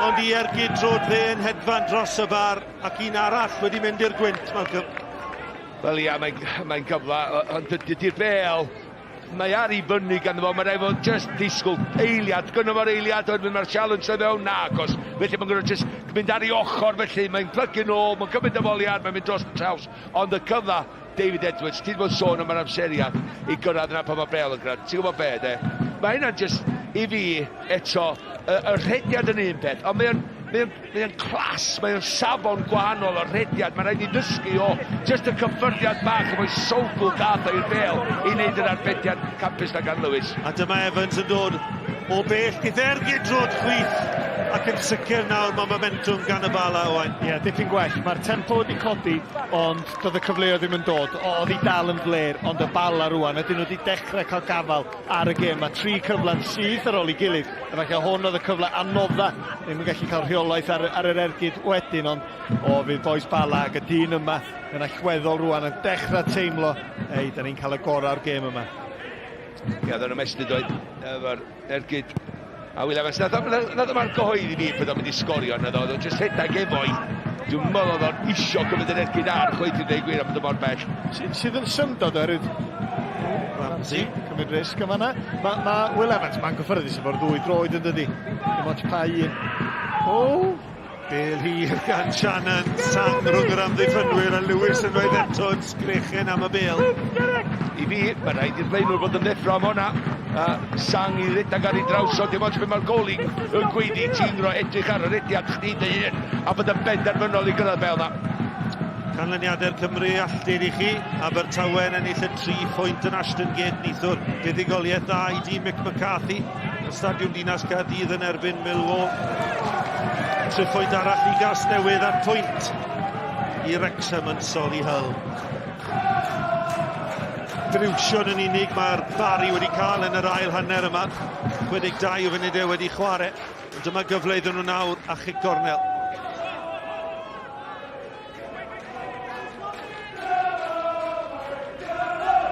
ond i ergyd drod dde yn hedfan dros y bar, ac un arall wedi mynd i'r gwynt, Malcolm. Wel ia, mae'n mae gyfle, ond dydy'r bel Mae ar i fyny ganddo fo, mae rhaid fod just disgwyl eiliad, gynno fo'r eiliad, oherwydd mae'r challenge o fewn, nagos. Felly mae'n gorfod just mynd ar ei ochr, felly mae'n plygu nôl, mae'n cymryd y foliad, mae'n mynd dros y traws. Ond y cyfle, David Edwards, ti wedi bod sôn am yr amseriad i gyrraedd yna pan mae Bale yn gyrraedd. Ti'n gwybod be, de? Mae hynna'n just, i fi, eto, y, y rhediad yn un peth, ond mae'n mae o'n mae o'n clas, mae o'n safon gwahanol o rhediad, mae'n rhaid i ddysgu o just y cyffyrddiad bach efo'i sowgl gath o i'r bêl i wneud yr arbediad campus na gan Lewis. A dyma Evans yn dod o bell gyda ergyd drod chwith ac yn sicr nawr mae momentum gan y Bala, Owain. Ie, yeah, dipyn gwell. Mae'r tempo wedi codi, ond doedd y cyfleoedd ddim yn dod. Oedd hi dal yn fler, ond y Bala rwan, ydyn nhw wedi dechrau cael gafael ar y gêm. Mae tri cyfle'n syth ar ôl ei gilydd. Efallai hwn oedd y cyfle anodda. Ddim yn gallu cael rheolaeth ar, ar yr ergyd wedyn, ond o, fydd boys Bala ac y dyn yma yn allweddol rwan yn dechrau teimlo, ei, da ni'n cael y gorau o'r gêm yma. Ie, oedd o'n ymestyn doedd efo'r ergyd. A Will Evans, nath o'm argyhoeddi fi bod o'n mynd i sgorio, nath oedd o'n just rhedeg efo'i. Dwi'n meddwl oedd o'n isio cymryd yr ergyd ar chweith i ddweud gwir am bod o mor bell. Sydd yn syndod oherwydd Ramsey, cymryd risg yma na. Mae ma Will Evans, mae'n gyffyrddus efo'r ddwy droed yn dydi. Dim ots pa un. O! Bel hir gan Shannon, sang rhwng yr amddiffynwyr a Lewis yn rhoi eto yn sgrechen am y bel. I fi, mae rhaid i'r blaenwr fod yn ddeffro am hwnna. Sang i redag ar ei draws o, dim ots beth mae'r goli yn gweiddi, ti'n rhoi edrych ar y rediad chdi dy hun a bod yn benderfynol i gyrraedd bel na. Canlyniadau'r Cymru alltud i chi. Abertawe yn ennill y 3 phwynt yn Ashton Gate neithiwr. Buddugoliaeth dda i dîm Mick McCarthy. Yn Stadiwm Dinas Caerdydd yn erbyn Millwall. Triphwynt arall i Gasnewydd a pwynt i Wrexham yn Solihull. Driwsion yn unig mae'r Barry wedi cael yn yr ail hanner yma. 62 o funudau wedi chwarae. Dyma gyfle iddyn nhw nawr a chic gornel.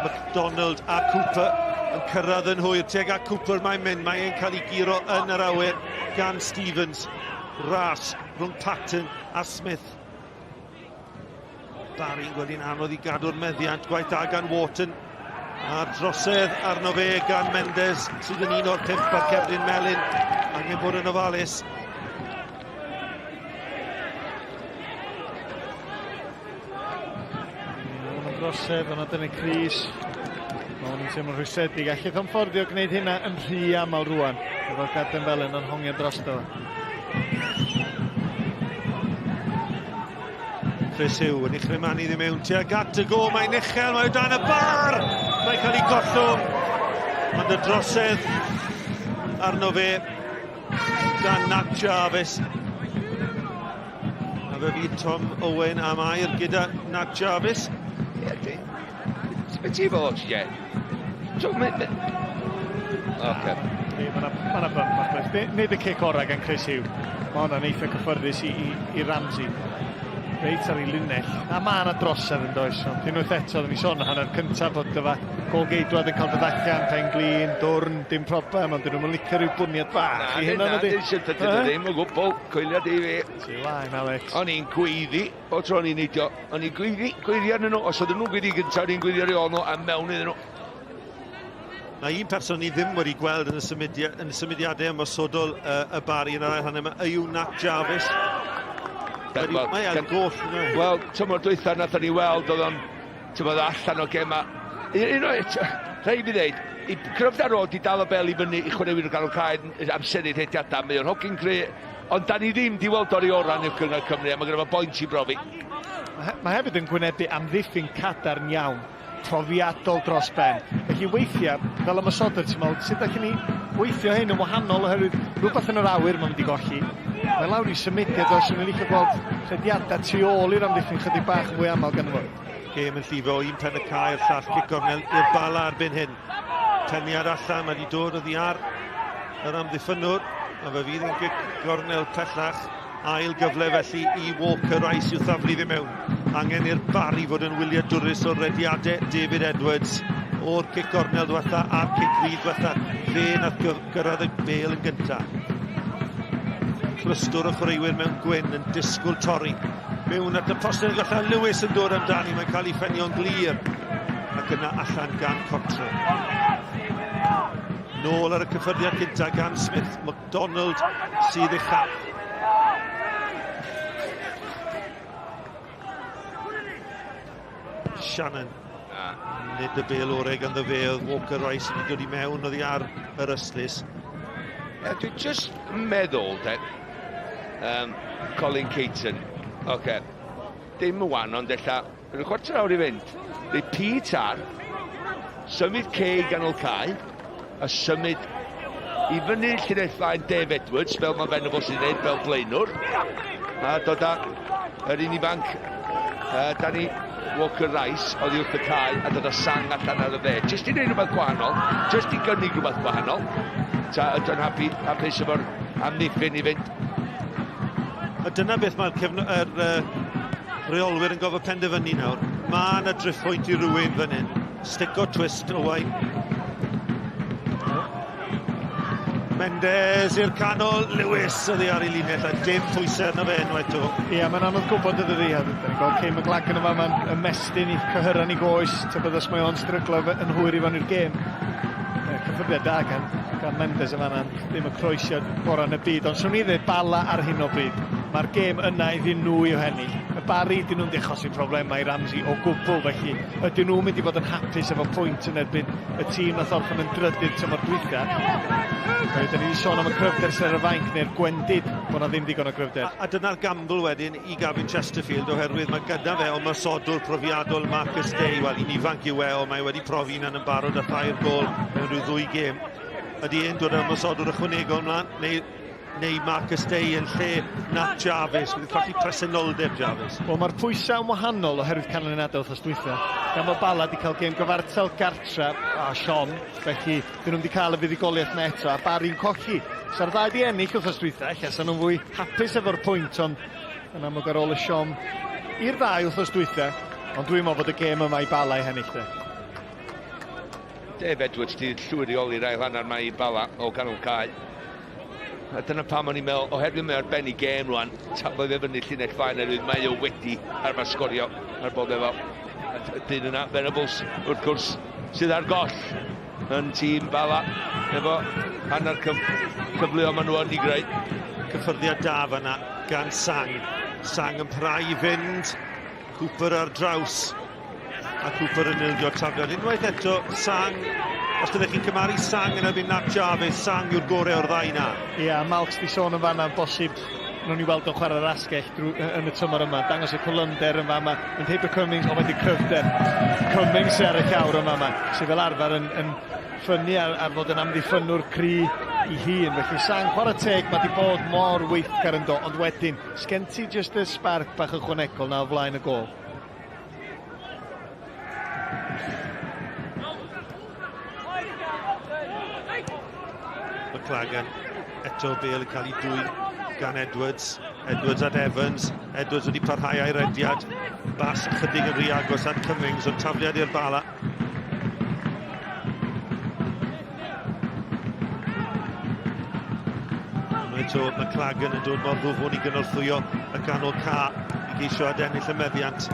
McDonald a Cooper yn cyrraedd yn hwyr. Tuag at Cooper mae'n mynd, mae e'n cael ei guro yn yr awyr gan Stevens. Ras rhwng Patton a Smith. Barry'n gweld hi'n anodd i gadw'r meddiant, gwaith da gan Wharton. A'r drosedd arno fe gan Mendes, sydd yn un o'r pump ar cerdyn melyn. Angen bod yn ofalus. Mae'n drosedd, ond dyna Cris. Mae hwn yn teimlo'n rhwystredig. Allith o'n fforddio gwneud hynna yn rhy aml rwan. Efo'r garden felen yn hongian drosto. Chris Hugh yn ei chrymanu ddim mewn tuag at y go. Mae'n uchel, mae o dan y bar! Mae'n cael ei gollwng. Ond y drosedd arno fe gan Nat Jarvis. A fe fydd Tom Owen am air gyda Nat Jarvis. Ie, di. Be ti fel ots, ie? Oce. Mae yna ma bump bach does. Nid y cic orau gan Chris Hugh. Mae hwnna'n eitha cyffyrddus i, i, i Ramsey. Reit ar ei linell. A mae yna drosedd yn does. Ond unwaith eto, oedden ni sôn hanner cyntaf bod dyfa gol geidwad yn cael dod allan, pen glin, dwrn, dim problem, ond dyn nhw'n licio rhyw bwniad bach i hynna. Na, dim sympathy uh ddim o gwbl, coeliad i fi. Ti laen, Alex. O'n i'n gweiddi, o tro o'n i'n neidio, o'n i'n gweiddi, gweiddi arnyn nhw, os oedden nhw'n gweiddi gyntaf, o'n i'n gweiddi ar ei ôl nhw, a mewn iddyn nhw. Mae un person ni ddim wedi gweld yn y, symudia, yn y symudiadau ymosodol uh, y Bari yn yr ail hanner yma yw Nat Jarvis. Wedi, well, mae ar goll. Wel, tymor dwytha nath ni weld oedd o'n tymor allan o gema. Un o, rhaid fi ddeud, i cryfder o di dal y bel i fyny i chwaraewyr o ganol cae amseru rhediadau, mae o'n hogyn gry, ond da ni ddim di weld o'r ei orau yn uwch gynghrair Cymru a mae gyda fo boint i brofi. Mae hefyd yn gwynebu amddiffyn cadarn iawn. profiadol dros ben. Felly weithiau, fel ymosodwr, ti'n meddwl, sut allwn ni weithio hyn yn wahanol oherwydd rhywbeth yn yr awyr mae'n mynd i golli. Mae lawr i symudiad os yw'n licio gweld rhediadau tu ôl i'r amddiffyn chydig bach yn fwy aml gan fo. Gêm yn llifo un pen y cae i'r llall, cic gornel i'r Bala erbyn hyn. Peniad allan, mae wedi dod oddi ar yr amddiffynnwr, a fe fydd yn gic gornel pellach. Ail gyfle felly i Walker Rice i'w thaflu iddi mewn. Angen i'r Barry fod yn wyliadwrus o rediadau David Edwards o'r cic gornel diwetha a'r cic rydd diwetha. Fe nath gyrraedd y bêl yn gynta. Clystwr o chwaraewyr mewn gwyn yn disgwyl torri. Mewn at y postyn yn gwella Lewis yn dod amdani, mae'n cael ei ffenio'n glir. Ac yna allan gan Cottrell. Nôl ar y cyffyrddiad cynta gan Smith. Donald sydd uchaf. Shannon. Nid y bel orau ganddo fe, oedd Walker Rice wedi dod i mewn oddi ar yr ystlys. Yeah, dwi just meddwl, de, Colin Caton, oce, okay. dim wan, ond ella, yn y chwarter awr i fynd, neu Pete ar, symud Kay ganol cae, a symud i fyny llinell flaen Dave Edwards, fel mae Venables yn gwneud, fel blaenwr, a dod â yr un ifanc, Danny Walker Rice, oddi wrth y cae, a dod â Sang allan ar y dde. Jyst i wneud rhywbeth gwahanol, jyst i gynnig rhywbeth gwahanol. Ta ydyn happy, hapus efo'r amddiffyn i fynd. A dyna beth mae'r cefn er, reolwyr yn gofod penderfynu nawr. Mae yna driphwynt i rywun fan hyn. Stick or twist, Owain. Mendes i'r canol, Lewis oddi ar ei linell a dim pwysau arno fe unwaith to. Ie, yeah, mae'n anodd gwybod ydy fi. Da ni'n gweld Kane McLagan yma, mae'n ymestyn i cyhyran i goes, tybed os mae o'n stryglo yn hwyr i fewn i'r gêm. Cyffyrddiad da gan, gan Mendes yn fanna, ddim y croesiad gorau yn y byd, ond swn i ddweud Bala ar hyn o bryd. Mae'r gêm yna iddyn nhw i'w hennill. Y Barri, dyn nhw'n achosi problemau i Ramsey o gwbl, felly ydyn nhw'n mynd i fod yn hapus efo pwynt yn erbyn y tîm nath orffen yn drydydd tymor dwytha. Rydyn ni wedi sôn am y cryfder sydd ar y fainc neu'r gwendid bod na ddim digon o gryfder. A, a dyna'r gamble wedyn i Gavin Chesterfield oherwydd mae gyda fe ymosodwr profiadol Marcus Day, wel un ifanc yw e, ond mae wedi profi hunan yn barod a thair gol mewn rhyw ddwy gêm. Ydy e'n dod â ymosodwr ychwanegol mlaen, neu neu Marcus Day yn lle Nat Jarvis, wedi colli presenoldeb Jarvis. Wel, mae'r pwysau yn wahanol oherwydd canlyniadau wythnos dwytha. Gan bod Bala wedi cael gêm gyfartal gartra a Sean, felly dyn nhw'n wedi cael y fuddugoliaeth na eto, a Barry'n colli. Sa'r ddau wedi ennill wythnos dwytha, ella sa'n nhw'n fwy hapus efo'r pwynt, ond yn amlwg ar ôl y siom i'r ddau wythnos dwytha, ond dwi'n meddwl bod y gêm yma i Bala i hennill de. Dave Edwards di llwyr reoli'r ail hanner mae i Bala o ganol cae. A dyna pam o'n i'n meddwl, oherwydd mae ar ben i gêm rwan, taflodd e fyny llinell fain oherwydd mae o wedi arfer sgorio ar bod efo y dyn yna, Venables, wrth gwrs, sydd ar goll yn tîm Bala, efo hanner cyf cyfleoedd maen nhw yn ei greu. Cyffyrddiad da fanna gan Sang. Sang yn parhau i fynd. Cooper ar draws. A Cooper yn ildio tafliad. Unwaith eto, Sang, os ydych chi'n cymharu Sang yn erbyn Nat Jarvis, Sang yw'r gorau o'r ddau na. Ie, yeah, Malks di sôn yn fanna yn bosib nhw'n i weld o'n chwarae'r asgell drwy, yn y tymor yma. Dangos y cyflymder yn fama. Yn heibio Cummings, ond wedi cryfder. Cummings ar y llawr yma, yma sydd fel arfer yn, yn ffynnu ar, ar fod yn amddiffynnwr cry i hun. Felly Sang, chwarae teg, mae di bod mor weithgar yn do, ond wedyn, sgen ti jyst y sbarc bach ychwanegol na o flaen y gol. McLagan eto bel yn cael ei dwyn gan Edwards. Edwards at Evans. Edwards wedi parhau a'i rediad. Bas chydig yn rhy agos at Cummings, ond tafliad i'r bala. Eto McLagan yn dod mor ddwfwn i gynorthwyo y ganol ca i geisio adennill y meddiant.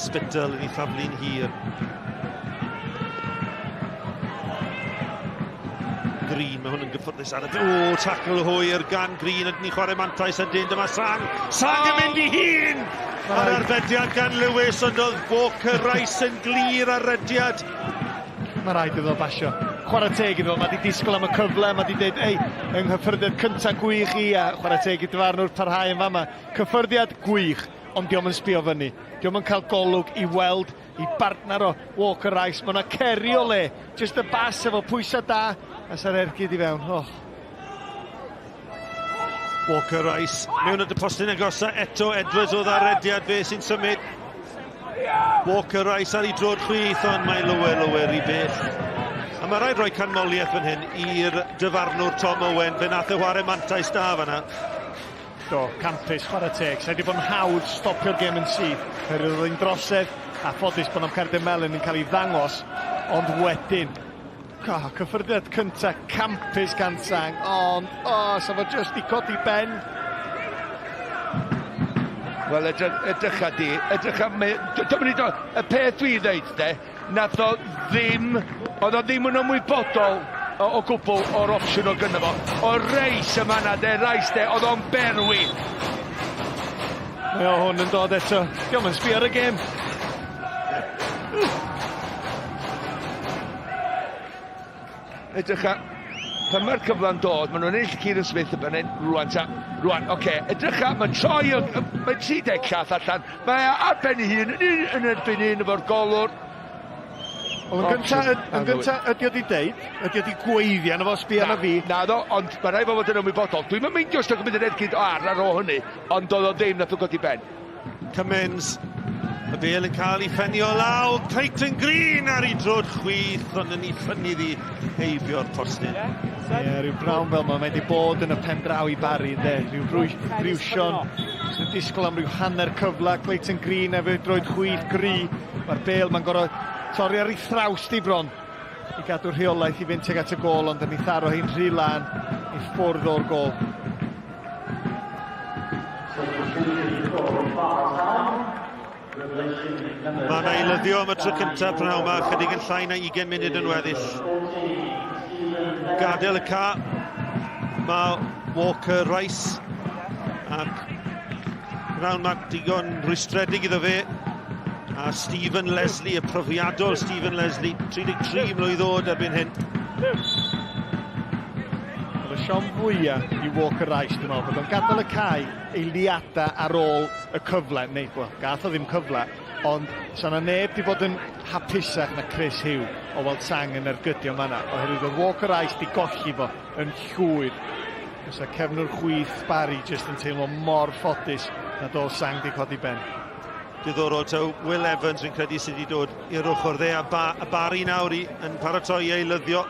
Spittle yn ei thaflu'n hir. Green, mae hwn yn gyffyrddus ar y... O, tackle hwyr gan Green, ydyn ni chwarae mantais ydyn, dyma Sang. Sang yn mynd i hun! Ar arbediad gan Lewis, ond oedd Walker Rice yn glir ar rediad. Mae rhaid iddo basio. Chwarae teg iddo, mae di disgwyl am y cyfle, mae di dweud, ei, yng nghyffyrddiad cyntaf gwych i, a chwarae teg i dyfarnwr parhau yn fama. Cyffyrddiad gwych, ond diolch yn sbio fyny. Diolch yn cael golwg i weld i bartner o Walker Rice. Mae yna ceri o le, jyst y bas efo pwysau da, a sa'r ergyd i fewn. Oh. Walker Rice mewn at y postyn agosa eto Edwards oedd ar rediad fe sy'n symud. Walker Rice ar ei drod chwith ond mae lower lower i bell. A mae rhaid rhoi canmoliaeth fan hyn i'r dyfarnwr Tom Owen. Fe nath e chwarae mantais da fanna. Do, campus, chwarae teg. Sa'i wedi bod yn hawdd stopio'r gêm yn syth. Oherwydd oedd hi'n drosedd a ffodus bod am cerdyn melyn yn cael ei ddangos, ond wedyn Oh, cyffyrddiad cynta campus gan Sang, ond, oh, sa fo just i codi ben. Wel, edrycha di, edrycha, dwi'n mynd i dod, y peth dwi ddeud, de, nath o ddim, oedd o ddim yn ymwybodol o, o gwbl o'r opsiwn o gynno fo. O reis yma na, de, reis de, oedd o'n berwi. Mae o hwn yn dod eto. Diolch yn sbio ar y gêm. Edrych ar... Pan mae'r cyfle'n dod, maen nhw'n ennill Kieran Smith y fan hyn, rwan ta, rwan, oce, okay. Edrych ar, mae'n troi, mae'n 30 llath allan, mae ar ben ei hun, yn yn erbyn un efo'r golwr. Wel, yn gynta, yn gynta, ydy o di deud, ydy o di gweiddi arno fo, sbio arno fi. Na, ddo, ond mae rhaid fo fod yn ymwybodol. Dwi'n meindio os dwi'n mynd yn ergyd ar ar ôl hynny, ond doedd o ddim nath o godi ben. Cummins, y bel yn cael ei ffenio lawr, Clayton Green ar ei drod chwith, ond yn ei ffynnu ddi heibio'r postyn. Ie, yeah, rhyw brawn fel ma, mae wedi bod yn y pen draw i Barry, ynde, rhyw briwsion, jyst yn disgwyl am ryw hanner cyfle, Clayton Green efo'i droed chwith gry, mae'r bel mae'n gorfod torri ar ei thraws di bron i gadw'r rheolaeth i fynd tuag at y gôl, ond yn ei tharo hi'n rhy lan i ffwrdd o'r gôl. Mae'n eilyddio am y tro cyntaf prynhawn yma, chydig yn llai na 20 munud yn weddill. Gadael y ca, mae Walker Rice ac Prynhawn ma digon rwystredig iddo fe. A Stephen Leslie, y profiadol Stephen Leslie, 33 mlwydd oed erbyn hyn. Oedd y siom fwyaf i Walker Rice, dwi'n meddwl, bod o'n gadael y cae eiliadau ar ôl y cyfle, neu, wel, gath o ddim cyfle, ond sa 'na neb 'di bod yn hapusach na Chris Hugh o weld Sang yn ergydio manna, oherwydd oedd Walker Rice 'di golli fo yn llwyr. Fysa cefnwr chwith Barry jyst yn teimlo mor ffodus nad oedd Sang 'di codi ben. Diddorol taw Will Evans fi'n credu sydd wedi dod i'r ochr dde a, ba a Barry nawr i, yn paratoi ei lyddio.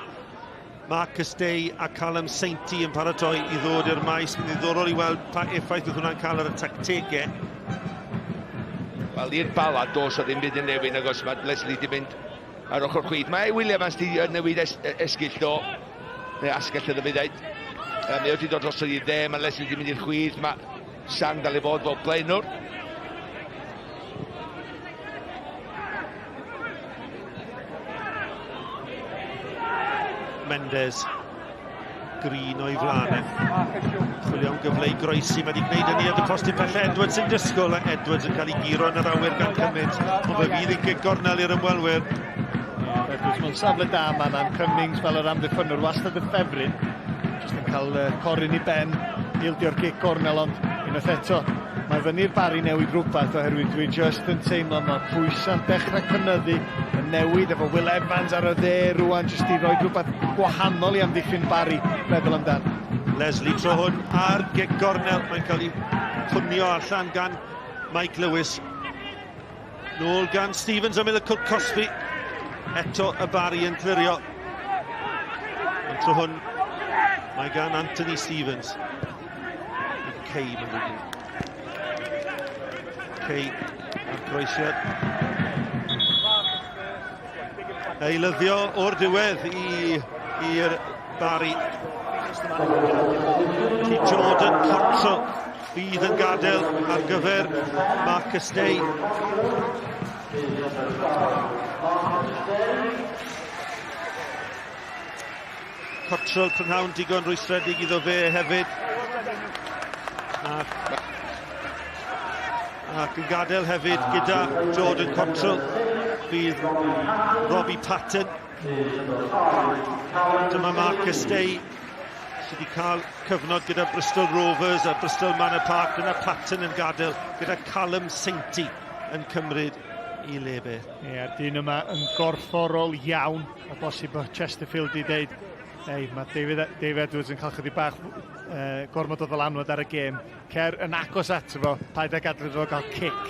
Marcus Day a Callum Sainty yn paratoi i ddod i'r maes. Mae'n ddiddorol i weld pa effaith bydd hwnna'n cael ar y tactegau. Wel, i'r Bala, dos o ddim byd yn newid, agos mae Leslie di mynd ar ochr chwith. Mae Will Evans di newid es esgyll do, neu asgell iddo fi ddeud. Mae wedi dod drosodd i'r dde, mae Leslie di mynd i'r chwith, mae Sang dal i fod fel blaenwr. Mendes. Green o'i flaen e. Chwilio am gyfle i groesi, mae wedi gwneud hynny at y postyn pellau. Edwards yn disgwyl a Edwards yn cael ei guro yn yr awyr gan Cummins. Ond fe fydd yn gic gornel i'r ymwelwyr. Edwards mewn safle da yma, na'n Cummings fel yr amddiffynnwr wastad yn ffefryn. Jyst yn cael coryn i ben, ildio'r gic gornel, ond unwaith eto, mae fyny'r Barry newid rhywbeth oherwydd dwi jyst yn teimlo mae pwysau'n dechrau cynyddu, yn newid efo Will Evans ar y dde rwan jyst i roi rhywbeth gwahanol i amddiffyn Barry feddwl amdan. Leslie tro hwn ar gic gornel, mae'n cael ei pwnio allan gan Mike Lewis. Nôl gan Stevens ymyl y cwt cosbi. Eto y Barry yn clirio. Ond tro hwn mae gan Anthony Stevens. Kay, mae'n dweud. Kay ar groesiad. Eilyddio o'r diwedd i'r Barry. Ti Jordan Cottrell fydd yn gadael ar gyfer Marcus Day. Cottrell prynhawn digon rwystredig iddo fe hefyd. Ac, ac yn gadael hefyd gyda Jordan Cottrell bydd Robbie Patton. Dyma Marcus Day sydd wedi cael cyfnod gyda Bristol Rovers a Bristol Manor Park. Dyna Patton yn gadael gyda Callum Sainty yn cymryd i le beth. Ie, a'r dyn yma yn gorfforol iawn, o bosib bod Chesterfield i ddeud, ei, mae David, David Edwards yn cael chydig bach gormod o ddylanwad ar y gêm. Cer yn agos ato fo, paid â gadael iddo fo gael cic.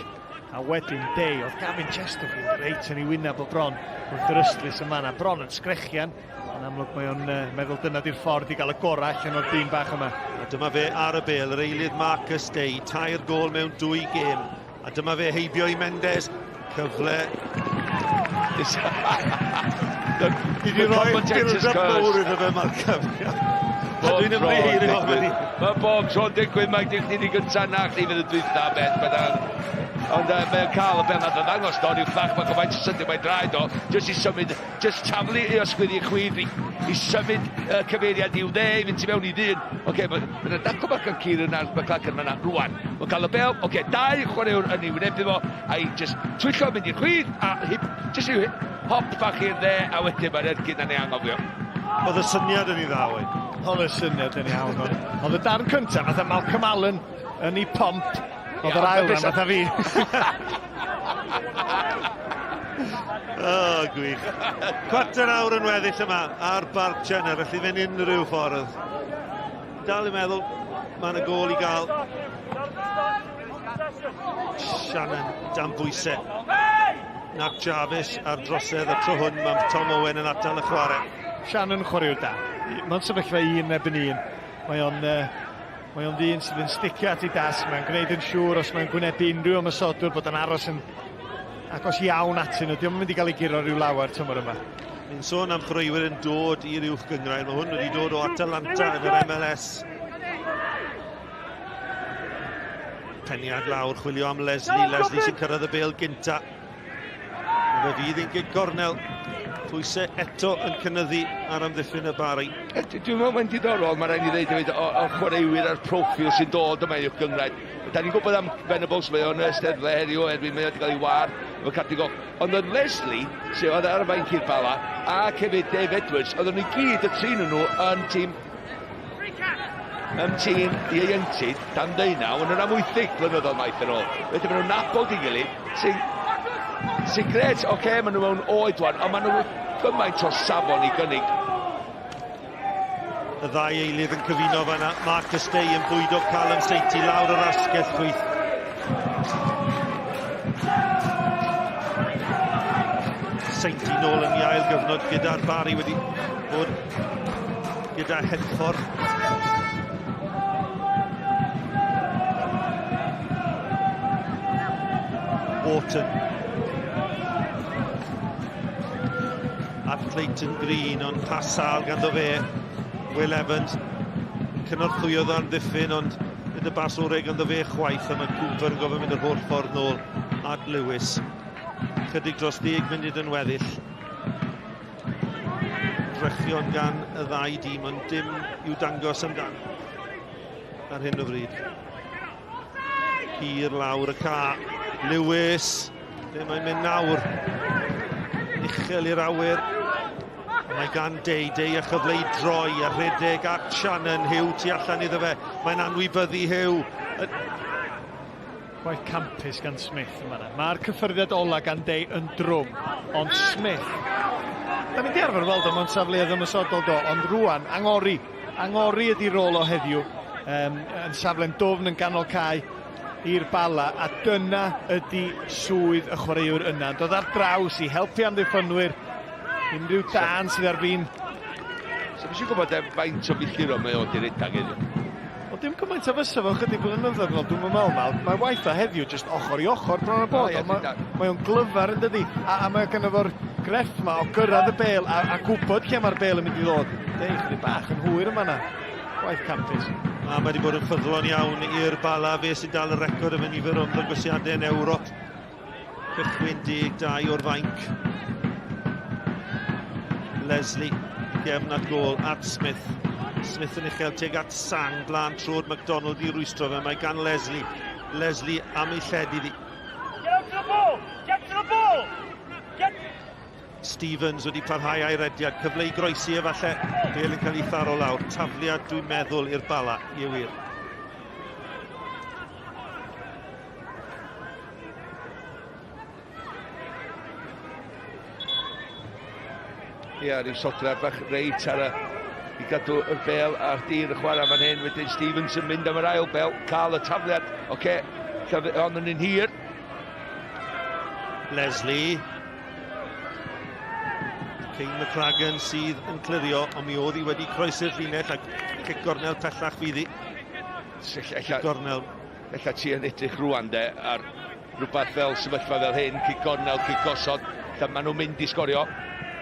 A wedyn, Day, oedd Gavin Chesterfield reit yn ei wyneb o bron wrth yr ystlys yma, na bron yn sgrechian. Yn amlwg mae o'n meddwl dyna di'r ffordd i gael y gorau allan o'r dyn bach yma. A dyma fe ar y bêl, yr eilydd Marcus Day, 3 gôl mewn 2 gêm. A dyma fe heibio i Mendes. Cyfle. Fi wedi rhoi build-up mawr iddo fe, Malcolm. A dwi'n ymddiheurio am hynny. Mae bob tro'n digwydd, mae dim chdi gynta na chdi fydd y dwytha beth bynnag. Ond mae'n cael y bel nad o ddangos do, rhyw fflach bach o faint o sydyn mae'n draed o, jyst i symud, jyst taflu i ysgwydd i chwith i, i symud cyfeiriad i'w dde, i fynd tu mewn i ddyn. Oce, okay, mae'n dacw bach gan Kieran ar McCracken fyna rwan. Mae'n cael y bel, oce, okay, 2 chwaraewr yn ei wynebu fo, a i jyst twyllo mynd i'r chwith, a hip, jyst i'w hop bach i'r dde, a wedyn mae'r ergyd yn ei anghofio. Oedd y syniad yn ei dda, oed? Oedd y syniad yn iawn, ond oedd y darn cyntaf, fatha Malcolm Allen yn ei pomp, oedd yr ail ran fatha fi. O, gwych. 1/4 awr yn weddill yma ar Barc Jenner, felly fe'n unrhyw ffordd. Dal i meddwl, mae yna gôl i gael. Shannon dan bwysau. Nat Jarvis ar drosedd, y tro hwn mae Tom Owen yn atal y chwarae. Shannon chwaraewr da. Mae'n sefyllfa 1 erbyn 1. Mae o'n ddyn sydd yn sticio at ei dasg. Mae'n gwneud yn siŵr os mae'n gwynebu unrhyw ymosodwr bod yn aros yn agos iawn atyn nhw. Dio'm yn mynd i gael ei guro rhyw lawer tymor yma. Ni'n sôn am chwaraewyr yn dod i'r uwch gynghrair. Mae hwn wedi dod o Atalanta yn yr MLS. Peniad lawr, chwilio am Leslie. Leslie sy'n cyrraedd y bêl gynta. Fe fydd yn gic gornel. Pwysau eto yn cynyddu ar amddiffyn y Bari. Dwi'n meddwl mae'n diddorol, mae rhaid i ddweud hefyd, o, o chwaraewyr a'r proffil sy'n dod yma i'w gyngrair. Da ni'n gwybod am Venables, mae o'n ysteddle heddiw oherwydd mae o wedi cael ei war efo cardyn goch. Ond oedd Leslie, sydd oedd ar y fainc i'r Bala, ac hefyd Dave Edwards, oedden nhw i gyd y trin nhw yn tîm yn tîm ieuenctid dan ddeunaw yn yr amwythig blynyddoedd maith yn ôl. Felly maen nhw'n nabod ei gilydd, sy'n sy gret, oce, okay, maen nhw mewn oed wan, ond maen nhw gymaint o safon i gynnig. Y ddau eilydd yn cyfuno fanna. Marcus Day yn bwydo Callum Sainty lawr yr asgell chwith. Sainty nôl yn ei ail gyfnod gyda'r Bari wedi bod gyda Henffordd. Wharton. At Clayton Green, ond pas sal ganddo fe. Will Evans yn cynorthwyo dda'n ddiffyn, ond nid y bas orau ganddo fe chwaith, a mae Cooper yn gofyn mynd yr holl ffordd nôl at Lewis. Chydig dros 10 munud yn weddill. Drechion gan y ddau dîm, ond dim i'w dangos amdan ar hyn o bryd. Hir lawr y ca. Lewis, lle mae'n mynd nawr. Uchel i'r awyr. Mae gan Day, Day a chyfle i droi a rhedeg at Shannon Hugh tu allan iddo fe. Mae'n anwybyddu Hugh. Gwaith campus gan Smith yma. Mae'r cyffyrddiad ola gan Day yn drwm, ond Smith... Da ni di arfer weld o mewn safleoedd ymosodol do, ond rwan, angori. Angori ydi rôl o heddiw. Yn safle'n dwfn yn ganol cae i'r Bala, a dyna ydi swydd y chwaraewr yna. Dod ar draws i helpu amddiffynwyr unrhyw dân sydd ar fin. So, fi eisiau gwybod faint o filltiroedd mae o di redag heddiw. Wel, dim cymaint o fysa fo chydig blynyddoedd yn ôl, dwi'm yn meddwl, Mal. Mae waith o heddiw jyst ochr i ochr bron a bod, ond mae, mae o'n glyfar yn dydi, a, a mae gynno fo'r grefft ma o gyrraedd y bêl a, a gwybod lle mae'r bêl yn mynd i ddod. Dei, chydig bach yn hwyr yma na. Gwaith campus. A mae wedi bod yn ffyddlon iawn i'r Bala, fe sy'n dal y record efo nifer o ymddangosiadau yn Ewrop. Cychwyn 12 o'r fainc. Leslie, gefn at gôl, at Smith. Smith yn uchel tuag at Sang, blaen trod McDonald i rwystro fe. Mae gan Leslie. Leslie am ei lled iddi. Get out to the ball! Get to the ball! Get... Stevens wedi parhau a'i rediad, cyfle i groesi efallai, bel yn cael ei tharo lawr, tafliad dwi'n meddwl i'r Bala, ie wir. Ia, rhyw sodra bach reit ar y i gadw y bel ar dir y chwarae fan hyn. Wedyn Stevens yn mynd am yr ail bel, cael y tafliad. Oce, okay. Ond yn un hir. Leslie. Kane McLagan sydd yn clirio, ond mi oedd hi wedi croesi'r llinell ac cic gornel pellach fydd hi. Cic gornel. Ella ti yn edrych rwan de ar rhywbeth fel sefyllfa fel hyn, cic gornel, cic gosod, lle maen nhw'n mynd i sgorio.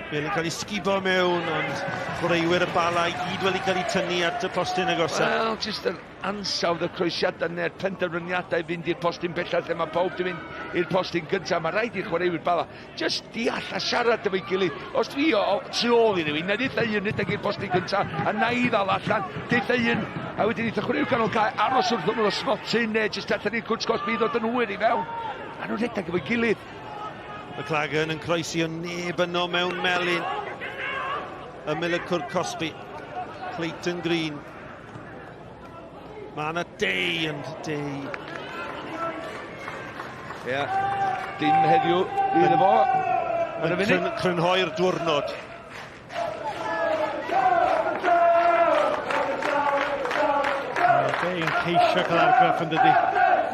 Bale yn cael ei sgubo mewn, ond chwaraewyr y Bala i gyd wedi cael eu tynnu at y postyn agosaf. Wel, jyst yr ansawdd y croesiadau neu'r penderfyniadau fynd i'r postyn pellach lle mae pawb di fynd i'r postyn gyntaf. Mae rhaid i'r chwaraewyr Bala jyst deall a siarad efo'i gilydd. Os dwi o, o tu ôl i rywun, na i ddeutha un rhedeg i'r postyn gyntaf, a na i ddal allan, deutha un, a wedyn eitha chwaraewyr canol cae aros wrth ymyl y smotyn neu jyst allan i'r cwrt cosbi i ddod yn hwyr i fewn. A nhw'n rhedeg efo'i gilydd. McLagan yn croesi o neb yno mewn melyn. Ymyl y cwrt cosbi. Clayton Green. Mae yna Day and Day. Ie, yeah. dim heddiw iddo fo. Yn y crynhoi'r diwrnod. Day yn ceisio cael argraff yn dydi.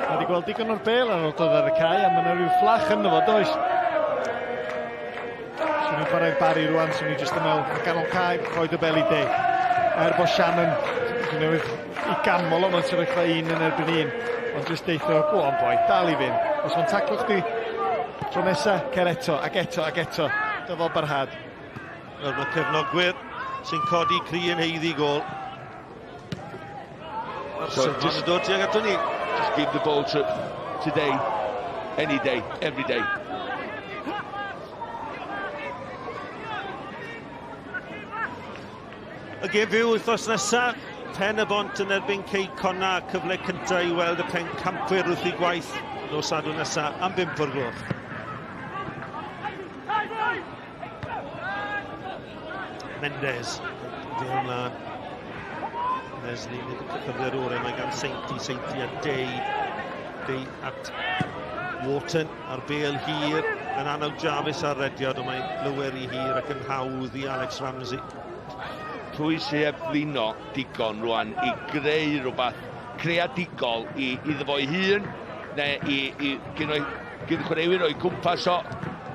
Mae wedi gweld digon o'r bel ar ôl dod ar y cae, a mae yna rhyw fflach ynddo fo, does? Swn i'n chwarae'r Barry rwan, swn i'n jyst yn meddwl, mae ganol cae, rhoi y bel i Day. Er bod Shannon, dwi'n newydd i ganmol o mewn sefyllfa un yn erbyn un, ond jyst deitho, go on boy, dal i fynd. Os mae'n taclo chdi tro nesa, cer eto, ac eto, ac eto. Dyfal barhad. Wel, mae cefnogwyr sy'n codi cri yn heiddi gol. So, just dod tuag ato ni. Just give the ball to today, any day, every day. Y gêm fyw wythnos nesaf, Pen y Bont yn erbyn Cei Conna, cyfle cyntaf i weld y pencampwyr wrth i gwaith nos Sadwrn nesaf am 5 o'r gloch. Mendes, fe ymlaen. Leslie, nid y cyffyrddiad orau, mae gan Seinti, Seinti a Day. Day at Wharton a'r bel hir yn annog Jarvis ar rediad, ond mae lawer i hir ac yn hawdd i Alex Ramsey. Pwy sydd heb flino digon rwan i greu rhywbeth creadigol i, iddo fo'i hun neu i, i gyn o'i gyn chwaraewyr o'i gwmpas o.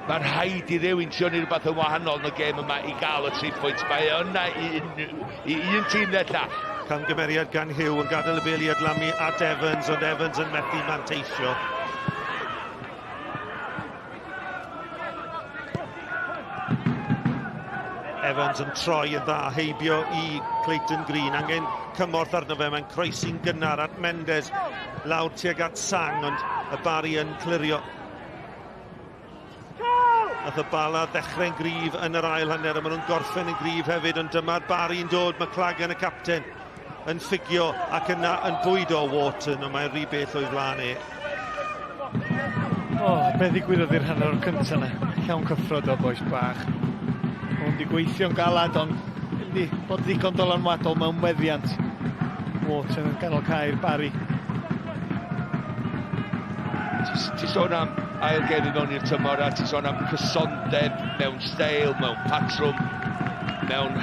Mae'n rhaid i rywun trio neud rhywbeth yn wahanol yn y gêm yma i gael y tri phwynt. Mae o yna i un, i un tîm neu'r llall. Camgymeriad gan Hugh yn gadael y bel i adlamu at Evans, ond Evans yn methu manteisio. Evans yn troi yn dda heibio i Clayton Green. Angen cymorth arno fe, mae'n croesi'n gynnar at Mendes lawr tuag at Sang, ond y Barry yn clirio. Nath y Bala ddechrau'n gryf yn yr ail hanner, a maen nhw'n gorffen yn gryf hefyd, ond dyma'r Barry'n dod, McLagan y capten yn ffugio ac yna yn bwydo Wharton, ond mae'n rhy bell o'i flaen e. O, oh, be ddigwyddodd i'r hanner o'r cyntaf yna? Llawn cyffro do, boys bach. Ond di gweithio'n galad, ond yndi, bod ddigon dylanwadol mewn meddiant. Wharton yn ganol cae'r Barry. Ti sôn am ail gêm i mewn i'r tymor a ti sôn am cysondeb mewn steil, mewn patrwm, mewn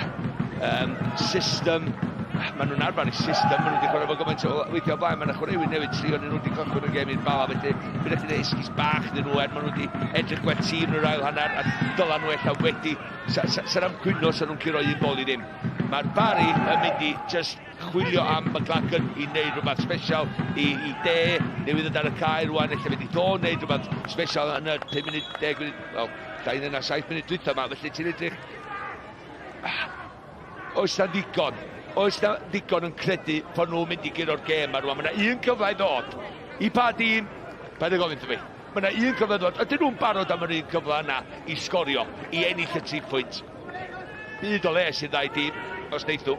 um, system. Maen nhw'n arfer i system, maen nhw wedi chwarae fo gymaint o weithiau o blaen, maen nhw'n chwaraewyr newydd tri o'n nhw wedi cychwyn y gêm i'r Bala, felly bydd eich esgus bach iddyn nhw er maen nhw wedi edrych gwell tîm yn yr ail hanner a dyla nhw ella wedi, sa'n sa, sa am cwyno sa nhw'n curo un gol i ddim. Mae'r Barry yn mynd i just chwilio am McLagan i wneud rhywbeth special i, i de, newydd ddod ar y cae rwan, ella fynd i ddo wneud rhywbeth special yn y 5 munud, 10 munud, wel, 2 na 7 munud dwytha yma, felly ti'n edrych... Oes na ddigon? Oes na ddigon yn credu bod nhw'n mynd i guro'r gêm ma rwan? Mae yna un cyfle i ddod. I pa dîm? Paid â gofyn wrtho fi. Mae yna un cyfle i ddod. Ydyn nhw'n barod am yr un cyfle yna i sgorio, i ennill y tri pwynt? Byd o les i'r ddau dîm, os wneith nhw.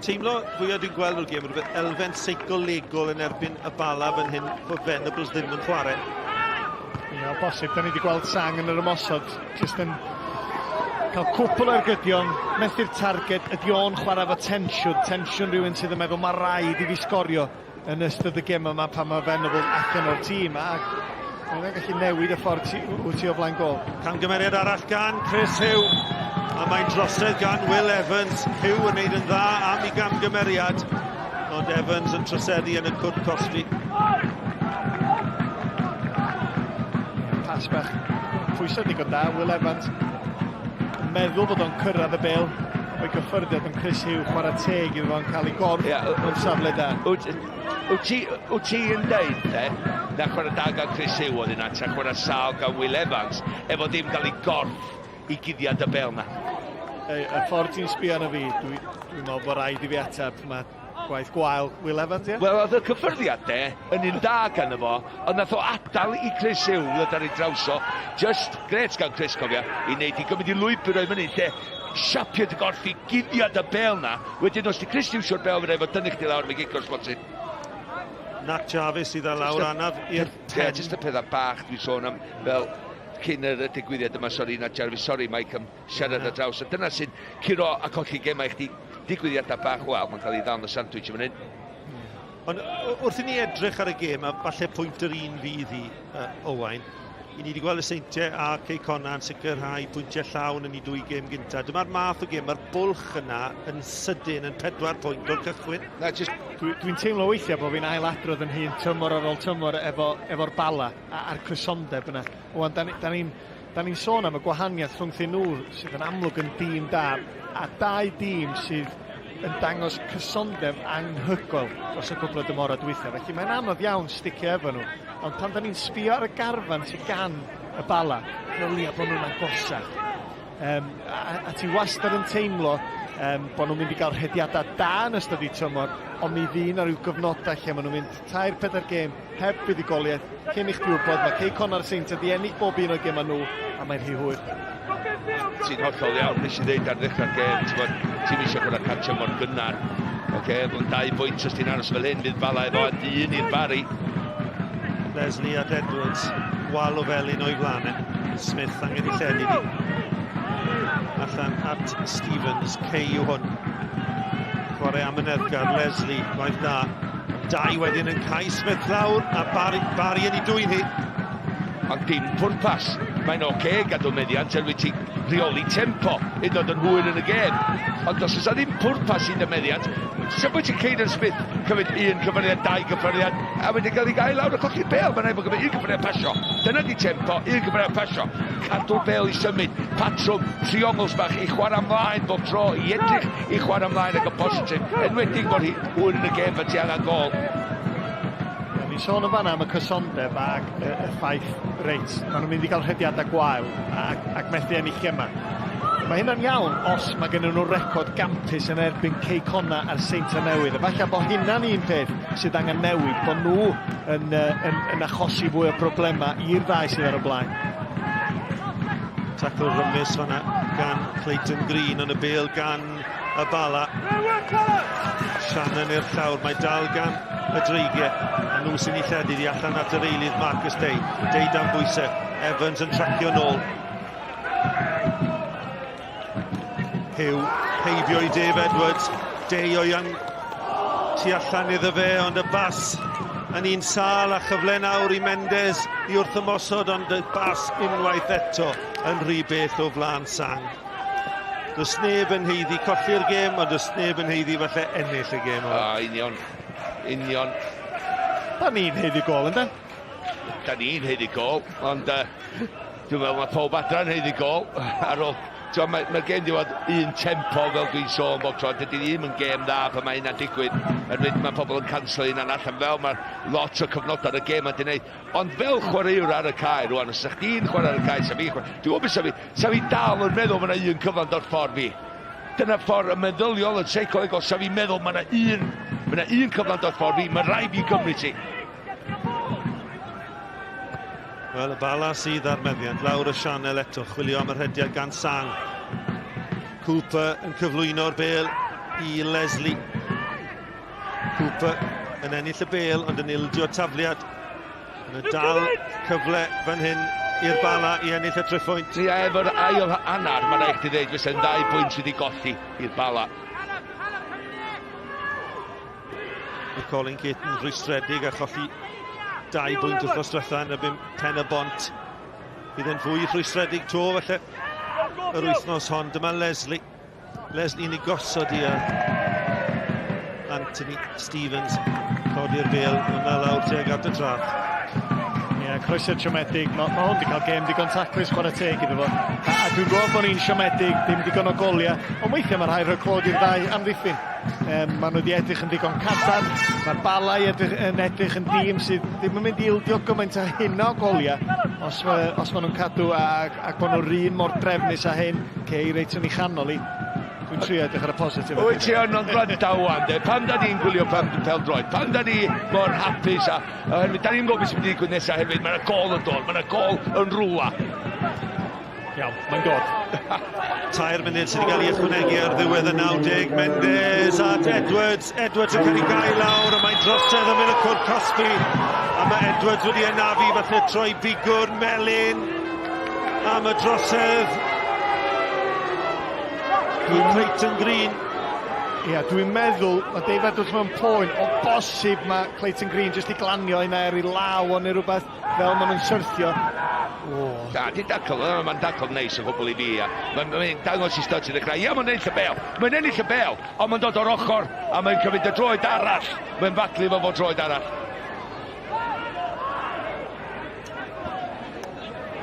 Teimlo fwyaf dwi'n gweld o'r gêm, rhywbeth elfen seicolegol yn erbyn y Bala fan hyn, bod Venables ddim yn chwarae. Ie, o bosib. Da ni wedi gweld Sang yn yr ymosod, jyst yn cael cwpl o ergydion, methu'r targed, ydy o'n chwarae efo tensiwn, tensiwn rhywun sydd yn meddwl mae rhaid i fi sgorio yn ystod y gem yma pan mae Venables allan o'r tîm ac mae'n gallu newid y ffordd ti, wyt ti o flaen gol. Camgymeriad arall gan Chris Hugh a mae'n drosedd gan Will Evans. Hugh yn neud yn dda am ei gamgymeriad ond Evans yn troseddu yn y cwrt cosbi. Pas bach pwysau digon da, Will Evans yn meddwl bod o'n cyrraedd y bel, mae gyffyrddiad yn Chris Hugh chwarae teg iddo fo'n cael ei gorff yeah, mewn safle da. Wyt ti, wyt ti yn deud, te, na chwarae da gan Chris Hugh oedd yna, ta chwarae sâl gan Will Evans, efo ddim gael ei gorff i guddiad y bel na. Y, y ffordd ti'n sbio arno fi, dwi'n dwi meddwl bod rhaid i fi ateb. Mae Gwaith gwael Will Evans, ie? Wel, oedd y cyffyrddiad de yn un da gan fo, ond nath o adael i Chris Hugh ddod ar ei draws o. Just gret gan Chris, cofia, i wneud i gymryd i lwybr o'i fyny, lle siapio dy gorff i guddiad y bel na. Wedyn, os di Chris Hugh siwr bel, fydd efo dynnu chdi lawr, mae gigo'r smotyn. Nat Jarvis sydd â lawr anaf i'r pen. Ie, just y pethau bach dwi'n sôn am, fel cyn yr digwyddiad yma, sori Nat Jarvis, sori Mike am siarad ar draws. A dyna sy'n curo a colli gemau i chdi. Digwyddiadau bach, wel, mae'n cael ei ddal yn y sandwich yn fan hyn. Ond wrth i ni edrych ar y gêm, a falle pwynt yr un fydd hi, uh, Owain, i ni wedi gweld y Seintiau a Cei Connah yn sicrhau pwyntiau llawn yn ei dwy gêm gyntaf. Dyma'r math o gêm, mae'r bwlch yna yn sydyn yn pedwar pwynt o'r cychwyn. Na, just... Dwi'n dwi teimlo weithiau bod fi'n ailadrodd yn hun tymor ar ôl tymor efo, efo'r bala a'r cysondeb yna. Wan, da ni'n ni, Da ni'n sôn am y gwahaniaeth rhwngthyn nhw sydd yn amlwg yn dîm da a dau dîm sydd yn dangos cysondeb anhygoel dros y cwpl o dymorau dwytha. Felly mae'n anodd iawn sticio efo nhw. Ond pan da ni'n sbio ar y garfan sydd gan y Bala, ddylia bod nhw'n agosach. Um, a, a ti wastad yn teimlo Bod nhw'n mynd i gael rhediadau da yn ystod i tymor, ond mi fydd 'na ryw gyfnodau lle maen nhw'n mynd 3-4 gêm heb fuddugoliaeth, cyn i chdi wybod, mae Cei Connah a'r Seintiau 'di ennill bob un o'i gemau nhw, a mae'n rhy hwyr. Ti'n hollol iawn, nes i ddeud ar ddechrau'r gêm, ti'n gwbod, ti'm eisiau chwarae cartre mor gynnar. Oce, okay, ond 2 bwynt os ti'n aros fel hyn, fydd Bala efo a 1 i'r Barri. Leslie at Edwards, wal o felyn o'i flaen e. Smith angen i lledu di. Allan at Stevens, Kay yw hwn. Chwarae amyneddgar, Leslie, gwaith da. 2 wedyn yn cael Smith lawr, a Barry, Barry yn ei dwyn hi. Ond dim pwrpas. Mae'n oce okay gadw meddiant er wyt ti'n rheoli tempo i ddod yn hwyr yn y gêm. Ond os oes ddim pwrpas i dy meddiant, sut bod ti'n Caden Smith cymryd un cyffyrddiad, 2 cyffyrddiad, a wedyn gael ei gael lawr a colli'r bêl. Mae'n rhaid bod gymryd un cyffyrddiad pasio. Dyna di tempo, un cyffyrddiad pasio. Cadw'r bêl i symud, patrwm, triongls bach i chwarae ymlaen bob tro, i edrych i chwarae ymlaen ac yn positif. Enwedig bod hi hwyr yn y gêm pan ti angen gol. Ni sôn yn fanna am y cysondeb ac y ffaith, reit, maen nhw'n mynd i gael rhediadau gwael ac methu ennill gemau. Mae hynna'n iawn os mae gen nhw record gampus yn erbyn Cei Connah a'r Seintiau Newydd. A falle bod hynna'n un peth sydd angen newid, bod nhw yn achosi fwy o broblemau i'r ddau sydd ar y blaen. Tacl rymus fanna gan Clayton Green, ond y bêl gan y Bala. Shannon i'r llawr, mae dal gan y Dreigiau, a nhw sy'n ei lledu di allan at yr eilydd Marcus Day. Day dan bwysau, Evans yn tracio nôl. Hugh, heibio i Dave Edwards. Day o'i tu allan iddo fe, ond y bas yn un sâl a chyfle nawr i Mendes i wrth ymosod, ond y bas unwaith eto yn rhy bell o flaen Sang. Does neb yn haeddu colli'r gêm, ond does neb yn haeddu falle ennill y gêm. Union, union. Da ni'n haeddu gol, ynde? Da ni'n haeddu gol, ond dwi'n meddwl mae pob adran haeddu gol. Ar ôl, mae'r gêm di fod un tempo fel dwi'n sôn bob tro. Dydy ddim yn gêm dda pan mae hynna'n digwydd. Erwydd mae pobl yn canslo hynna'n allan fel mae lot o cyfnodau ar y gêm yn gwneud. Ond fel chwaraewr ar y cae rwan, os ydych chi'n chwarae ar y cae, sa fi chwarae. Dwi'n gwybod beth sa fi dal yn meddwl mae yna un cyfan dod ffordd fi. Dyna ffordd y meddyliol, y seicolegol, sa fi'n meddwl mae yna un cyfan dod ffordd fi, mae rhaid fi gymryd ti. Wel, y Bala sydd ar meddiant, lawr y sianel eto, chwilio am y rhediad gan Sang. Cooper yn cyflwyno'r bêl i Leslie. Cooper yn ennill y bêl, ond yn ildio tafliad. Yn y dal cyfle fan hyn i'r Bala i ennill y triphwynt. Ia, efo'r ail hanner, mae'n rhaid chdi ddeud, fysa'n 2 bwynt wedi golli i'r Bala. Mae Colin Caton rhwystredig a cholli 2 bwynt wythnos diwetha yn erbyn Pen y Bont. Bydd e'n fwy rhwystredig to falle yr wythnos hon. Dyma Leslie. Leslie'n ei gosod i Anthony Stevens codi'r bêl yna lawr tuag at y traeth. Ie, croeso siomedig. Mae hwn wedi cael gêm digon taclus, chwarae teg iddo fo. A dwi'n gwybod bod ni'n siomedig, dim digon o goliau, ond weithiau mae rhaid rhoi clod i'r ddau amddiffyn. Maen nhw wedi edrych yn ddigon cadarn, mae'r Bala yn edrych yn dîm sydd ddim yn mynd i ildio gymaint â hynna o goliau os maen nhw'n cadw ac bod nhw'r un mor drefnus â hyn, cei reit yn ei chanol i. Dwi'n trio edrych ar y positif. Wyt ti yn ond gwrando wan, de. Pam da ni'n gwylio pêl-droed? Pam da ni mor hapus a oherwydd da ni'n gwybod beth sy'n mynd i ddigwydd nesaf hefyd. Mae'na gol yn dod, mae'na gol yn rwla. Iawn, mae'n dod. 3 munud sydd wedi cael ei ychwanegu ar ddiwedd y 90. Mendes at Edwards. Edwards yn cael ei gael lawr, a mae'n drosedd ymyl y cwrt cosbi. A mae Edwards wedi anafu, falle troi bigwrn melyn am y drosedd. Clayton Green. Ia, dwi'n meddwl, mae Dave Edwards mewn poen, o bosib mae Clayton Green jyst i glanio yna er i law o neu rhywbeth fel maen nhw'n syrthio. Da, di dacl, mae'n dacl neis o gwbl i fi. Mae'n dangos i studs i ddechrau. Ia, mae'n ennill y bêl. Mae'n ennill y bêl, ond mae'n dod o'r ochr a mae'n cymryd y droed arall. Mae'n faglu fo droed arall.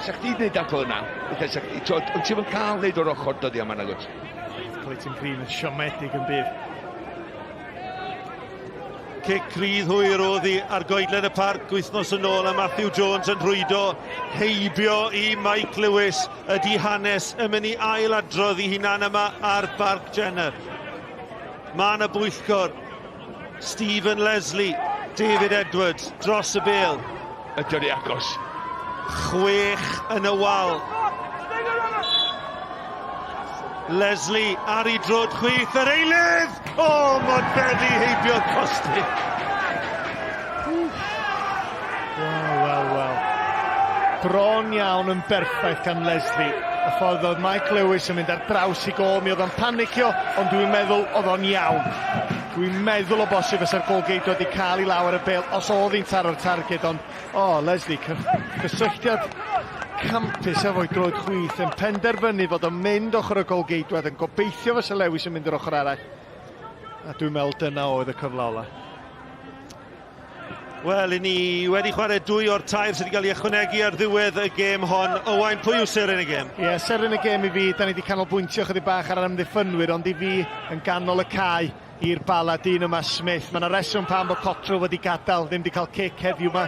Sa chdi'n gwneud dacl yna, ond ti'm yn cael wneud o'r ochr dyddiau yma, nag wyt? Clayton Green yn siomedig yn bydd. Cic rydd hwyr oedd hi ar goedlen y parc wythnos yn ôl a Matthew Jones yn rhwydo heibio i Mike Lewis. Ydy hanes yn mynd i ail adrodd i hunan yma ar Barc Jenner. Mae yna bwyllgor. Stephen Leslie, David Edwards dros y bel. Ydy o'n agos. 6 yn y wal. Leslie ar ei drod chwith, yr eilydd! O, modfeddi heibio'r postyn. Wel, wel, wel. Bron iawn yn berffaith gan Leslie. Y ffordd oedd Mike Lewis yn mynd ar draws i gôl, mi oedd o'n panicio, ond dwi'n meddwl oedd o'n iawn. Dwi'n meddwl o bosib fysa'r golgeidwad wedi cael ei law ar y bêl os oedd hi'n taro'r targed, ond, o, oh, Leslie, cysylltiad campus efo'i droed chwith yn penderfynu fod o'n mynd ochr y golgeidwad, yn gobeithio fysa Lewis yn mynd yr ochr arall. A dwi'n meddwl dyna oedd y cyfle ola. Wel, i ni wedi chwarae 2 o'r 3 sydd wedi cael ei ychwanegu ar ddiwedd y gêm hon. Owain, pwy yw seren y gêm? Ie, yeah, seren y gêm i fi, da ni wedi canolbwyntio chydig bach ar yr amddiffynwyr, ond i fi yn ganol y cae i'r Bala, dyn yma Smith. Mae yna reswm pam bod Cottrell wedi gadael, ddim wedi cael cic heddiw yma.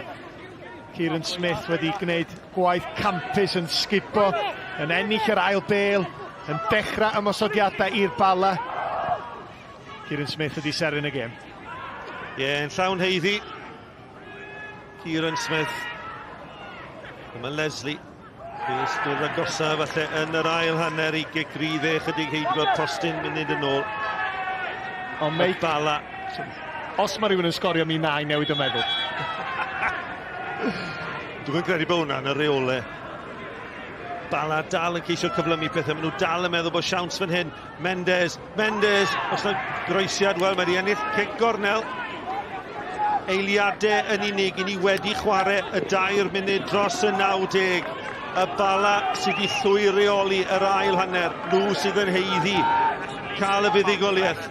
Kieran Smith wedi gwneud gwaith campus yn sgubo, yn ennill yr ail bêl, yn dechrau ymosodiadau i'r Bala. Kieran Smith ydi seren y gêm. Ie, yeah, yn llawn heiddi. Kieran Smith. Dyma Leslie. Beth dod agosa falle yn yr ail hanner i gic rydd e, chydig heibio'r postyn munud yn ôl. Ond Meic... Bala. Os mae rhywun yn sgorio mi na i newid y meddwl. Dwi'n credu bod hwnna'n y reole. Bala dal yn ceisio cyflymu pethau. Maen nhw dal yn meddwl bod siawns fan hyn. Mendes, Mendes, os yna groesiad, wel mae wedi ennill cic gornel. Eiliadau yn unig, i ni wedi chwarae y 2 munud dros y 90. Y Bala sydd wedi llwy reoli yr ail hanner, nhw sydd yn haeddu cael y fuddugoliaeth.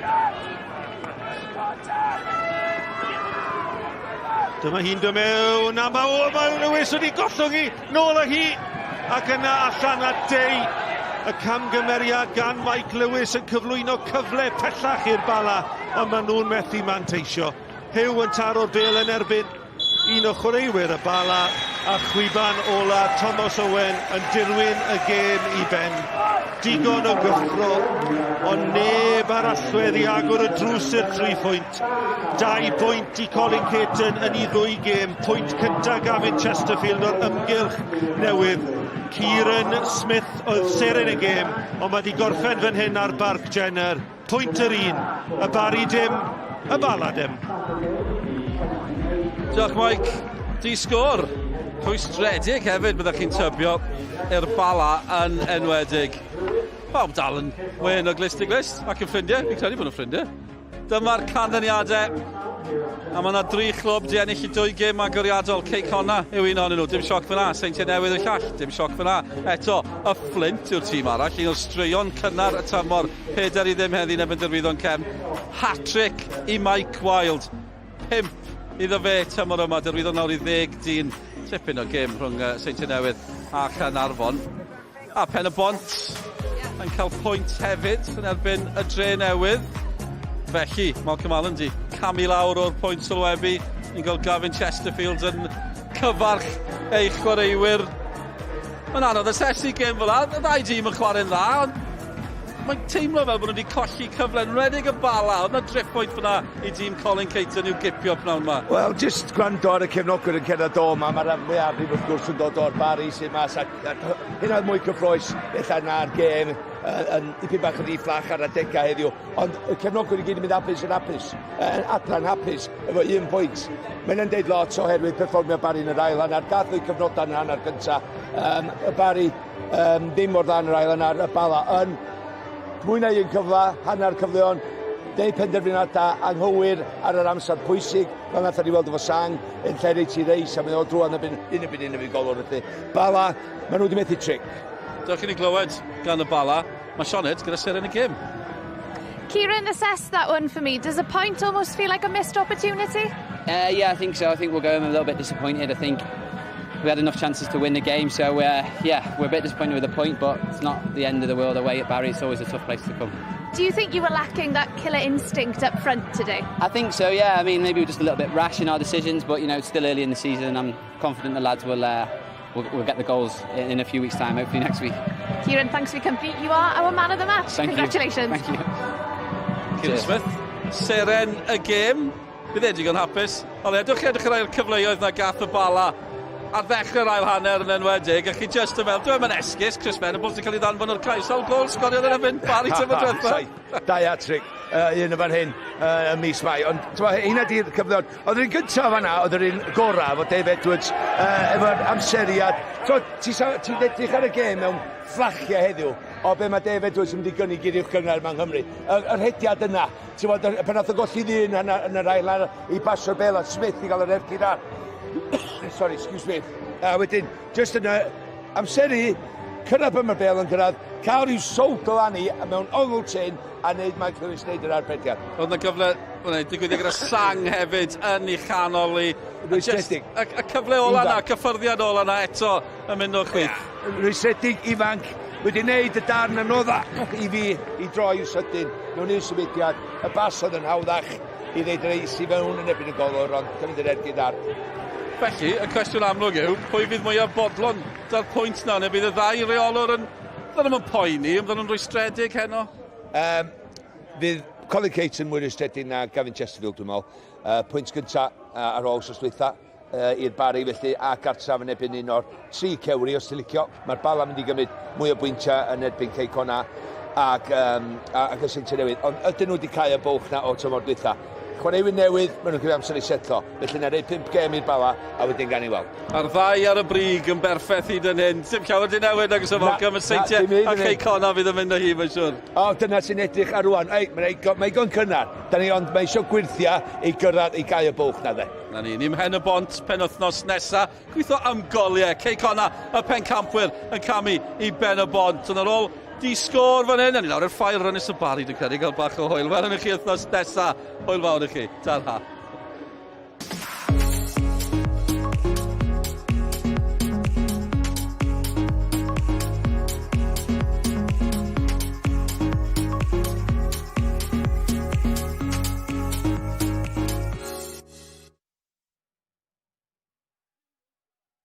Dyma hi'n dod mewn, a mae Lewis wedi gollwng hi, nôl â hi, ac yna allan at Day. Y camgymeriad gan Mike Lewis yn cyflwyno cyfle pellach i'r Bala, ond maen nhw'n methu manteisio. Huw yn taro'r bêl yn erbyn un o chwaraewyr y Bala, a chwiban ola Thomas Owen yn dirwyn y gêm i ben. Digon o gyffro, ond neb ar allwedd i agor y drws i'r 3 pwynt. 2 bwynt i Colin Caton yn ei 2 gêm. Pwynt cyntaf Gavin Chesterfield o'r ymgylch newydd. Kieran Smith oedd seren y gêm, ond mae wedi gorffen fan hyn ar Barc Jenner. Pwynt yr un, y Barri dim, y Bala dim. Diolch Mike. Di sgôr. Rhwystredig hefyd byddech chi'n tybio i'r Bala yn enwedig. Pawb dal yn wên o glust i glust ac yn ffrindiau. Fi'n credu bod nhw'n ffrindiau. Dyma'r canlyniadau. A mae yna 3 clwb di ennill i 2 gêm agoriadol. Cei Connah yw un ohonyn nhw. Dim sioc fyna. Seintiau Newydd y llall. Dim sioc fyna. Eto, y Flint yw'r tîm arall. Un o'r straeon cynnar y tymor. 4-0 heddi yn erbyn Derwyddon Cefn. Hat-trick i Mike Wild. 5 iddo fe tymor yma. Derwyddon nawr i 10 dyn. Tipyn o gêm rhwng Seintiau Newydd a Caernarfon. A Pen y Bont yn cael pwynt hefyd yn erbyn y Dre Newydd. Felly, Malcolm Allen di camu lawr o'r pwynt sylwebu. Ni'n gweld Gavin Chesterfield yn cyfarch ei chwaraewyr. Mae'n anodd asesu gêm fel 'na. Y ddau dîm yn chwarae'n dda, ond mae'n teimlo fel bod nhw wedi colli cyfle, yn enwedig y Bala. Oedd yna driphwynt fyna i dîm Colin Caton i'w gipio pnawn yma. Wel, jyst gwrando ar y cefnogwyr yn cerdded o yma. Mae'r rhan mwyafrif wrth gwrs yn dod o'r Barri sydd mas. A hyn oedd mwy cyffroes ella na'r gêm yn dipyn bach yn rhy fflach ar adegau heddiw. Ond y cefnogwyr i gyd yn mynd hapus yn hapus, yn adran hapus efo 1 pwynt. Mae'n yn deud lot oherwydd perfformio Barri yn yr ail hanner. Gath o'i cyfnodau yn yr hanner gyntaf. Y Barri ddim mor dda yn yr ail hanner, y Bala yn mwy na un cyfle, hanner cyfleon, deud penderfyniadau anghywir ar yr amser pwysig, fel nath ni weld efo Sang, yn lle reit i reis, a mae o drwodd yn un yn un yn golwr felly. Bala, maen nhw wedi methu tric. Diolch i ni glywed gan y Bala. Mae Sioned gyda seren y gêm. Kieran, assess that one for me. Does a point almost feel like a missed opportunity? Yeah, I think so. I think we'll go home a little bit disappointed. I think We had enough chances to win the game, so uh, yeah, we're a bit disappointed with the point, but it's not the end of the world away at Barry. It's always a tough place to come. Do you think you were lacking that killer instinct up front today? I think so, yeah. I mean, maybe we're just a little bit rash in our decisions, but you know, it's still early in the season, and I'm confident the lads will. Uh, will will get the goals in, in a few weeks' time, hopefully next week. Kieran, thanks for your company. You are our man of the match. Thank Congratulations. You. Thank you. Kieran Smith, seren y gêm. Bydd e digon hapus. Ond edrych edrych ar ail cyfleoedd na gath y Bala ar ddechrau'r ail hanner yn enwedig, a chi just yn meddwl, dwi'n mynd esgus, Chris Venables wedi cael ei ddanfon o'r cae, sawl gol sgoriodd yn erbyn Barry tymor diwetha. Dau hat-trick, uh, un yn fan hyn uh, ym mis Mai. Ond t'mo, hynna di'r cyfnod. Oedd yr un gyntaf fanna, oedd yr un gorau efo Dave Edwards, uh, efo'r amseriad. Ti'n ti edrych ar y gêm mewn fflachiau heddiw o be mae Dave Edwards yn mynd i gynnig i'r uwch gynghrair yma yng Nghymru. Y, yr hediad yna, ti'n bod, pan nath o golli ddyn yn, yn yr ail ar, i basio'r bel at Smith i gael yr ergyd ar. Sorry, excuse me. A wedyn, just yna, amseru, cyrraedd pan mae'r bel yn cyrraedd, cael rhyw sowdl ani mewn ongl tyn a wneud Mike Lewis wneud yr arbediad. Oedd yna gyfle, wel, digwyddiad gyda sang hefyd yn ei chanol i. Rwystredig. Y, y cyfle ola na, cyffyrddiad ola na eto yn mynd o'r chwith. Rwystredig ifanc wedi wneud y darn anoddach i fi i droi yn sydyn mewn un symudiad. Y bas oedd yn hawddach i ddeud reis i fewn yn erbyn y golwr, ond cymryd yr ergyd ar. Felly, y cwestiwn amlwg yw, pwy fydd mwyaf bodlon da'r pwynt na, neu bydd y ddau reolwr yn... Fydden nhw'n poeni, fydden nhw'n rwystredig heno? Um, fydd Colin Caton mwy rwystredig na Gavin Chesterfield, dwi'n meddwl. Uh, pwynt gyntaf uh, ar ôl wsos dwytha uh, i'r Barri felly, a gartref yn erbyn un o'r tri cewri os ti'n licio. Mae'r Bala mynd i gymryd mwy o bwyntiau yn erbyn Cei Connah ac, um, ac y Seintiau Newydd. Ond ydyn nhw wedi cael y bwlch na o tymor dwytha? Chwaraewyr newydd, maen nhw'n cymryd amser i setlo. Felly na rei pump gêm i'r Bala a wedyn gan i weld. A'r ddau ar y brig yn berffaith hyd yn hyn. Dim llawer di newid agos y Falcon, mae Seintiau a Cei Connah fydd yn mynd â hi, mae'n siwr. O, dyna sy'n edrych ar rwan. Ei, mae'n mae igon cynnar. Da ni ond mae eisiau gwyrthiau i gyrraedd i gau y bwlch na dde. Na ni, ni'n mhen y bont penwythnos nesa. Gweithio am goliau. Cei Connah, y pencampwyr, yn camu i ben y bont. Ond ar ôl di sgôr fan hyn, a ni lawr i'r ffair yn Ynys y Barri, dwi'n credu, gael bach o hwyl. Welwn i chi wythnos nesa. Hwyl fawr i chi. Ta-ra.